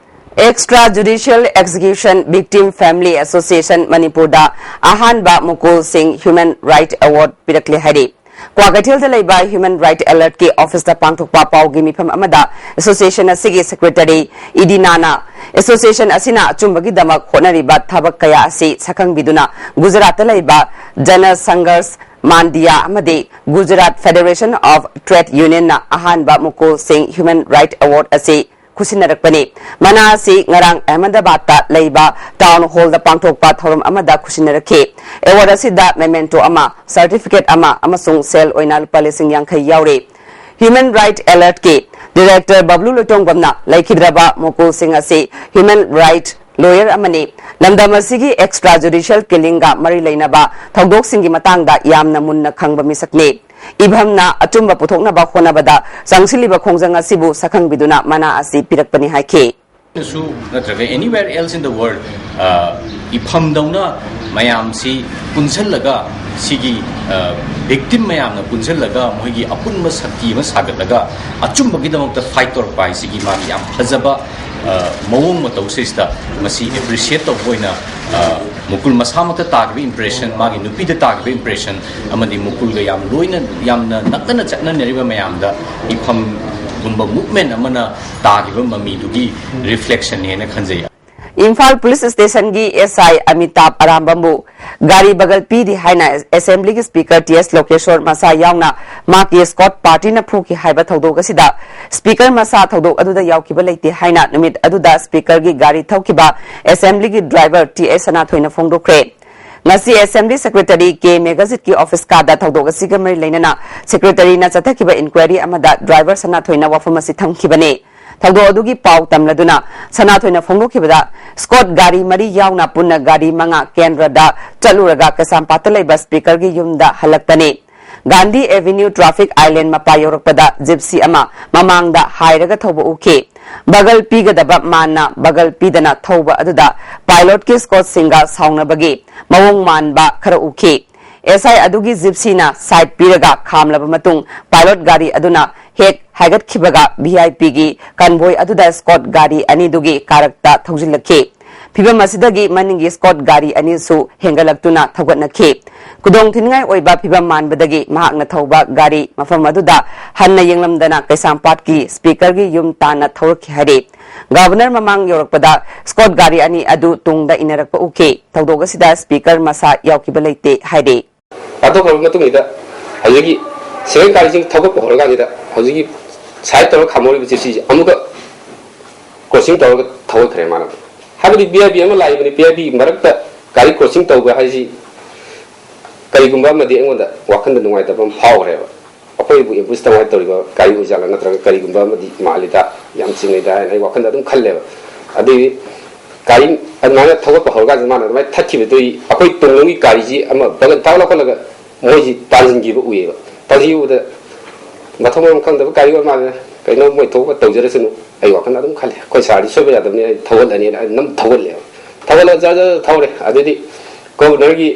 Extra Judicial Execution Victim Family Association ꯃꯅꯤꯄꯨꯔꯗ ꯑꯍꯥꯟꯕ ꯃꯨꯀꯨꯜ ꯁꯤꯡ Human Right Award ꯄꯤꯔꯛꯂꯦ ꯍꯥꯏꯔꯤ꯫ ꯀ꯭ꯋꯥꯀꯩꯊꯦꯜꯗ ꯂꯩꯕ Human Right Alert ꯀꯤ office ꯇ ꯄꯥꯡꯊꯣꯛꯄ ꯄꯥꯎꯒꯤ ꯃꯤꯐꯝ ꯑꯃꯗ association ꯑꯁꯤꯒꯤ secretary ꯏꯗꯤꯅꯥꯅ association ꯑꯁꯤꯅ ꯑꯆꯨꯝꯕꯒꯤꯗꯃꯛ ꯍꯣꯠꯅꯔꯤꯕ ꯊꯕꯛ ꯀꯌꯥ ꯑꯁꯤ ꯁꯛꯈꯪꯕꯤꯗꯨꯅ ꯒꯨꯖꯔꯥꯠꯇ ꯂꯩꯕ Jana Sanghas Mandia ꯑꯃꯗꯤ Gujarat Federation of Trade Union ꯅ ꯑꯍꯥꯟꯕ ꯃꯨꯀꯨꯜ ꯁꯤꯡ Human Right Award ꯑꯁꯤ ꯈꯨꯠꯁꯤꯟꯅꯔꯛꯄꯅꯤ꯫ ꯃꯅꯥ ꯑꯁꯤ ꯉꯔꯥꯡ ꯑꯍꯃꯗꯥꯕꯥꯗꯇ ꯂꯩꯕ Town Hall ꯗ ꯄꯥꯡꯊꯣꯛꯄ ꯊꯧꯔꯝ ꯑꯃꯗ ꯈꯨꯠꯁꯤꯟꯅꯔꯛꯈꯤ꯫ Award ꯑꯁꯤꯗ memento ꯑꯃ, certificate ꯑꯃ ꯑꯃꯁꯨꯡ ꯁꯦꯜ ꯑꯣꯏꯅ ꯂꯨꯄꯥ ꯂꯤꯁꯤꯡ ꯌꯥꯡꯈꯩ ꯌꯥꯎꯔꯤ꯫ Human Right Alert ꯀꯤ director ꯕꯕ꯭ꯂꯨ ꯂꯣꯏꯇꯣꯡꯕꯝꯅ ꯂꯩꯈꯤꯗ꯭ꯔꯕ ꯃꯨꯀꯨꯜ ꯁꯤꯡ ꯑꯁꯤ human right lawyer ꯑꯃꯅꯤ꯫ ꯂꯝꯗꯝ ꯑꯁꯤꯒꯤ extra judicial killing ꯒ ꯃꯔꯤ ꯂꯩꯅꯕ ꯊꯧꯗꯣꯛꯁꯤꯡꯒꯤ ꯃꯇꯥꯡꯗ ꯌꯥꯝꯅ ꯃꯨꯟꯅ ꯈꯪꯕ ꯃꯤꯁꯛꯅꯤ꯫ ꯏꯚꯝꯅ ꯑꯆꯨꯝꯕ ꯄꯨꯊꯣꯛꯅꯕ ꯍꯣꯠꯅꯕꯗ ꯆꯪꯁꯤꯜꯂꯤꯕ ꯈꯣꯡꯖꯪ ꯑꯁꯤꯕꯨ ꯁꯛꯈꯪꯕꯤꯗꯨꯅ ꯃꯅꯥ ꯑꯁꯤ ꯄꯤꯔꯛꯄꯅꯤ ꯍꯥꯏꯈꯤ꯫ ꯁꯨ ꯅꯠꯇ꯭ꯔꯒ anywhere else in the world, ꯑ, ꯏꯐꯝꯗꯧꯅ ꯃꯌꯥꯝꯁꯤ ꯄꯨꯟꯁꯤꯜꯂꯒ, ꯁꯤꯒꯤ, ꯑ, victim ꯃꯌꯥꯝꯅ ꯄꯨꯟꯁꯤꯜꯂꯒ ꯃꯣꯏꯒꯤ ꯑꯄꯨꯟꯕ ꯁꯛꯇꯤ ꯑꯃ ꯁꯥꯒꯠꯂꯒ ꯑꯆꯨꯝꯕꯒꯤꯗꯃꯛꯇ fight ꯇꯧꯔꯛꯄ ꯍꯥꯏꯁꯤꯒꯤ ꯃꯥꯒꯤ ꯌꯥꯝ ꯐꯖꯕ, ꯑ, ꯃꯑꯣꯡ ꯃꯇꯧꯁꯤꯗꯩꯁꯤꯗ ꯃꯁꯤ appreciate ꯇꯧꯕ ꯑꯣꯏꯅ, ꯑ, ꯃꯨꯀꯨꯜ ꯃꯁꯥꯃꯛꯇ ꯇꯥꯈꯤꯕ impression, ꯃꯥꯒꯤ ꯅꯨꯄꯤꯗ ꯇꯥꯈꯤꯕ impression, ꯑꯃꯗꯤ ꯃꯨꯀꯨꯜꯒ ꯌꯥꯝ ꯂꯣꯏꯅ, ꯌꯥꯝꯅ ꯅꯛꯅꯅ ꯆꯠꯅꯅꯔꯤꯕ ꯃꯌꯥꯝꯗ ꯏꯐꯝꯒꯨꯝꯕ movement ꯑꯃꯅ ꯇꯥꯈꯤꯕ ꯃꯃꯤꯗꯨꯒꯤ reflection ꯅꯦꯅ ꯈꯟꯖꯩ꯫ ꯏꯝꯐꯥꯜ police station ꯒꯤ S I ꯑꯃꯤꯇꯥꯕ ꯑꯔꯥꯝꯕꯝꯕꯨ ꯒꯥꯔꯤ ꯕꯒꯜ ꯄꯤꯔꯤ ꯍꯥꯏꯅ assembly ꯒꯤ speaker T S ꯂꯣꯀꯦꯁꯣꯔ ꯃꯁꯥ ꯌꯥꯎꯅ ꯃꯍꯥꯛꯀꯤ escort party ꯅ ꯐꯨꯈꯤ ꯍꯥꯏꯕ ꯊꯧꯗꯣꯛ ꯑꯁꯤꯗ speaker ꯃꯁꯥ ꯊꯧꯗꯣꯛ ꯑꯗꯨꯗ ꯌꯥꯎꯈꯤꯕ ꯂꯩꯇꯦ ꯍꯥꯏꯅ ꯅꯨꯃꯤꯠ ꯑꯗꯨꯗ speaker ꯒꯤ ꯒꯥꯔꯤ ꯊꯧꯈꯤꯕ assembly ꯒꯤ driver T S ꯁꯅꯥꯊꯣꯏꯅ ꯐꯣꯡꯗꯣꯛꯈ꯭ꯔꯦ꯫ ꯉꯁꯤ assembly secretary ꯀꯦ ꯃꯦꯘꯖꯤꯠꯀꯤ office ꯀꯥꯗ ꯊꯧꯗꯣꯛ ꯑꯁꯤꯒ ꯃꯔꯤ ꯂꯩꯅꯅ secretary ꯅ ꯆꯠꯊꯈꯤꯕ inquiry ꯑꯃꯗ driver ꯁꯅꯥꯊꯣꯏꯅ ꯋꯥꯐꯝ ꯑꯁꯤ ꯊꯝꯈꯤꯕꯅꯤ꯫ ꯊꯧꯗꯣꯛ ꯑꯗꯨꯒꯤ ꯄꯥꯎ ꯇꯝꯂꯗꯨꯅ ꯁꯅꯥꯊꯣꯏꯅ ꯐꯣꯡꯗꯣꯛꯈꯤꯕꯗ, escort ꯒꯥꯔꯤ ꯃꯔꯤ ꯌꯥꯎꯅ ꯄꯨꯟꯅ ꯒꯥꯔꯤ ꯃꯉꯥ ꯀꯦꯟꯗ꯭ꯔꯗ ꯆꯠꯂꯨꯔꯒ ꯀꯩꯁꯥꯝꯄꯥꯠꯇ ꯂꯩꯕ speaker ꯒꯤ ꯌꯨꯝꯗ ꯍꯜꯂꯛꯄꯅꯤ꯫ ꯒꯥꯟꯙꯤ Avenue traffic island ꯃꯄꯥ ꯌꯧꯔꯛꯄꯗ gypsy ꯑꯃ ꯃꯃꯥꯡꯗ ꯍꯥꯏꯔꯒ ꯊꯧꯕ ꯎꯈꯤ꯫ ꯕꯒꯜ ꯄꯤꯒꯗꯕ ꯃꯥꯟꯅ ꯕꯒꯜ ꯄꯤꯗꯅ ꯊꯧꯕ ꯑꯗꯨꯗ pilot ꯀꯤ escort ꯁꯤꯡꯒ ꯁꯥꯎꯅꯕꯒꯤ ꯃꯑꯣꯡ ꯃꯥꯟꯕ ꯈꯔ ꯎꯈꯤ꯫ S I ꯑꯗꯨꯒꯤ gypsy ꯅ side ꯄꯤꯔꯒ ꯈꯥꯝꯂꯕ ꯃꯇꯨꯡ, pilot ꯒꯥꯔꯤ ꯑꯗꯨꯅ ꯍꯦꯛ ꯍꯥꯏꯒꯠꯈꯤꯕꯒ ꯚꯤ ꯑꯥꯏ ꯄꯤꯒꯤ ꯀꯟꯚꯣꯏ ꯑꯗꯨꯗ ꯁ꯭ꯀꯣꯠ ꯒꯥꯔꯤ ꯑꯅꯤꯗꯨꯒꯤ ꯀꯥꯔꯛꯇ ꯊꯧꯖꯤꯜꯂꯛꯈꯤ꯫ ꯐꯤꯚꯝ ꯑꯁꯤꯗꯒꯤ ꯃꯅꯤꯡꯒꯤ ꯁ꯭ꯀꯣꯠ ꯒꯥꯔꯤ ꯑꯅꯤꯁꯨ ꯍꯦꯟꯒꯠꯂꯛꯇꯨꯅ ꯊꯧꯒꯠꯅꯈꯤ꯫ ꯈꯨꯗꯣꯡꯊꯤꯅꯤꯡꯉꯥꯏ ꯑꯣꯏꯕ ꯐꯤꯚꯝ ꯃꯥꯟꯕꯗꯒꯤ ꯃꯍꯥꯛꯅ ꯊꯧꯕ ꯒꯥꯔꯤ ꯃꯐꯝ ꯑꯗꯨꯗ ꯍꯟꯅ ꯌꯦꯡꯂꯝꯗꯅ ꯀꯩꯁꯥꯝꯄꯥꯠꯀꯤ ꯁ꯭ꯄꯤꯀꯔꯒꯤ ꯌꯨꯝ ꯇꯥꯟꯅ ꯊꯧꯔꯛꯈꯤ ꯍꯥꯏꯔꯤ꯫ ꯒꯚꯔꯅꯔ ꯃꯃꯥꯡ ꯌꯧꯔꯛꯄꯗ ꯁ꯭ꯀꯣꯠ ꯒꯥꯔꯤ ꯑꯅꯤ ꯑꯗꯨ ꯇꯨꯡꯗ ꯏꯟꯅꯔꯛꯄ ꯎꯈꯤ꯫ ꯊꯧꯗꯣꯛ ꯑꯁꯤꯗ ꯁ꯭ꯄꯤꯀꯔ ꯃꯁꯥ ꯌꯥꯎꯈꯤꯕ ꯂꯩꯇꯦ ꯍꯥꯏꯔꯤ꯫ ꯄꯥꯡꯊꯣꯛꯈ꯭ꯔꯕ ꯃꯇꯨꯡꯁꯤꯗ ꯍꯧꯖꯤꯛꯀꯤ ꯁꯦꯀꯦꯟ ꯒꯥꯔꯤꯁꯤꯡ ꯊꯧꯒꯠꯄ ꯍꯧꯔꯀꯥꯟꯁꯤꯗ ꯍꯧꯖꯤꯛꯀꯤ ꯁꯥꯏꯠ ꯇꯧꯔꯒ ꯈꯥꯝꯍꯧꯔꯤꯕ ꯖꯤꯞꯁꯤꯁꯦ ꯑꯃꯨꯛꯀ ꯀ꯭ꯔꯣꯁꯤꯡ ꯇꯧꯔꯒ ꯊꯧꯒꯠꯈ꯭ꯔꯦ ꯃꯥꯅ꯫ ꯍꯥꯏꯕꯗꯤ ꯚꯤ ꯑꯥꯏ ꯄꯤ ꯑꯃ ꯂꯥꯛꯏꯕꯅꯤ, ꯚꯤ ꯑꯥꯏ ꯄꯤ ꯃꯔꯛꯇ ꯒꯥꯔꯤ ꯀ꯭ꯔꯣꯁꯤꯡ ꯇꯧꯕ ꯍꯥꯏꯁꯤ ꯀꯔꯤꯒꯨꯝꯕ ꯑꯃꯗꯤ ꯑꯩꯉꯣꯟꯗ ꯋꯥꯈꯜꯗ ꯅꯨꯡꯉꯥꯏꯇꯕ ꯑꯃ ꯐꯥꯎꯈ꯭ꯔꯦꯕ꯫ ꯑꯩꯈꯣꯏꯕꯨ ꯑꯦꯝꯕꯨꯁ ꯇꯧꯉꯥꯏ ꯇꯧꯔꯤꯕ ꯒꯥꯔꯤ ꯑꯣꯏꯖꯥꯠꯂꯥ ꯅꯠꯇ꯭ꯔꯒ ꯀꯔꯤꯒꯨꯝꯕ ꯑꯃꯗꯤ ꯃꯥꯜꯂꯤꯗ, ꯌꯥꯝ ꯆꯤꯡꯅꯩꯗ ꯍꯥꯏꯅ ꯑꯩ ꯋꯥꯈꯜꯗ ꯑꯗꯨꯝ ꯈꯜꯂꯦꯕ꯫ ꯑꯗꯨꯒꯤ ꯒꯥꯔꯤ ꯑꯗꯨꯃꯥꯏꯅ ꯊꯧꯒꯠꯄ ꯍꯧꯔꯀꯥꯟꯁꯤꯗ ꯃꯥꯅ ꯑꯗꯨꯃꯥꯏꯅ ꯊꯠꯈꯤꯕꯗꯨꯒꯤ ꯑꯩꯈꯣꯏ ꯇꯨꯡꯂꯣꯝꯒꯤ ꯒꯥꯔꯤꯁꯤ ꯑꯃ ꯕꯒꯟ ꯇꯥꯛ ꯂꯧꯈꯠꯂꯒ ꯃꯣꯏꯁꯤ ꯇꯥꯟꯁꯤꯟꯈꯤꯕ ꯎꯏꯌꯦꯕ꯫ ꯇꯥꯟꯁꯤꯟꯈꯤꯕꯗ ꯃꯊꯣꯡ ꯃꯔꯝ ꯈꯪꯗꯕ ꯒꯥꯔꯤ ꯑꯣꯏ ꯃꯥꯜꯂꯦ, ꯀꯩꯅꯣ ꯃꯣꯏ ꯊꯣꯛꯄ ꯇꯧꯖꯔꯁꯅꯨ, ꯑꯩ ꯋꯥꯈꯜꯗ ꯑꯗꯨꯝ ꯈꯜꯂꯦ꯫ ꯑꯩꯈꯣꯏ ꯁꯥꯔꯗꯤ ꯁꯣꯏꯕ ꯌꯥꯗꯕꯅꯤ, ꯑꯩ ꯊꯧꯒꯠꯂꯅꯤꯅ ꯑꯩ ꯅꯝ ꯊꯧꯒꯠꯂꯦꯕ꯫ ꯊꯧꯒꯠꯂꯒ ꯖꯔ ꯖꯔ ꯊꯧꯔꯦ꯫ ꯑꯗꯩꯗꯤ ꯒꯣꯕꯔꯅꯔꯒꯤ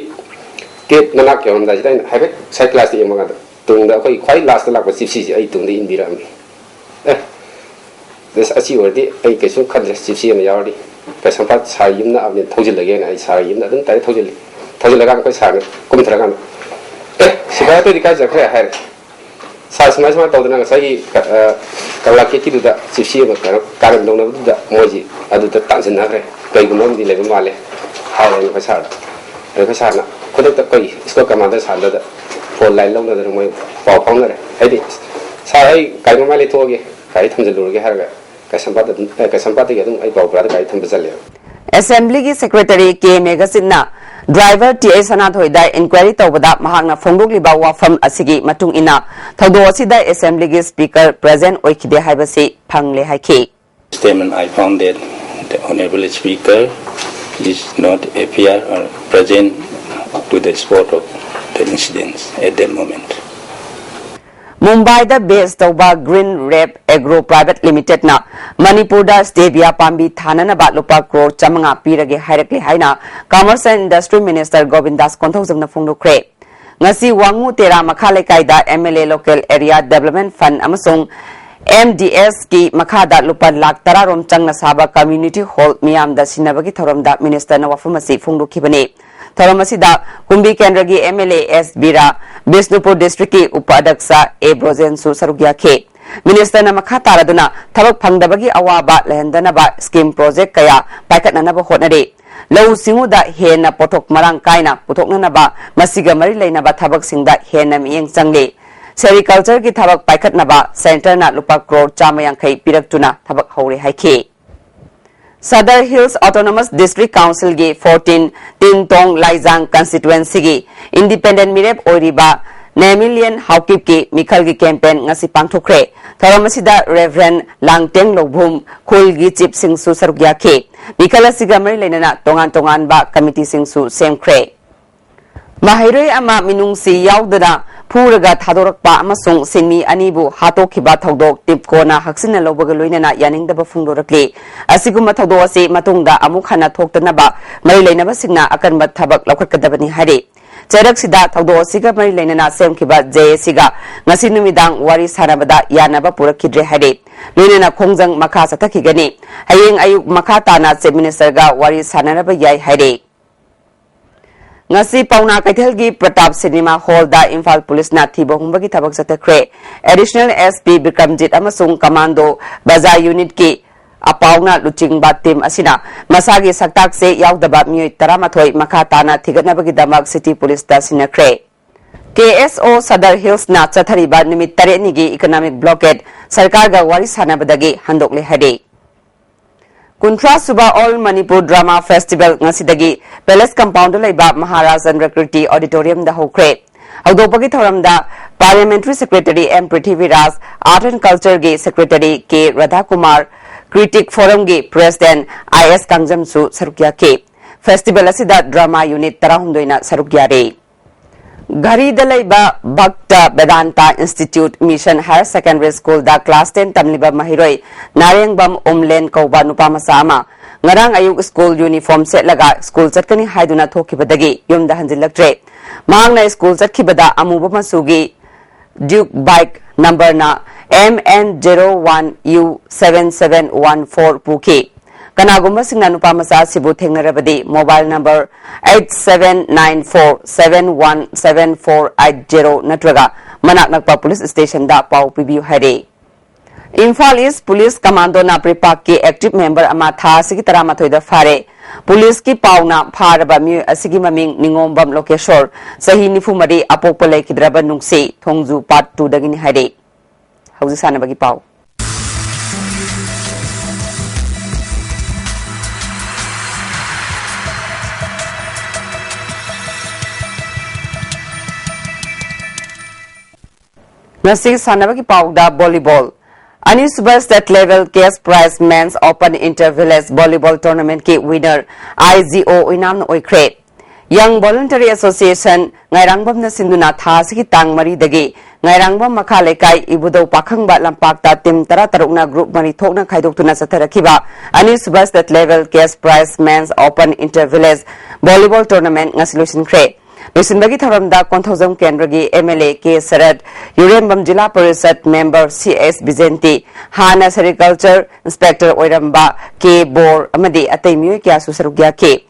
ꯒꯦꯠ ꯃꯅꯥꯛ ꯌꯧꯔꯝꯗꯥꯏꯁꯤꯗ ꯑꯩꯅ ꯍꯥꯏꯐꯦꯠ ꯁꯥꯏꯠ ꯒ꯭ꯂꯥꯁꯇ ꯌꯦꯡꯕ ꯀꯥꯟꯗ ꯇꯨꯡꯗ ꯑꯩꯈꯣꯏ ꯈ꯭ꯋꯥꯏ ꯂꯥꯁꯇ ꯂꯥꯛꯄ ꯖꯤꯞꯁꯤꯁꯦ ꯑꯩ ꯇꯨꯡꯗ ꯏꯟꯕꯤꯔꯛꯑꯝꯃꯤ꯫ ꯑꯦ, ꯑꯁ, ꯑꯁꯤ ꯑꯣꯏꯔꯗꯤ ꯑꯩ ꯀꯩꯁꯨ ꯈꯟꯗ꯭ꯔꯦ, ꯖꯤꯞꯁꯤ ꯑꯃ ꯌꯥꯎꯔꯗꯤ꯫ ꯀꯩꯁꯥꯝꯄꯥꯠ ꯁꯥꯔ ꯌꯨꯝ ꯅꯛꯑꯕꯅꯤꯅ ꯊꯧꯖꯤꯜꯂꯒꯦꯅ ꯑꯩ ꯁꯥꯔ ꯌꯨꯝꯗ ꯑꯗꯨꯝ ꯇꯥꯏꯔꯦ ꯊꯧꯖꯤꯜꯂꯤ꯫ ꯊꯧꯖꯤꯜꯂꯀꯥꯟꯗ ꯑꯩꯈꯣꯏ ꯁꯥꯔꯅ ꯀꯨꯝꯊꯔꯀꯥꯟꯗ, "ꯑꯦ, ꯁꯤꯐꯥꯏ ꯑꯇꯩꯗꯤ ꯀꯥꯏ ꯆꯠꯈ꯭ꯔꯦ?" ꯍꯥꯏꯔꯦ꯫ "ꯁꯥꯔ, ꯁꯨꯃꯥꯏ ꯁꯨꯃꯥꯏꯅ ꯇꯧꯗꯅ ꯉꯁꯥꯏꯒꯤ, ꯑ, ꯀꯪꯂꯥ ꯒꯦꯠꯀꯤꯗꯨꯗ ꯖꯤꯞꯁꯤ ꯑꯃ ꯀꯩꯅꯣ ꯀꯥꯔꯟ ꯇꯧꯅꯕꯗꯨꯗ ꯃꯣꯏꯁꯤ ꯑꯗꯨꯗ ꯇꯥꯟꯁꯤꯟꯅꯈ꯭ꯔꯦ, ꯀꯩꯒꯨꯝꯕ ꯑꯃꯗꯤ ꯂꯩꯕ ꯃꯥꯜꯂꯦ" ꯍꯥꯏꯔꯦ ꯑꯩꯈꯣꯏ ꯁꯥꯔꯗ꯫ ꯑꯗ ꯑꯩꯈꯣꯏ ꯁꯥꯔꯅ ꯈꯨꯗꯛꯇ ꯑꯩꯈꯣꯏ ꯁ꯭ꯀꯣꯠ ꯀꯃꯥꯟꯗꯔ ꯁꯥꯔꯗ ꯐꯣꯟ ꯂꯥꯏꯟ ꯂꯧꯅꯗꯅ ꯃꯣꯏ ꯄꯥꯎ ꯐꯥꯎꯅꯔꯦ꯫ ꯍꯥꯏꯗꯤ, "ꯁꯥꯔ, ꯑꯩ ꯒꯥꯔꯤ ꯃꯃꯥꯏ ꯂꯩꯊꯣꯛꯑꯒꯦ, ꯒꯥꯔꯤ ꯊꯝꯖꯤꯜꯂꯨꯔꯒꯦ" ꯍꯥꯏꯔꯒ ꯀꯩꯁꯥꯝꯄꯥꯠꯇ ꯑꯗꯨꯝ, ꯑꯦ, ꯀꯩꯁꯥꯝꯄꯥꯠꯇꯒꯤ ꯑꯗꯨꯝ ꯑꯩ ꯕꯥꯕꯨꯄꯨꯔꯥꯗ ꯒꯥꯔꯤ ꯊꯝꯕ ꯆꯠꯂꯦꯕ꯫ ꯑꯦꯁꯦꯝꯕ꯭ꯂꯤꯒꯤ ꯁꯦꯀ꯭ꯔꯦꯇꯔꯤ ꯀꯦ ꯃꯦꯘꯖꯤꯠꯅ ꯗ꯭ꯔꯥꯏꯚꯔ ꯇꯤ ꯑꯩꯆ ꯁꯅꯥꯊꯣꯏꯗ ꯏꯟꯀ꯭ꯋꯥꯏꯔꯤ ꯇꯧꯕꯗ ꯃꯍꯥꯛꯅ ꯐꯣꯡꯗꯣꯛꯂꯤꯕ ꯋꯥꯐꯝ ꯑꯁꯤꯒꯤ ꯃꯇꯨꯡ ꯏꯟꯅ ꯊꯧꯗꯣꯛ ꯑꯁꯤꯗ ꯑꯦꯁꯦꯝꯕ꯭ꯂꯤꯒꯤ ꯁ꯭ꯄꯤꯀꯔ ꯄ꯭ꯔꯖꯦꯟ ꯑꯣꯏꯈꯤꯗꯦ ꯍꯥꯏꯕꯁꯤ ꯐꯪꯂꯦ ꯍꯥꯏꯈꯤ꯫ Statement, I found that the Honorable Speaker is not appear or present to the spot of the incidents at that moment. ꯃꯨꯝꯕꯥꯏꯗ ꯕꯦꯁ ꯇꯧꯕ ꯒ꯭ꯔꯤꯟ ꯔꯦꯞ ꯑꯦꯒ꯭ꯔꯣ ꯄ꯭ꯔꯥꯏꯚꯦꯠ ꯂꯤꯃꯤꯇꯦꯗꯅ ꯃꯅꯤꯄꯨꯔꯗ ꯁ꯭ꯇꯦꯕꯤꯌꯥ ꯄꯥꯝꯕꯤ ꯊꯥꯅꯅꯕ ꯂꯨꯄꯥ ꯀ꯭ꯔꯣꯔ ꯆꯥꯃꯉꯥ ꯄꯤꯔꯒꯦ ꯍꯥꯏꯔꯛꯂꯦ ꯍꯥꯏꯅ ꯀꯃꯔꯁ ꯑꯦꯟ ꯏꯟꯗꯁꯇ꯭ꯔꯤ ꯃꯤꯅꯤꯁꯇꯔ ꯒꯣꯕꯤꯟꯗꯥꯁ ꯀꯣꯟꯊꯧꯖꯝꯅ ꯐꯣꯡꯗꯣꯛꯈ꯭ꯔꯦ꯫ ꯉꯁꯤ ꯋꯥꯉꯨ ꯇꯦꯔꯥ ꯃꯈꯥ ꯂꯩꯀꯥꯏꯗ M L A Local Area Development Fund ꯑꯃꯁꯨꯡ M D S ꯀꯤ ꯃꯈꯥꯗ ꯂꯨꯄꯥ ꯂꯥꯈ ꯇꯔꯥ ꯔꯣꯝ ꯆꯪꯅ ꯁꯥꯕ community hall ꯃꯤꯌꯥꯝꯗ ꯁꯤꯟꯅꯕꯒꯤ ꯊꯧꯔꯝꯗ minister ꯅ ꯋꯥꯐꯝ ꯑꯁꯤ ꯐꯣꯡꯗꯣꯛꯈꯤꯕꯅꯤ꯫ ꯊꯧꯔꯝ ꯑꯁꯤꯗ ꯀꯨꯝꯕꯤ ꯀꯦꯟꯗ꯭ꯔꯒꯤ M L A S Vira, Bishnupur district ꯀꯤ ꯎꯄ ꯑꯗꯛꯁ A ꯕ꯭ꯔꯣꯖꯦꯟꯁꯨ ꯁꯔꯨꯛ ꯌꯥꯈꯤ꯫ Minister ꯅ ꯃꯈꯥ ꯇꯥꯔꯗꯨꯅ ꯊꯕꯛ ꯐꯪꯗꯕꯒꯤ ꯑꯋꯥꯕ ꯂꯩꯍꯟꯗꯅꯕ scheme project ꯀꯌꯥ ꯄꯥꯏꯈꯠꯅꯅꯕ ꯍꯣꯠꯅꯔꯤ꯫ ꯂꯧꯎ ꯁꯤꯡꯎꯗ ꯍꯦꯟꯅ ꯄꯣꯠꯊꯣꯛ ꯃꯔꯥꯡ ꯀꯥꯏꯅ ꯄꯨꯊꯣꯛꯅꯅꯕ, ꯃꯁꯤꯒ ꯃꯔꯤ ꯂꯩꯅꯕ ꯊꯕꯛꯁꯤꯡꯗ ꯍꯦꯟꯅ ꯃꯤꯠꯌꯦꯡ ꯆꯪꯂꯤ꯫ Sericulture ꯒꯤ ꯊꯕꯛ ꯄꯥꯏꯈꯠꯅꯕ centre ꯅ ꯂꯨꯄꯥ ꯀ꯭ꯔꯣꯔ ꯆꯥꯝꯃ ꯌꯥꯡꯈꯩ ꯄꯤꯔꯛꯇꯨꯅ ꯊꯕꯛ ꯍꯧꯔꯦ ꯍꯥꯏꯈꯤ꯫ Sadar Hills Autonomous District Council ꯒꯤ fourteen ꯇꯤꯟꯇꯣꯡ ꯂꯥꯏꯖꯥꯡ constituency ꯒꯤ independent ꯃꯤꯔꯦꯞ ꯑꯣꯏꯔꯤꯕ ꯅꯦꯃꯤꯂꯤꯌꯟ ꯍꯥꯎꯀꯤꯞꯀꯤ ꯃꯤꯈꯜꯒꯤ campaign ꯉꯁꯤ ꯄꯥꯡꯊꯣꯛꯈ꯭ꯔꯦ꯫ ꯊꯧꯔꯝ ꯑꯁꯤꯗ Reverend ꯂꯥꯡꯇꯦꯡ ꯂꯧꯕꯨꯝ, ꯈꯨꯜꯒꯤ chief ꯁꯤꯡꯁꯨ ꯁꯔꯨꯛ ꯌꯥꯈꯤ꯫ ꯃꯤꯈꯜ ꯑꯁꯤꯒ ꯃꯔꯤ ꯂꯩꯅꯅ ꯇꯣꯉꯥꯟ ꯇꯣꯉꯥꯟꯕ committee ꯁꯤꯡꯁꯨ ꯁꯦꯝꯈ꯭ꯔꯦ꯫ ꯃꯍꯩꯔꯣꯏ ꯑꯃ ꯃꯤꯅꯨꯡꯁꯤ ꯌꯥꯎꯗꯅ ꯐꯨꯔꯒ ꯊꯥꯗꯣꯔꯛꯄ ꯑꯃꯁꯨꯡ ꯁꯤꯟꯃꯤ ꯑꯅꯤꯕꯨ ꯍꯥꯠꯇꯣꯛꯈꯤꯕ ꯊꯧꯗꯣꯛ TIPCO ꯅ ꯍꯛꯆꯤꯟꯅ ꯂꯧꯕꯒ ꯂꯣꯏꯅꯅ ꯌꯥꯅꯤꯡꯗꯕ ꯐꯣꯡꯗꯣꯔꯛꯂꯤ꯫ ꯑꯁꯤꯒꯨꯝꯕ ꯊꯧꯗꯣꯛ ꯑꯁꯤ ꯃꯇꯨꯡꯗ ꯑꯃꯨꯛ ꯍꯟꯅ ꯊꯣꯛꯇꯅꯕ ꯃꯔꯤ ꯂꯩꯅꯕꯁꯤꯡꯅ ꯑꯀꯟꯕ ꯊꯕꯛ ꯂꯧꯈꯠꯀꯗꯕꯅꯤ ꯍꯥꯏꯔꯤ꯫ ꯆꯩꯔꯛꯁꯤꯗ ꯊꯧꯗꯣꯛ ꯑꯁꯤꯒ ꯃꯔꯤ ꯂꯩꯅꯅ ꯁꯦꯝꯈꯤꯕ J A C ꯒ ꯉꯁꯤ ꯅꯨꯃꯤꯗꯥꯡ ꯋꯥꯔꯤ ꯁꯥꯟꯅꯕꯗ ꯌꯥꯅꯕ ꯄꯨꯔꯛꯈꯤꯗ꯭ꯔꯦ ꯍꯥꯏꯔꯤ꯫ ꯂꯣꯏꯅꯅ ꯈꯣꯡꯖꯪ ꯃꯈꯥ ꯆꯠꯊꯈꯤꯒꯅꯤ꯫ ꯍꯌꯦꯡ ꯑꯌꯨꯛ ꯃꯈꯥ ꯇꯥꯅ Chief Minister ꯒ ꯋꯥꯔꯤ ꯁꯥꯟꯅꯅꯕ ꯌꯥꯏ ꯍꯥꯏꯔꯤ꯫ ꯉꯁꯤ ꯄꯥꯎꯅꯥ ꯀꯩꯊꯦꯜꯒꯤ ꯄ꯭ꯔꯇꯥꯞ ꯁꯤꯅꯦꯃꯥ ꯍꯣꯜꯗ ꯏꯝꯐꯥꯜ ꯄꯨꯂꯤꯁꯅ ꯊꯤꯕ ꯍꯨꯝꯕꯒꯤ ꯊꯕꯛ ꯆꯠꯊꯈ꯭ꯔꯦ꯫ Additional S P ꯕꯤꯀ꯭ꯔꯝꯖꯤꯠ ꯑꯃꯁꯨꯡ ꯀꯃꯥꯟꯗꯣ ꯕꯖꯥꯔ ꯌꯨꯅꯤꯠꯀꯤ ꯑꯄꯥꯎꯅ ꯂꯨꯆꯤꯡꯕ ꯇꯤꯝ ꯑꯁꯤꯅ ꯃꯁꯥꯒꯤ ꯁꯛꯇꯥꯛꯁꯦ ꯌꯥꯎꯗꯕ ꯃꯤꯑꯣꯏ ꯇꯔꯥꯃꯥꯊꯣꯏ ꯃꯈꯥ ꯇꯥꯅ ꯊꯤꯒꯠꯅꯕꯒꯤꯗꯃꯛ ꯁꯤꯇꯤ ꯄꯨꯂꯤꯁꯇ ꯁꯤꯟꯅꯈ꯭ꯔꯦ꯫ ꯀꯦ ꯑꯦꯁ ꯑꯣ ꯁꯗꯔ ꯍꯤꯜꯁꯅ ꯆꯠꯊꯔꯤꯕ ꯅꯨꯃꯤꯠ ꯇꯔꯦꯠꯅꯤꯒꯤ economic blockade ꯁꯔꯀꯥꯔꯒ ꯋꯥꯔꯤ ꯁꯥꯟꯅꯕꯗꯒꯤ ꯍꯟꯗꯣꯛꯂꯦ ꯍꯥꯏꯔꯤ꯫ ꯀꯨꯟꯊ꯭ꯔꯥ ꯁꯨꯕ All Manipur Drama Festival ꯉꯁꯤꯗꯒꯤ Palace Compound ꯗ ꯂꯩꯕ ꯃꯍꯥꯔꯥꯖ ꯆꯟꯗ꯭ꯔꯀꯤꯔꯇꯤ Auditorium ꯗ ꯍꯧꯈ꯭ꯔꯦ꯫ ꯍꯧꯗꯣꯛꯄꯒꯤ ꯊꯧꯔꯝꯗ Parliamentary Secretary M Prithviraj, Art and Culture ꯒꯤ Secretary ꯀꯦ ꯔꯥꯙꯥꯀꯨꯃꯥꯔ, Critic Forum ꯒꯤ President ꯑꯥꯏ ꯑꯦꯁ ꯀꯥꯡꯖꯝꯁꯨ ꯁꯔꯨꯛ ꯌꯥꯈꯤ꯫ Festival ꯑꯁꯤꯗ drama unit ꯇꯔꯥꯍꯨꯝꯗꯣꯏꯅ ꯁꯔꯨꯛ ꯌꯥꯔꯤ꯫ ꯘꯔꯤꯗ ꯂꯩꯕ ꯚꯛꯇ ꯕꯦꯗꯥꯟꯇ Institute Mission Higher Secondary School ꯗ class ten ꯇꯝꯂꯤꯕ ꯃꯍꯩꯔꯣꯏ ꯅꯥꯔꯦꯡꯕꯝ ꯎꯝꯂꯦꯟ ꯀꯧꯕ ꯅꯨꯄꯥ ꯃꯆꯥ ꯑꯃ ꯉꯔꯥꯡ ꯑꯌꯨꯛ school uniform ꯁꯦꯠꯂꯒ school ꯆꯠꯀꯅꯤ ꯍꯥꯏꯗꯨꯅ ꯊꯣꯛꯈꯤꯕꯗꯒꯤ ꯌꯨꯝꯗ ꯍꯟꯖꯤꯜꯂꯛꯇ꯭ꯔꯦ꯫ ꯃꯍꯥꯛꯅ ꯁ꯭ꯀꯨꯜ ꯆꯠꯈꯤꯕꯗ ꯑꯃꯨꯕ ꯃꯆꯨꯒꯤ Duke bike number ꯅ M N zero one U seven seven one four ꯄꯨꯈꯤ꯫ ꯀꯅꯥꯒꯨꯝꯕꯁꯤꯡꯅ ꯅꯨꯄꯥ ꯃꯆꯥ ꯑꯁꯤꯕꯨ ꯊꯦꯡꯅꯔꯕꯗꯤ mobile number eight seven nine four seven one seven four eight zero ꯅꯠꯇ꯭ꯔꯒ ꯃꯅꯥꯛ ꯅꯛꯄ police station ꯗ ꯄꯥꯎ ꯄꯤꯕꯤꯌꯨ ꯍꯥꯏꯔꯦ꯫ ꯏꯝꯐꯥꯜ ꯏꯁ ꯄꯨꯂꯤꯁ ꯀꯃꯥꯟꯗꯣꯅ ꯄ꯭ꯔꯤꯄꯥꯛꯀꯤ active member ꯑꯃ ꯊꯥ ꯑꯁꯤꯒꯤ ꯇꯔꯥꯃꯥꯊꯣꯏꯗ ꯐꯥꯔꯦ꯫ ꯄꯨꯂꯤꯁꯀꯤ ꯄꯥꯎꯅ ꯐꯥꯔꯕ ꯃꯤꯑꯣꯏ ꯑꯁꯤꯒꯤ ꯃꯃꯤꯡ ꯅꯤꯉꯣꯝꯕꯝ ꯂꯣꯀꯦꯁꯣꯔ, ꯆꯍꯤ ꯅꯤꯐꯨ ꯃꯔꯤ, ꯑꯄꯣꯛꯄ ꯂꯩꯈꯤꯗ꯭ꯔꯕ ꯅꯨꯡꯁꯤ, ꯊꯣꯡꯖꯨ part two ꯗꯒꯤꯅꯤ ꯍꯥꯏꯔꯦ꯫ ꯍꯧꯖꯤꯛ ꯁꯥꯟꯅꯕꯒꯤ ꯄꯥꯎ꯫ ꯉꯁꯤ ꯁꯥꯟꯅꯕꯒꯤ ꯄꯥꯎꯗ volleyball꯫ ꯑꯅꯤꯁꯨꯕ state level cash prize men's open inter village volleyball tournament ꯀꯤ winner I G O ꯑꯣꯏꯅꯥꯝꯅ ꯑꯣꯏꯈ꯭ꯔꯦ꯫ Young Voluntary Association ꯉꯥꯏꯔꯥꯡꯕꯝꯅ ꯁꯤꯟꯗꯨꯅ ꯊꯥ ꯑꯁꯤꯒꯤ ꯇꯥꯡ ꯃꯔꯤꯗꯒꯤ ꯉꯥꯏꯔꯥꯡꯕꯝ ꯃꯈꯥ ꯂꯩꯀꯥꯏ ꯏꯕꯨꯙꯧ ꯄꯥꯈꯪꯕ ꯂꯝꯄꯥꯛꯇ team ꯇꯔꯥ ꯇꯔꯨꯛꯅ group ꯃꯔꯤ ꯊꯣꯛꯅ ꯈꯥꯏꯗꯣꯛꯇꯨꯅ ꯆꯠꯊꯔꯛꯈꯤꯕ ꯑꯅꯤꯁꯨꯕ state level cash prize men's open inter village volleyball tournament ꯉꯁꯤ ꯂꯣꯏꯁꯤꯟꯈ꯭ꯔꯦ꯫ ꯂꯣꯏꯁꯤꯟꯕꯒꯤ ꯊꯧꯔꯝꯗ ꯀꯣꯟꯊꯧꯖꯝ ꯀꯦꯟꯗ꯭ꯔꯒꯤ M L A K shirt, ꯌꯨꯔꯦꯝꯕꯝ zila parishad member C S ꯕꯤꯖꯦꯟꯇꯤ, ꯍꯥꯟꯅ sericulture inspector ꯑꯣꯏꯔꯝꯕ ꯀꯦ ꯕꯣꯔ ꯑꯃꯗꯤ ꯑꯇꯩ ꯃꯤꯑꯣꯏ ꯀꯌꯥꯁꯨ ꯁꯔꯨꯛ ꯌꯥꯈꯤ꯫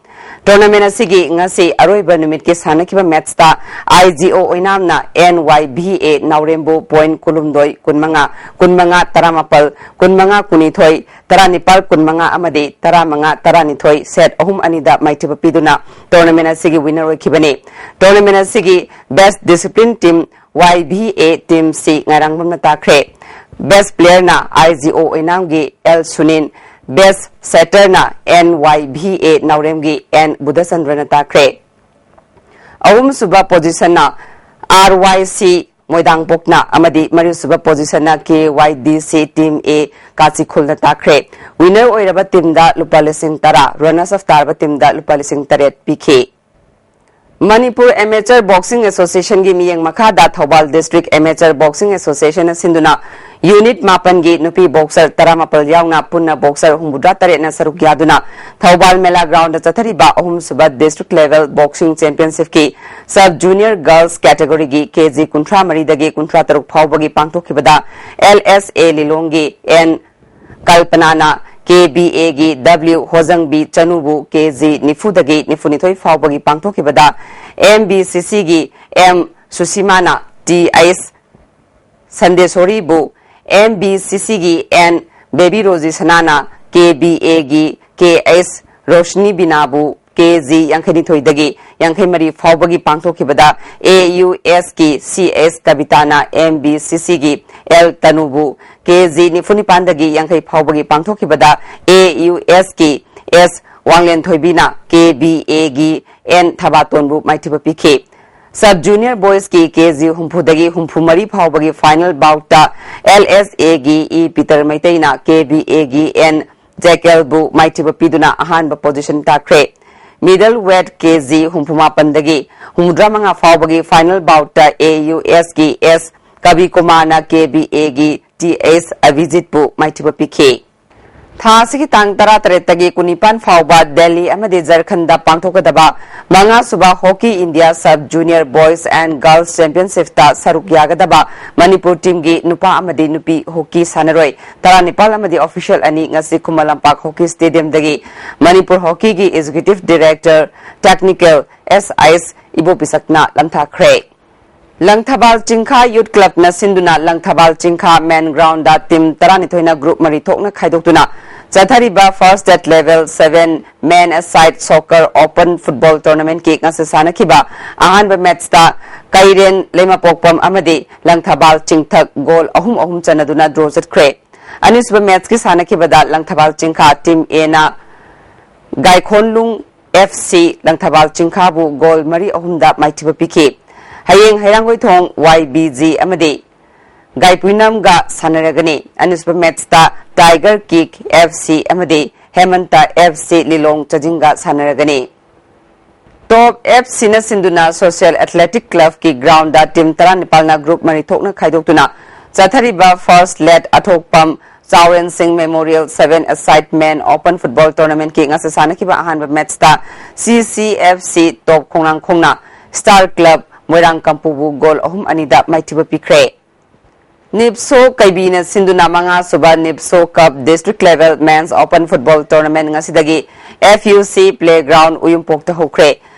Tournament ꯑꯁꯤꯒꯤ ꯉꯁꯤ ꯑꯔꯣꯏꯕ ꯅꯨꯃꯤꯠꯀꯤ ꯁꯥꯟꯅꯈꯤꯕ match ꯇ I G O ꯑꯣꯏꯅꯥꯝꯅ N Y B A ꯅꯥꯎꯔꯦꯝꯕꯨ point ꯀꯨꯟꯍꯨꯝꯗꯣꯏ, ꯀꯨꯟꯃꯉꯥ, ꯀꯨꯟꯃꯉꯥ, ꯇꯔꯥꯃꯥꯄꯜ, ꯀꯨꯟꯃꯉꯥ, ꯀꯨꯟꯅꯤꯊꯣꯏ, ꯇꯔꯥꯅꯤꯄꯥꯜ, ꯀꯨꯟꯃꯉꯥ ꯑꯃꯗꯤ ꯇꯔꯥꯃꯉꯥ, ꯇꯔꯥꯅꯤꯊꯣꯏ set ꯑꯍꯨꯝ ꯑꯅꯤꯗ ꯃꯥꯏꯊꯤꯕ ꯄꯤꯗꯨꯅ tournament ꯑꯁꯤꯒꯤ winner ꯑꯣꯏꯈꯤꯕꯅꯤ꯫ Tournament ꯑꯁꯤꯒꯤ best discipline team Y B A team C ꯉꯥꯏꯔꯥꯡꯕꯝꯅ ꯇꯥꯈ꯭ꯔꯦ꯫ Best player ꯅ I G O ꯑꯣꯏꯅꯥꯝꯒꯤ L Sunil, best setter ꯅ N Y B A ꯅꯥꯎꯔꯦꯝꯒꯤ N ꯕꯨꯙꯆꯟꯗ꯭ꯔꯅ ꯇꯥꯈ꯭ꯔꯦ꯫ ꯑꯍꯨꯝꯁꯨꯕ position ꯅ R Y C ꯃꯣꯏꯗꯥꯡꯄꯣꯛꯅ ꯑꯃꯗꯤ ꯃꯔꯤꯁꯨꯕ position ꯅ K Y D C team A ꯀꯥꯆꯤꯈꯨꯜꯅ ꯇꯥꯈ꯭ꯔꯦ꯫ Winner ꯑꯣꯏꯔꯕ team ꯗ ꯂꯨꯄꯥ ꯂꯤꯁꯤꯡ ꯇꯔꯥ, runners up ꯇꯥꯔꯕ team ꯗ ꯂꯨꯄꯥ ꯂꯤꯁꯤꯡ ꯇꯔꯦꯠ ꯄꯤꯈꯤ꯫ ꯃꯅꯤꯄꯨꯔ Amateur Boxing Associationꯒꯤ ꯃꯤꯠꯌꯦꯡ ꯃꯈꯥꯗ ꯊꯧꯕꯥꯜ District Amateur Boxing Associationꯅ ꯁꯤꯟꯗꯨꯅ unit ꯃꯥꯄꯟꯒꯤ ꯅꯨꯄꯤ boxer ꯇꯔꯥꯃꯥꯄꯜ ꯌꯥꯎꯅ ꯄꯨꯟꯅ boxer ꯍꯨꯝꯐꯨꯇꯔꯦꯠꯅ ꯁꯔꯨꯛ ꯌꯥꯗꯨꯅ ꯊꯧꯕꯥꯜ ꯃꯦꯂꯥ groundꯗ ꯆꯠꯊꯔꯤꯕ ꯑꯍꯨꯝꯁꯨꯕ district level boxing championshipꯀꯤ sub junior girls categoryꯒꯤ KG ꯀꯨꯟꯊ꯭ꯔꯥ ꯃꯔꯤꯗꯒꯤ ꯀꯨꯟꯊ꯭ꯔꯥ ꯇꯔꯨꯛ ꯐꯥꯎꯕꯒꯤ ꯄꯥꯡꯊꯣꯛꯈꯤꯕꯗ LSA ꯂꯤꯂꯣꯡꯒꯤ N ꯀꯜꯄꯅꯥꯅ KBAꯒꯤ W ꯍꯣꯖꯪꯕꯤ ꯆꯅꯨꯕꯨ KG ꯅꯤꯐꯨꯗꯒꯤ ꯅꯤꯐꯨꯅꯤꯊꯣꯏ ꯐꯥꯎꯕꯒꯤ ꯄꯥꯡꯊꯣꯛꯈꯤꯕꯗ MBCCꯒꯤ M ꯁꯨꯁꯤꯃꯥꯅ TS ꯁꯟꯗꯦꯁꯣꯔꯤꯕꯨ, MBCCꯒꯤ N ꯕꯦꯕꯤ ꯔꯣꯖꯤ ꯁꯅꯥꯅ KBAꯒꯤ KS ꯔꯣꯁꯅꯤ ꯕꯤꯅꯥꯕꯨ KG ꯌꯥꯡꯈꯩꯅꯤꯊꯣꯏꯗꯒꯤ ꯌꯥꯡꯈꯩꯃꯔꯤ ꯐꯥꯎꯕꯒꯤ ꯄꯥꯡꯊꯣꯛꯈꯤꯕꯗ AUSꯀꯤ CS ꯀꯕꯤꯇꯥꯅ MBCCꯒꯤ L ꯇꯅꯨꯕꯨ KG ꯅꯤꯐꯨꯅꯤꯄꯥꯟꯗꯒꯤ ꯌꯥꯡꯈꯩ ꯐꯥꯎꯕꯒꯤ ꯄꯥꯡꯊꯣꯛꯈꯤꯕꯗ AUSꯀꯤ S ꯋꯥꯡꯂꯦꯟꯊꯣꯏꯕꯤꯅ KBAꯒꯤ N ꯊꯕꯥꯇꯣꯟꯕꯨ ꯃꯥꯏꯊꯤꯕ ꯄꯤꯈꯤ꯫ Sub junior boysꯀꯤ KG ꯍꯨꯝꯐꯨꯗꯒꯤ ꯍꯨꯝꯐꯨꯃꯔꯤ ꯐꯥꯎꯕꯒꯤ final boutꯇ LSAꯒꯤ E ꯄꯤꯇꯔ ꯃꯩꯇꯩꯅ KBAꯒꯤ N ꯖꯦꯀꯦꯜꯕꯨ ꯃꯥꯏꯊꯤꯕ ꯄꯤꯗꯨꯅ ꯑꯍꯥꯟꯕ position ꯇꯥꯈ꯭ꯔꯦ꯫ Middle weight KG ꯍꯨꯝꯐꯨꯃꯥꯄꯟꯗꯒꯤ ꯍꯨꯝꯐꯨꯇꯔꯥꯃꯉꯥ ꯐꯥꯎꯕꯒꯤ final boutꯇ AUSꯀꯤ S ꯀꯕꯤ ꯀꯨꯃꯥꯔꯅ KBAꯒꯤ TS ꯑꯚꯤꯖꯤꯠꯄꯨ ꯃꯥꯏꯊꯤꯕ ꯄꯤꯈꯤ꯫ ꯊꯥ ꯑꯁꯤꯒꯤ ꯇꯥꯡ ꯇꯔꯥꯇꯔꯦꯠꯇꯒꯤ ꯀꯨꯟꯅꯤꯄꯥꯟ ꯐꯥꯎꯕ ꯗꯦꯜꯂꯤ ꯑꯃꯗꯤ ꯖꯔꯈꯟꯗ ꯄꯥꯡꯊꯣꯛꯀꯗꯕ ꯃꯉꯥꯁꯨꯕ Hockey India Sub Junior Boys and Girls Championshipꯇ ꯁꯔꯨꯛ ꯌꯥꯒꯗꯕ ꯃꯅꯤꯄꯨꯔ teamꯒꯤ ꯅꯨꯄꯥ ꯑꯃꯗꯤ ꯅꯨꯄꯤ hockey ꯁꯥꯟꯅꯔꯣꯏ ꯇꯔꯥꯅꯤꯄꯥꯜ ꯑꯃꯗꯤ official ꯑꯅꯤ ꯉꯁꯤ Khuman Lampak Hockey Stadiumꯗꯒꯤ Manipur Hockeyꯒꯤ Executive Director Technical S S ꯏꯕꯣꯄꯤꯁꯛꯅ ꯂꯝꯊꯥꯈ꯭ꯔꯦ꯫ Langthabal ꯆꯤꯡꯈꯥ Youth Clubꯅ ꯁꯤꯟꯗꯨꯅ ꯂꯪꯊꯕꯥꯜ ꯆꯤꯡꯈꯥ main groundꯗ team ꯇꯔꯥꯅꯤꯊꯣꯏꯅ group ꯃꯔꯤ ꯊꯣꯛꯅ ꯈꯥꯏꯗꯣꯛꯇꯨꯅ ꯆꯠꯊꯔꯤꯕ First State Level seven Men Aside Soccer Open Football Tournamentꯀꯤ ꯉꯁꯤ ꯁꯥꯟꯅꯈꯤꯕ ꯑꯍꯥꯟꯕ matchꯇ ꯀꯩꯔꯦꯟ ꯂꯩꯃꯄꯣꯛꯄꯝ ꯑꯃꯗꯤ ꯂꯪꯊꯕꯥꯜ ꯆꯤꯡꯊꯛ goal ꯑꯍꯨꯝ ꯑꯍꯨꯝ ꯆꯟꯅꯗꯨꯅ draw ꯆꯠꯈ꯭ꯔꯦ꯫ ꯑꯅꯤꯁꯨꯕ matchꯀꯤ ꯁꯥꯟꯅꯈꯤꯕꯗ Langthabal ꯆꯤꯡꯈꯥ Team Aꯅ ꯒꯥꯏꯈꯣꯟꯂꯨꯡ FC Langthabal ꯆꯤꯡꯈꯥꯕꯨ goal ꯃꯔꯤ ꯑꯍꯨꯝꯗ ꯃꯥꯏꯊꯤꯕ ꯄꯤꯈꯤ꯫ ꯍꯌꯦꯡ ꯍꯩꯔꯥꯡꯒꯣꯏꯊꯣꯡ YBG ꯑꯃꯗꯤ ꯒꯥꯏꯄꯨꯏꯅꯝꯒ ꯁꯥꯟꯅꯔꯒꯅꯤ꯫ ꯑꯅꯤꯁꯨꯕ matchꯇ Tiger Kick FC ꯑꯃꯗꯤ ꯍꯦꯃꯟꯇ FC ꯂꯤꯂꯣꯡ ꯆꯥꯖꯤꯡꯒ ꯁꯥꯟꯅꯔꯒꯅꯤ꯫ ꯇꯣꯞ ꯑꯦꯐ ꯁꯤꯅ ꯁꯤꯟꯗꯨꯅ ꯁꯣꯁꯤꯌꯦꯜ ꯑꯦꯊꯂꯦꯇꯤꯛ ꯀ꯭ꯂꯕꯀꯤ ꯒ꯭ꯔꯥꯎꯟꯗ ꯇꯤꯝ ꯇꯔꯥꯅꯤꯄꯥꯜꯅ ꯒ꯭ꯔꯨꯞ ꯃꯔꯤ ꯊꯣꯛꯅ ꯈꯥꯏꯗꯣꯛꯇꯨꯅ ꯆꯠꯊꯔꯤꯕ first late Athokpam Chaoren Singh memorial seven a side men open football ꯇꯣꯔꯅꯥꯃꯦꯟꯠꯀꯤ ꯉꯁꯤ ꯁꯥꯟꯅꯈꯤꯕ ꯑꯍꯥꯟꯕ ꯃꯦꯠꯆꯇ ꯁꯤ ꯁꯤ ꯑꯦꯐ ꯁꯤ ꯇꯣꯞ ꯈꯣꯡꯅꯥꯡꯈꯣꯡꯅ ꯁ꯭ꯇꯥꯔ ꯀ꯭ꯂꯕ ꯃꯣꯏꯔꯥꯡ ꯀꯝꯄꯨꯕꯨ ꯒꯣꯜ ꯑꯍꯨꯝ ꯑꯅꯤꯗ ꯃꯥꯏꯊꯤꯕ ꯄꯤꯈ꯭ꯔꯦ꯫ ꯅꯤꯞꯁꯣ ꯀꯩꯕꯤꯅ ꯁꯤꯟꯗꯨꯅ ꯃꯉꯥꯁꯨꯕ ꯅꯤꯞꯁꯣ cup district level men's open football tournament ꯉꯁꯤꯗꯒꯤ ꯑꯦꯐ ꯌꯨ ꯁꯤ ꯄ꯭ꯂꯦꯒ꯭ꯔꯥꯎꯟ ꯎꯌꯨꯝꯄꯣꯛꯇ ꯍꯧꯈ꯭ꯔꯦ꯫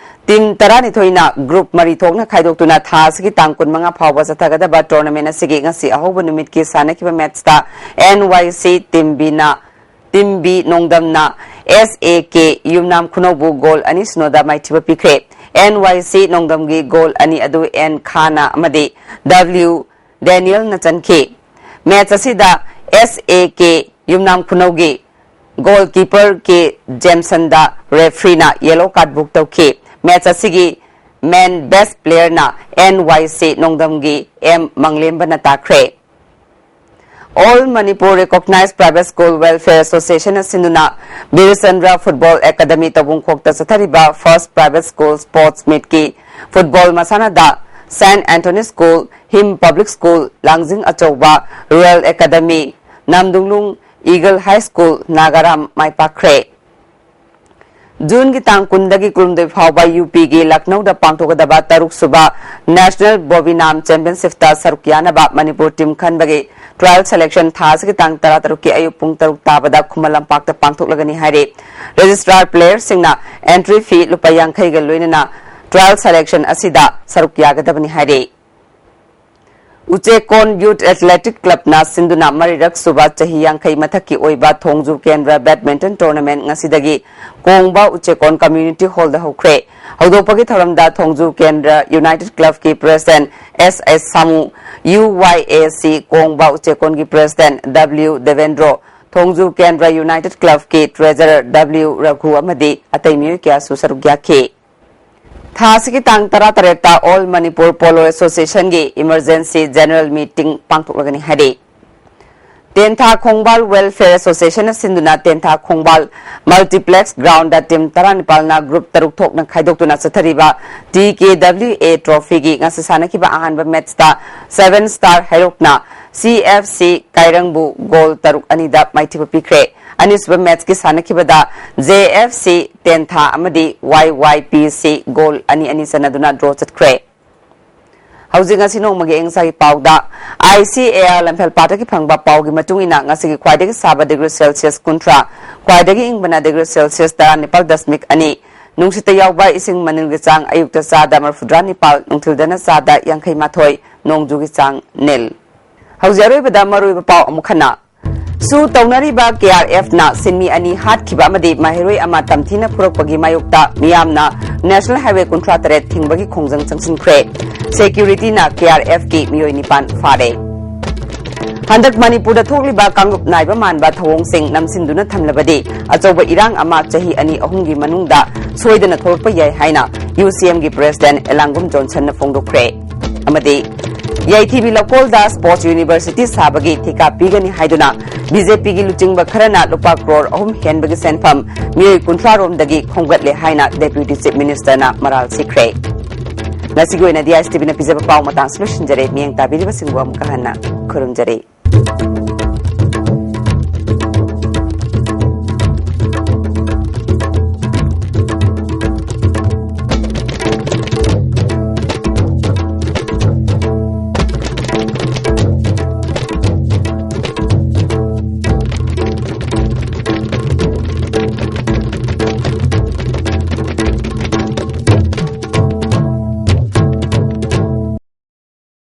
ꯇꯤꯝ ꯇꯔꯥꯅꯤꯊꯣꯏꯅ ꯒ꯭ꯔꯨꯞ ꯃꯔꯤ ꯊꯣꯛꯅ ꯈꯥꯏꯗꯣꯛꯇꯨꯅ ꯊꯥ ꯑꯁꯤꯒꯤ ꯇꯥꯡ ꯀꯨꯟꯃꯉꯥ ꯐꯥꯎꯕ ꯆꯠꯊꯒꯗꯕ ꯇꯣꯔꯅꯥꯃꯦꯟꯠ ꯑꯁꯤꯒꯤ ꯉꯁꯤ ꯑꯍꯧꯕ ꯅꯨꯃꯤꯠꯀꯤ ꯁꯥꯟꯅꯈꯤꯕ ꯃꯦꯠꯆꯇ ꯑꯦꯟ ꯋꯥꯏ ꯁꯤ ꯇꯤꯝ ꯕꯤꯅ ꯇꯤꯝ ꯕꯤ ꯅꯣꯡꯗꯝꯅ ꯑꯦꯁ ꯑꯦ ꯀꯦ ꯌꯨꯝꯅꯥꯝ ꯈꯨꯅꯧꯕꯨ ꯒꯣꯜ ꯑꯅꯤ ꯁꯤꯅꯣꯗ ꯃꯥꯏꯊꯤꯕ ꯄꯤꯈ꯭ꯔꯦ꯫ ꯑꯦꯟ ꯋꯥꯏ ꯁꯤ ꯅꯣꯡꯗꯝꯒꯤ ꯒꯣꯜ ꯑꯅꯤ ꯑꯗꯨ ꯑꯦꯟ ꯈꯥꯅ ꯑꯃꯗꯤ ꯗꯕ꯭ꯂꯤꯎ ꯗꯦꯅꯤꯌꯦꯜꯅ ꯆꯟꯈꯤ꯫ ꯃꯦꯆ ꯑꯁꯤꯗ ꯑꯦꯁ ꯑꯦ ꯀꯦ ꯌꯨꯝꯅꯥꯝ ꯈꯨꯅꯧꯒꯤ ꯒꯣꯜ ꯀꯤꯄꯔ ꯀꯦ ꯖꯦꯝꯁꯟꯗ ꯔꯦꯐ꯭ꯔꯤꯅ ꯌꯦꯂꯣ ꯀꯥꯔꯗ ꯕꯨꯛ ꯇꯧꯈꯤ꯫ ꯃꯦꯆ ꯑꯁꯤꯒꯤ ꯃꯦꯟ ꯕꯦꯁ ꯄ꯭ꯂꯦꯌꯔꯅ ꯑꯦꯟ ꯋꯥꯏ ꯁꯤ ꯅꯣꯡꯗꯝꯒꯤ ꯑꯦꯝ ꯃꯪꯂꯦꯝꯕꯅ ꯇꯥꯈ꯭ꯔꯦ꯫ All Manipur Recognized Private School Welfare Association ꯑꯁꯤꯟꯗꯨꯅ ꯕꯤꯔꯆꯟꯗ꯭ꯔ ꯐꯨꯠꯕꯣꯜ ꯑꯦꯀꯥꯗꯃꯤ ꯇꯧꯕꯨꯡꯈꯣꯛꯇ ꯆꯠꯊꯔꯤꯕ ꯐꯥꯔꯁ ꯄ꯭ꯔꯥꯏꯚꯦꯠ ꯁ꯭ꯀꯨꯜ ꯁ꯭ꯄꯣꯔꯠꯁ ꯃꯤꯠꯀꯤ ꯐꯨꯠꯕꯣꯜ ꯃꯁꯥꯟꯅꯗ ꯁꯦꯟꯠ ꯑꯦꯟꯊꯣꯅꯤ ꯁ꯭ꯀꯨꯜ, ꯍꯤꯝ ꯄꯕ꯭ꯂꯤꯛ ꯁ꯭ꯀꯨꯜ, ꯂꯥꯡꯖꯤꯡ ꯑꯆꯧꯕ ꯔꯨꯔꯦꯜ ꯑꯦꯀꯥꯗꯃꯤ, ꯅꯥꯝꯗꯨꯡꯂꯨꯡ ꯏꯒꯜ ꯍꯥꯏ ꯁ꯭ꯀꯨꯜ, ꯅꯥꯒꯥꯔꯥꯝ ꯃꯥꯏ ꯄꯥꯛꯈ꯭ꯔꯦ꯫ ꯖꯨꯟꯒꯤ ꯇꯥꯡ ꯀꯨꯟꯗꯒꯤ ꯀꯨꯟꯍꯨꯝꯗꯣꯏ ꯐꯥꯎꯕ ꯌꯨ ꯄꯤꯒꯤ ꯂꯈꯅꯧꯗ ꯄꯥꯡꯊꯣꯛꯀꯗꯕ ꯇꯔꯨꯛ ꯁꯨꯕ ꯅꯦꯁꯅꯦꯜ ꯕꯣꯕꯤꯅꯥꯝ ꯆꯦꯝꯄꯤꯌꯟꯁꯤꯞꯇ ꯁꯔꯨꯛ ꯌꯥꯅꯕ ꯃꯅꯤꯄꯨꯔ ꯇꯤꯝ ꯈꯟꯕꯒꯤ ꯇ꯭ꯔꯥꯌꯦꯜ ꯁꯦꯂꯦꯛꯁꯟ ꯊꯥ ꯑꯁꯤꯒꯤ ꯇꯥꯡ ꯇꯔꯥ ꯇꯔꯨꯛꯀꯤ ꯑꯌꯨꯛ ꯄꯨꯡ ꯇꯔꯨꯛ ꯇꯥꯕꯗ ꯈꯨꯃꯟ ꯂꯝꯄꯥꯛꯇ ꯄꯥꯡꯊꯣꯛꯂꯒꯅꯤ ꯍꯥꯏꯔꯤ꯫ ꯔꯦꯖꯤꯁꯇ꯭ꯔꯥꯔ ꯄ꯭ꯂꯦꯌꯔꯁꯤꯡꯅ ꯑꯦꯟꯇ꯭ꯔꯤ ꯐꯤ ꯂꯨꯄꯥ ꯌꯥꯡꯈꯩꯒ ꯂꯣꯏꯅꯅ ꯇ꯭ꯔꯥꯌꯦꯜ ꯁꯦꯂꯦꯛꯁꯟ ꯑꯁꯤꯗ ꯁꯔꯨꯛ ꯌꯥꯒꯗꯕꯅꯤ ꯍꯥꯏꯔꯤ꯫ ꯎꯆꯦꯀꯣꯟ ꯌꯨꯊ ꯑꯦꯊꯂꯦꯇꯤꯛ ꯀ꯭ꯂꯕꯅ ꯁꯤꯟꯗꯨꯅ ꯃꯔꯤꯔꯛ ꯁꯨꯕ ꯆꯍꯤ ꯌꯥꯡꯈꯩ ꯃꯊꯛꯀꯤ ꯑꯣꯏꯕ ꯊꯣꯡꯖꯨ ꯀꯦꯟꯗ꯭ꯔ ꯕꯦꯗꯃꯤꯟꯇꯟ ꯇꯣꯔꯅꯥꯃꯦꯟꯠ ꯉꯁꯤꯗꯒꯤ ꯀꯣꯡꯕ ꯎꯆꯦꯀꯣꯟ ꯀꯝꯃ꯭ꯌꯨꯅꯤꯇꯤ ꯍꯣꯜꯗ ꯍꯧꯈ꯭ꯔꯦ꯫ ꯍꯧꯗꯣꯛꯄꯒꯤ ꯊꯧꯔꯝꯗ ꯊꯣꯡꯖꯨ ꯀꯦꯟꯗ꯭ꯔ ꯌꯨꯅꯥꯏꯇꯦꯗ ꯀ꯭ꯂꯕꯀꯤ ꯄ꯭ꯔꯦꯁꯤꯗꯦꯟꯠ ꯑꯦꯁ ꯑꯦꯁ ꯁꯥꯃꯨ, ꯌꯨ ꯋꯥꯏ ꯑꯦ ꯁꯤ ꯀꯣꯡꯕ ꯎꯆꯦꯀꯣꯟꯒꯤ ꯄ꯭ꯔꯦꯁꯤꯗꯦꯟꯠ ꯗꯕ꯭ꯂꯤꯎ ꯗꯦꯕꯦꯟꯗ꯭ꯔꯣ, ꯊꯣꯡꯖꯨ ꯀꯦꯟꯗ꯭ꯔ ꯌꯨꯅꯥꯏꯇꯦꯗ ꯀ꯭ꯂꯕꯀꯤ ꯇ꯭ꯔꯦꯖꯔꯔ ꯗꯕ꯭ꯂꯤꯎ ꯔꯘꯨ ꯑꯃꯗꯤ ꯑꯇꯩ ꯃꯤꯑꯣꯏ ꯀꯌꯥꯁꯨ ꯁꯔꯨꯛ ꯌꯥꯈꯤ꯫ ꯊꯥ ꯑꯁꯤꯒꯤ ꯇꯥꯡ ꯇꯔꯥꯇꯔꯦꯠꯇ ꯑꯣꯜ ꯃꯅꯤꯄꯨꯔ ꯄꯣꯂꯣ ꯑꯦꯁꯣꯁꯤꯌꯦꯁꯟꯒꯤ ꯏꯃꯔꯖꯦꯟꯁꯤ ꯖꯦꯅꯔꯦꯜ ꯃꯤꯇꯤꯡ ꯄꯥꯡꯊꯣꯛꯂꯒꯅꯤ ꯍꯥꯏꯔꯤ꯫ ꯇꯦꯟꯊꯥ ꯈꯣꯡꯕꯥꯜ Welfare Association ꯅ ꯁꯤꯟꯗꯨꯅ ꯇꯦꯟꯊꯥ ꯈꯣꯡꯕꯥꯜ Multiplex Ground ꯗ team ꯇꯔꯥꯅꯤꯄꯥꯜꯅ group ꯇꯔꯨꯛ ꯊꯣꯛꯅ ꯈꯥꯏꯗꯣꯛꯇꯨꯅ ꯆꯠꯊꯔꯤꯕ T K W A Trophy ꯒꯤ ꯉꯁꯤ ꯁꯥꯟꯅꯈꯤꯕ ꯑꯍꯥꯟꯕ match ꯇ Seven Star ꯍꯩꯔꯣꯛꯅ C F C ꯀꯥꯏꯔꯪꯕꯨ goal ꯇꯔꯨꯛ ꯑꯅꯤꯗ ꯃꯥꯏꯊꯤꯕ ꯄꯤꯈ꯭ꯔꯦ꯫ ꯑꯅꯤꯁꯨꯕ match ꯀꯤ ꯁꯥꯟꯅꯈꯤꯕꯗ J F C ꯇꯦꯟꯊꯥ ꯑꯃꯗꯤ Y Y P C goal ꯑꯅꯤ ꯑꯅꯤ ꯆꯟꯅꯗꯨꯅ draw ꯆꯠꯈ꯭ꯔꯦ꯫ ꯍꯧꯖꯤꯛ ꯉꯁꯤ ꯅꯣꯡꯃꯒꯤ ꯑꯏꯪ ꯑꯁꯥꯒꯤ ꯄꯥꯎꯗ, I C A R ꯂꯝꯐꯦꯜꯄꯥꯠꯇꯒꯤ ꯐꯪꯕ ꯄꯥꯎꯒꯤ ꯃꯇꯨꯡ ꯏꯟꯅ, ꯉꯁꯤꯒꯤ ꯈ꯭ꯋꯥꯏꯗꯒꯤ ꯁꯥꯕ degree Celsius ꯀꯨꯟꯊ꯭ꯔꯥ, ꯈ꯭ꯋꯥꯏꯗꯒꯤ ꯏꯪꯕꯅ degree Celsius ꯇꯔꯥꯅꯤꯄꯥꯜ ꯗꯁꯃꯤꯛ ꯑꯅꯤ, ꯅꯨꯡꯁꯤꯠꯇ ꯌꯥꯎꯕ ꯏꯁꯤꯡ ꯃꯅꯤꯜꯒꯤ ꯆꯥꯡ ꯑꯌꯨꯛꯇ ꯆꯥꯗ ꯃꯔꯤꯐꯨꯇꯔꯥ ꯅꯤꯄꯥꯜ, ꯅꯨꯡꯊꯤꯜꯗꯅ ꯆꯥꯗ ꯌꯥꯡꯈꯩ ꯃꯥꯊꯣꯏ, ꯅꯣꯡꯖꯨꯒꯤ ꯆꯥꯡ ꯅꯤꯜ꯫ ꯍꯧꯖꯤꯛ ꯑꯔꯣꯏꯕꯗ ꯃꯔꯨꯑꯣꯏꯕ ꯄꯥꯎ ꯑꯃꯨꯛ ꯍꯟꯅ꯫ ꯁꯨ ꯇꯧꯅꯔꯤꯕ K R F ꯅ ꯁꯤꯟꯃꯤ ꯑꯅꯤ ꯍꯥꯠꯈꯤꯕ ꯑꯃꯗꯤ ꯃꯍꯩꯔꯣꯏ ꯑꯃ ꯇꯝꯊꯤꯅ ꯐꯨꯔꯛꯄꯒꯤ ꯃꯥꯌꯣꯛꯇ ꯃꯤꯌꯥꯝꯅ National Highway ꯀꯨꯟꯊ꯭ꯔꯥ ꯇꯔꯦꯠ ꯊꯤꯡꯕꯒꯤ ꯈꯣꯡꯖꯪ ꯆꯪꯁꯤꯟꯈ꯭ꯔꯦ꯫ Security ꯅ K R F ꯀꯤ ꯃꯤꯑꯣꯏ ꯅꯤꯄꯥꯟ ꯐꯥꯔꯦ꯫ ꯍꯟꯗꯛ ꯃꯅꯤꯄꯨꯔꯗ ꯊꯣꯛꯂꯤꯕ ꯀꯥꯡꯂꯨꯞ ꯅꯥꯏꯕ ꯃꯥꯟꯕ ꯊꯧꯑꯣꯡꯁꯤꯡ ꯅꯝꯁꯤꯟꯗꯨꯅ ꯊꯝꯂꯕꯗꯤ ꯑꯆꯧꯕ ꯏꯔꯥꯡ ꯑꯃ ꯆꯍꯤ ꯑꯅꯤ ꯑꯍꯨꯝꯒꯤ ꯃꯅꯨꯡꯗ ꯁꯣꯏꯗꯅ ꯊꯣꯛꯂꯛꯄ ꯌꯥꯏ ꯍꯥꯏꯅ U C M ꯒꯤ President ꯑꯦꯂꯥꯡꯒꯨꯝ ꯖꯣꯟꯁꯟꯅ ꯐꯣꯡꯗꯣꯛꯈ꯭ꯔꯦ꯫ ꯑꯃꯗꯤ ꯌꯥꯏꯊꯤꯕꯤ ꯂꯧꯀꯣꯜꯗ Sports University ꯁꯥꯕꯒꯤ ꯊꯤꯀꯥ ꯄꯤꯒꯅꯤ ꯍꯥꯏꯗꯨꯅ B J P ꯒꯤ ꯂꯨꯆꯤꯡꯕ ꯈꯔꯅ ꯂꯨꯄꯥ ꯀ꯭ꯔꯣꯔ ꯑꯍꯨꯝ ꯍꯦꯟꯕꯒꯤ ꯁꯦꯟꯐꯝ ꯃꯤꯑꯣꯏ ꯀꯨꯟꯊ꯭ꯔꯥ ꯔꯣꯝꯗꯒꯤ ꯈꯣꯝꯒꯠꯂꯦ ꯍꯥꯏꯅ Deputy Chief Minister ꯅ ꯃꯔꯥꯜ ꯁꯤꯈ꯭ꯔꯦ꯫ ꯉꯁꯤꯒꯤ ꯑꯣꯏꯅꯗꯤ I S T V ꯅ ꯄꯤꯖꯕ ꯄꯥꯎ ꯃꯇꯥꯡꯁꯤ ꯂꯣꯏꯁꯤꯟꯖꯔꯦ꯫ ꯃꯤꯠꯌꯦꯡ ꯇꯥꯕꯤꯔꯤꯕꯁꯤꯡꯕꯨ ꯑꯃꯨꯛꯀ ꯍꯟꯅ ꯈꯨꯔꯨꯝꯖꯔꯤ꯫